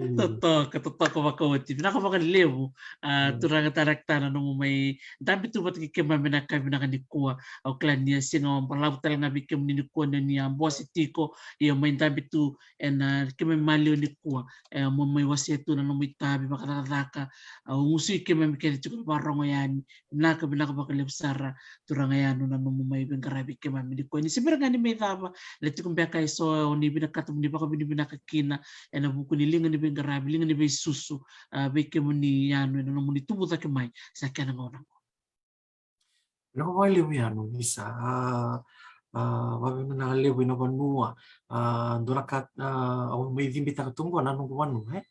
Totoka, totoka vakaoti. Vinaka vakalevu, a, turaga tarakitana, nomu mai dabe tu vata kei keimami na ka vinaka nikua. Au kila ni a siga balavu tale ga vei kemuni nikua ni a bose tiko, ia mai dabe tu ena keimami maliwa nikua. E, mo mai wasea tu na nomu itavi vakacakacaka. Au gusui keimami kece tiko na vakarogo yani. Vinaka, vinaka vakalevu sara, turaga Yanu, na nomu mai veiqaravi keimami nikua. Ni se bera ga ni mai cava, le tiko beka eso o ni vinakata mo ni vakavinavinaka kina ena vuku ni liga ni veiqaravi, liga ni veisusu, a, vei kemuni Yanu ena nomuni tubu cake mai, sa kena gauna qo. Vinaka vakalevu Yanu, ni sa, a, a, vakavinavinaka levu ina vanua, a, dua na ka, a, au mai cibitaka tu qo na noqu vanua, e?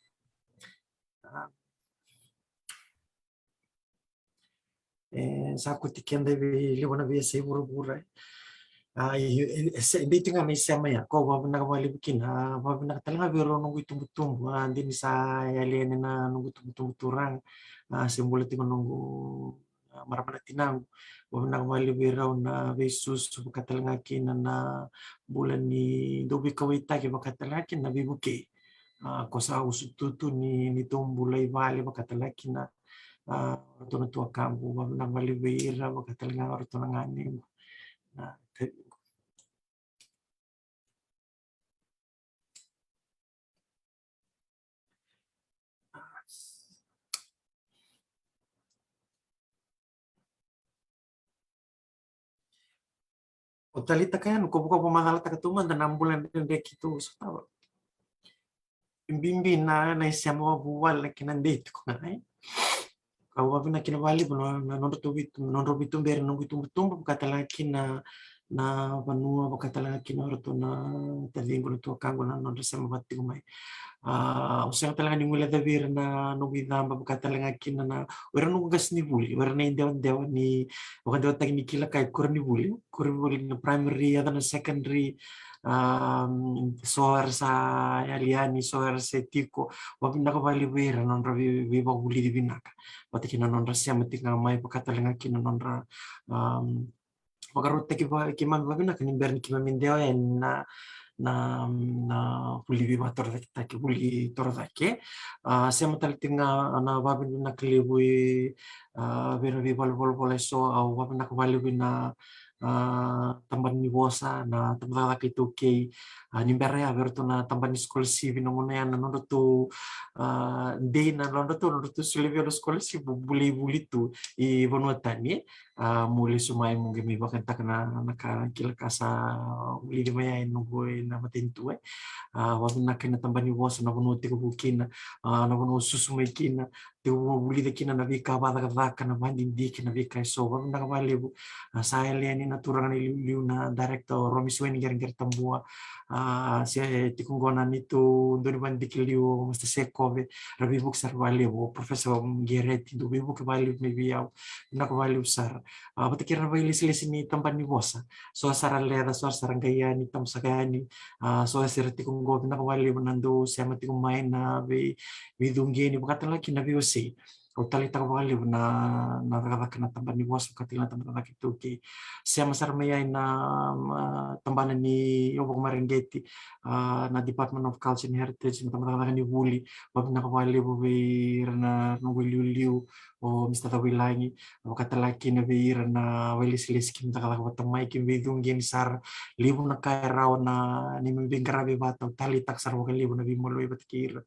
A, e, sa kuti keda vei levu na veiyasai vuravura. A, e, e, e, se, dei tu ga na isema ya, ko vavinaka vakalevu kina, a, vavinaka tale ga vei rau noqu itubutubu, a, dei ni sa yali yani na noqu itubutubu turaga, a, se bula tiko noqu, a, marama na tinaqu, vavinaka vakalevu vei rau na veisusu, vaka tale ga kina na bula ni dau veikauwaitaki, vaka tale ga kina na veivukei. A, ko sa usutu tu ni, ni tou bula i vale, vaka tale ga kina, a, o ratou na tuakaqu, vavinaka vakalevu vei ira, vaka tale ga o ratou na ganequ. Na, o taleitaka yani, ko vaka vakamacalataka tu mada na bula dredre keitou sotava. Bibi na, na isema vakavuvale kei na dei tiko ga, e? Au vavinaka kina vakalevu na, na nodratou veitu-, nodratou veituberi na noqu itubutubu, vaka tale ga kina na vanua, vaka tale ga kina o ratou na taciqu, na tuakaqu, na nodra sema vata tiko mai. A, au sega tale ga ni guilecavi ira na noqu icaba, vaka tale ga kina na, o ira noqu qasenivuli, o ira na idewadewa ni vakadewataki ni kila kai koronivuli, koronivuli na primary, yaco na secondary, a, so era sa yali yani, so era se tiko, vavinaka vakalevu vei ira na nodra vei, veivakavulici vinaka. Vata kei na nodra sema tiko ga mai, vaka tale ga kina na nodra, a, vakarautaki va-, keimami vavinaka ni bera ni keimami dewa yani na, na, na vuli veivakatorocaketaki, vuli torocake. A, sema tale tiko ga na vavinavinaka levu i, a, vei ira na veivalenivolavola eso, au vavinaka vakalevu ina, a, tabana ni vosa, na tabacakacaka iTaukei, a, ni bera ya vei iratou na tabana ni scholarship, na gauna ya na nodratou, a, dei na nodratou, nodratou solia vei au na scholarship, bulei vuli tu i vanua tani, e. A, mo lesu mai mo qai mai vakayagataka na, na ka, kila ka sa vulici mai yani noqu ena matanitu, e. A, vavinaka ina tabana ni vosa, na vanua tekivu kina, a, na vanua susu mai kina, tekivu vulica kina na veika vakacakacaka, na vakadidike, na veika eso, vavinaka vakalevu. A, sa yali yani na turaga na iliuliu, na director o Romi Sueni Qereqere Tabua, a, se tiko qo na neitou dau ni vakadidike liu o Master Sekove, ra veivuke sara vakalevu, o Professor Gereti, dau veivuke vakalevu mai vei au, vinaka vakalevu sara. A, vata kei ira na vakailesilesi ni tabana ni vosa, so sara leca, so sara qai yani, tamusaka yani, a, so sera tiko qo, vinaka vakalevu na dau sema tiko mai na vei, veicuqeni, vaka tale ga kina na veiwasei. Au taleitaka vakalevu na, na cakacaka na tabana ni vosa, vaka tale ga na tabana ni cakacaka iTaukei. Sema sara mai yani na, a, tabana ni, o vakamareqeti, a, na Department of Culture and Heritage, na tabana ni cakacaka ni vuli, vavinaka vakalevu vei ira na noqu iliuliu, o Mister Cavuilagi, vaka tale ga kina vei ira na vakailesilesi keimami cakacaka vata mai, keimami veicuqeni sara, levu na ka e rawa na neimami veiqaravi vata, au taleitaka sara vakalevu na veimaliwai vata kei ira.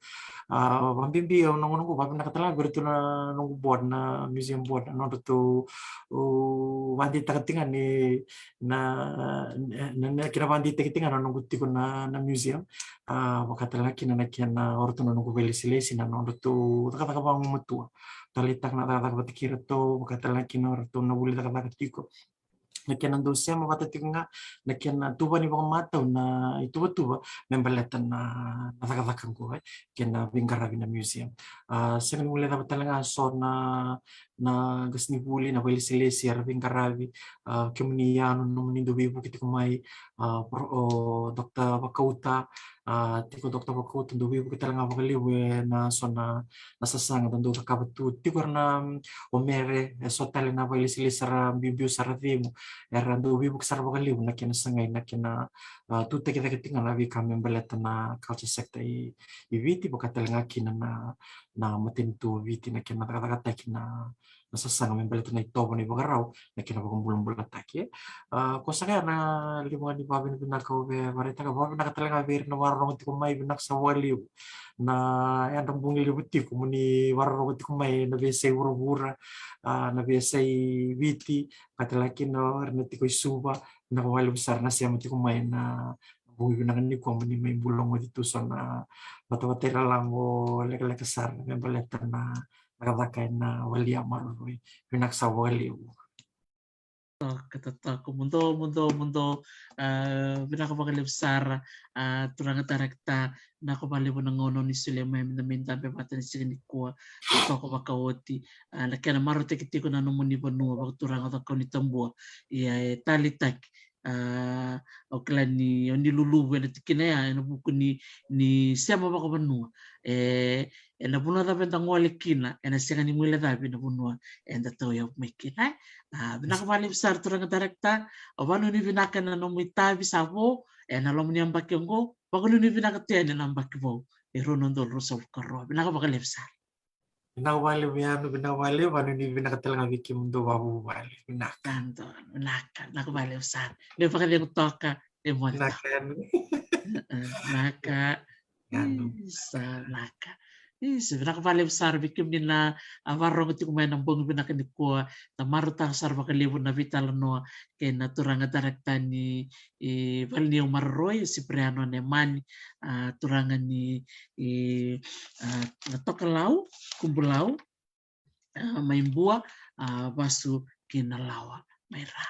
A, vakabibi au na gauna qo, vavinaka tale ga vei iratou na noqu board, na museum board, na nodratou, o, vakadeitaka tiko ga ni, na, na, na kena vakadeitaki tiko ga na noqu tiko na, na museum. A, vaka tale ga kina na kena o ratou na noqu vakailesilesi, na nodratou cakacaka vagumatua. Taleitaka na cakacaka vata kei iratou, vaka tale ga kina o ratou na vuli cakacaka tiko. Na kena dau sema vata tiko ga na kena tuva ni vakamatau na ituvatuva me baleta na, na cakacaka qo, e, kei na veiqaravi na museum. A, sega ni guilecava tale ga so na, na qasenivuli, na vakailesilesi era veiqaravi. A, kemuni Yanu, nomuni dau veivuke tiko mai, a, pro-, o Dokta Vakauta, a, tiko Dokta Vakauta, dau veivuke tale ga vakalevu ena so na, na sasaga da dau cakava tu. Tiko era na, mm, o Mere, e so tale na vakailesilesi era biubiu sara, cegu, era dau veivuke sara vakalevu na kena sagai, na kena, a, tutaki cake tiko ga na veika me baleta na culture sector i, i Viti, vaka tale ga kina na, na matanitu o Viti, na kena cakacakataki na, na sasaga me baleta na itovo, na ivakarau, na kena vakabulabulataki. A, ko sa kaya na levu ga ni vakavinavinaka au via vakaraitaka, vakavinavinaka tale ga vei ira na vakarorogo tiko mai, vinaka sara vakalevu na yadra bogi levu tiko mo ni vakarorogo tiko mai na veiyasai vuravura, a, na veiyasai Viti, vaka tale ga kina o ira na tiko i Suva, vinaka vakalevu sara na sema tiko mai na bogi vinaka nikua mo ni mai bula goci tu so na vatavata iralago lekaleka sara me baleta na cakacaka ena vale ni maroroi. Vinaka sara vakalevu. Totoka, totoka, muduo, muduo, muduo. A, vinaka vakalevu sara, a, turaga director, vinaka vakalevu na gauna o ni solia mai me da mai dabe vata ena siga nikua. Totoka vakaoti, a, na kena marautaki tiko na nomuni vanua vakaturaga o Cakaunitabua. Ia e taleitaki, a, au kila ni o ni luluvu ena tikina ya ena vuku ni, ni sema vakavanua. E, ena vanua cava eda gole kina, ena sega ni guilecavi na vanua eda tauyavu mai kina, e. A, vinaka vakalevu sara turaga director, au vakanuinui vinaka ena nomu itavi sa vo ena loma ni yabaki oqo, vakanuinui vinaka tu yani ena yabaki vou e rua na udolu ruasagavulu ka rua. Vinaka vakalevu sara. Vinaka vakalevu Yanu, vinaka vakalevu, vakanuinui vinaka tale ga vei kemudou vakavuvale. Vinaka. Vinaka, vinaka, vinaka vakalevu sara. Levu vakacegu toka, e moce toka. Vinaka Yanu. E, e, vinaka. Yanu. Isa, vinaka. Isa, vinaka vakalevu sara vei kemuni na, a, vakarorogo tiko mai ena bogi vinaka nikua. Da marautaka sara vakalevu na veitalanoa kei na turaga director ni, e, vale ni yau maroroi, o Cipriano Nemani, a, turaga ni, e, a, na Tokalau, Kubulau, a, mai Bua, a, vasu ki Nalawa mai Ra.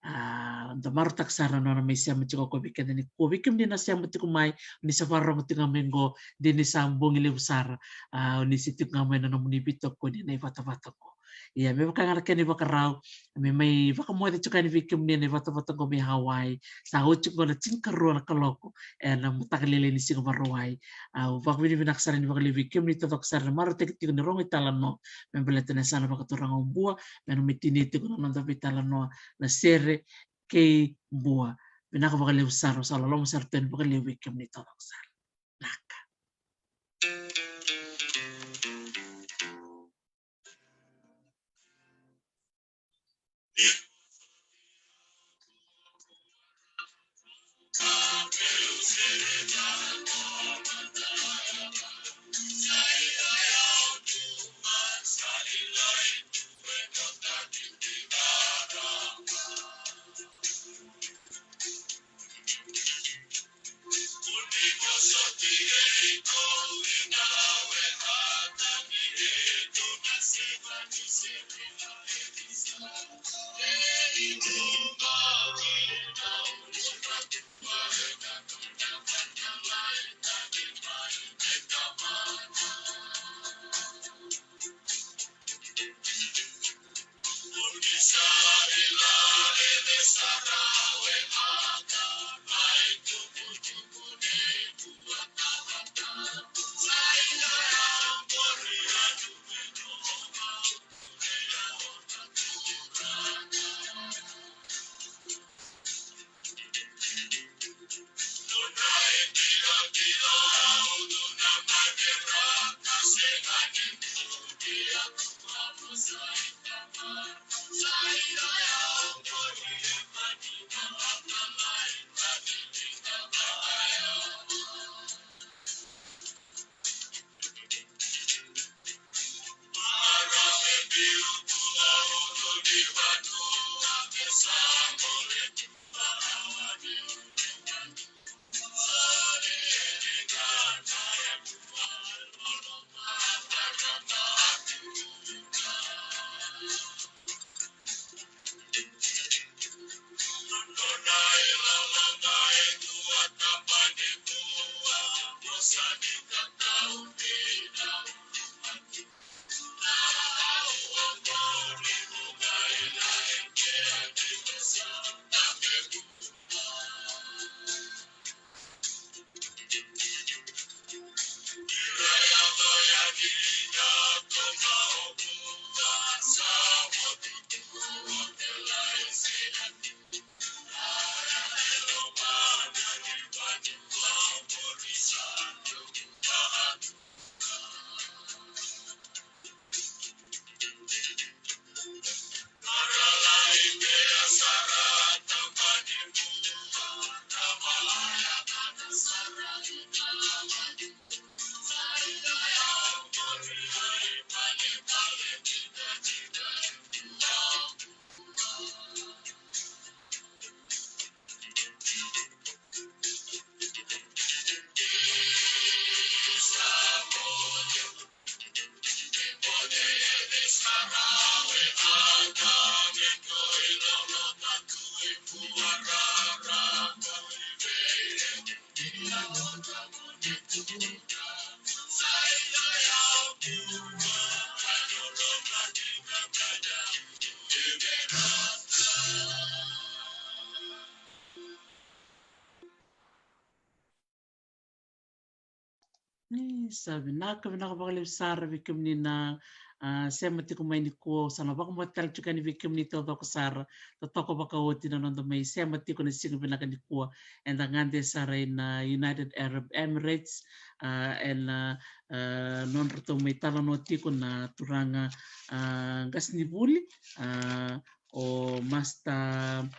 A, da marautaka sara na nona mai sema tiko ko vei keda nikua. Vei kemuni na sema tiko mai, ni sa vakarorogo tiko ga mai qo, de ni sa bogi levu sara, a, ni se tiko ga mai na nomuni veitokoni ena ivatavata qo. Ia, me vaka ga na kena ivakarau, me mai vakamoce tiko yani vei kemuni ena ivatavata qo mai Hawaii, sa oti qo na tinikarua na kaloko ena mataka lailai ni siga Vakarauwai. Au vakavinavinaka sara yani vakalevu vei kemuni taucoko sara na marautaki tiko ni rogo italanoa me baleta na yasana vakaturaga o Bua, me na mai tinia tiko na noda veitalanoa na sere kei Bua. Vinaka vakalevu sara, au sa loloma sara tu yani vakalevu vei kemuni taucoko sara. Vinaka. Ni sa vinaka, vinaka vakalevu sara vei kemuni na, a, sema tiko mai nikua. Au sa na vakamoce tale tiko yani vei kemuni taucoko sara, totoka vakaoti na noda mai sema tiko na siga vinaka nikua. Eda gade sara ina United Arab Emirates, a, ena, a, nodratou mai talanoa tiko na turaga, a, qasenivuli, a, o Master,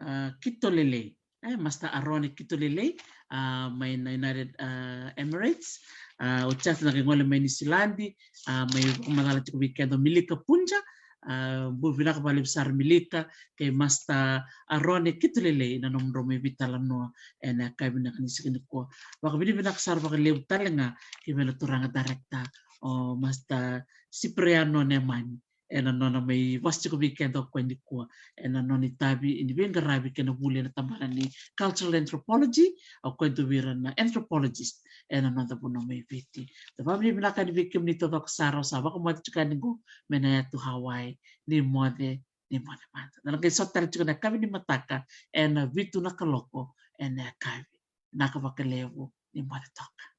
a, Kitolelei. E, Master Arone Kitolelei, a, mai na United, a, Emirates. A, o Charles na qai gole mai Niusiladi, a, mai vakamacala tiko vei keda o Milika Punja. A, bula vinaka vakalevu sara Milika kei Master Arone Kitolelei na nomudrau mai veitalanoa ena yakavi vinaka ni siga nikua. Vakavinavinaka sara vakalevu tale ga ki vei na turaga director o Master Cipriano Nemani ena nona mai vosa tiko vei keda o koya nikua ena nona itavi ni veiqaravi kei na vuli ena tabana ni cultural anthropology. O koya e dua vei ira na anthropologist ena noda vanua mai Viti. Da vakavinavinaka yani vei kemuni taucoko sara. Au sa vakamoce tiko yani qo mai na yatu Hawaii. Ni moce, ni moce mada. Da na qai sota tale tiko na yakavi ni mataka ena vitu na kaloko ena yakavi. Vinaka vakalevu, ni moce toka.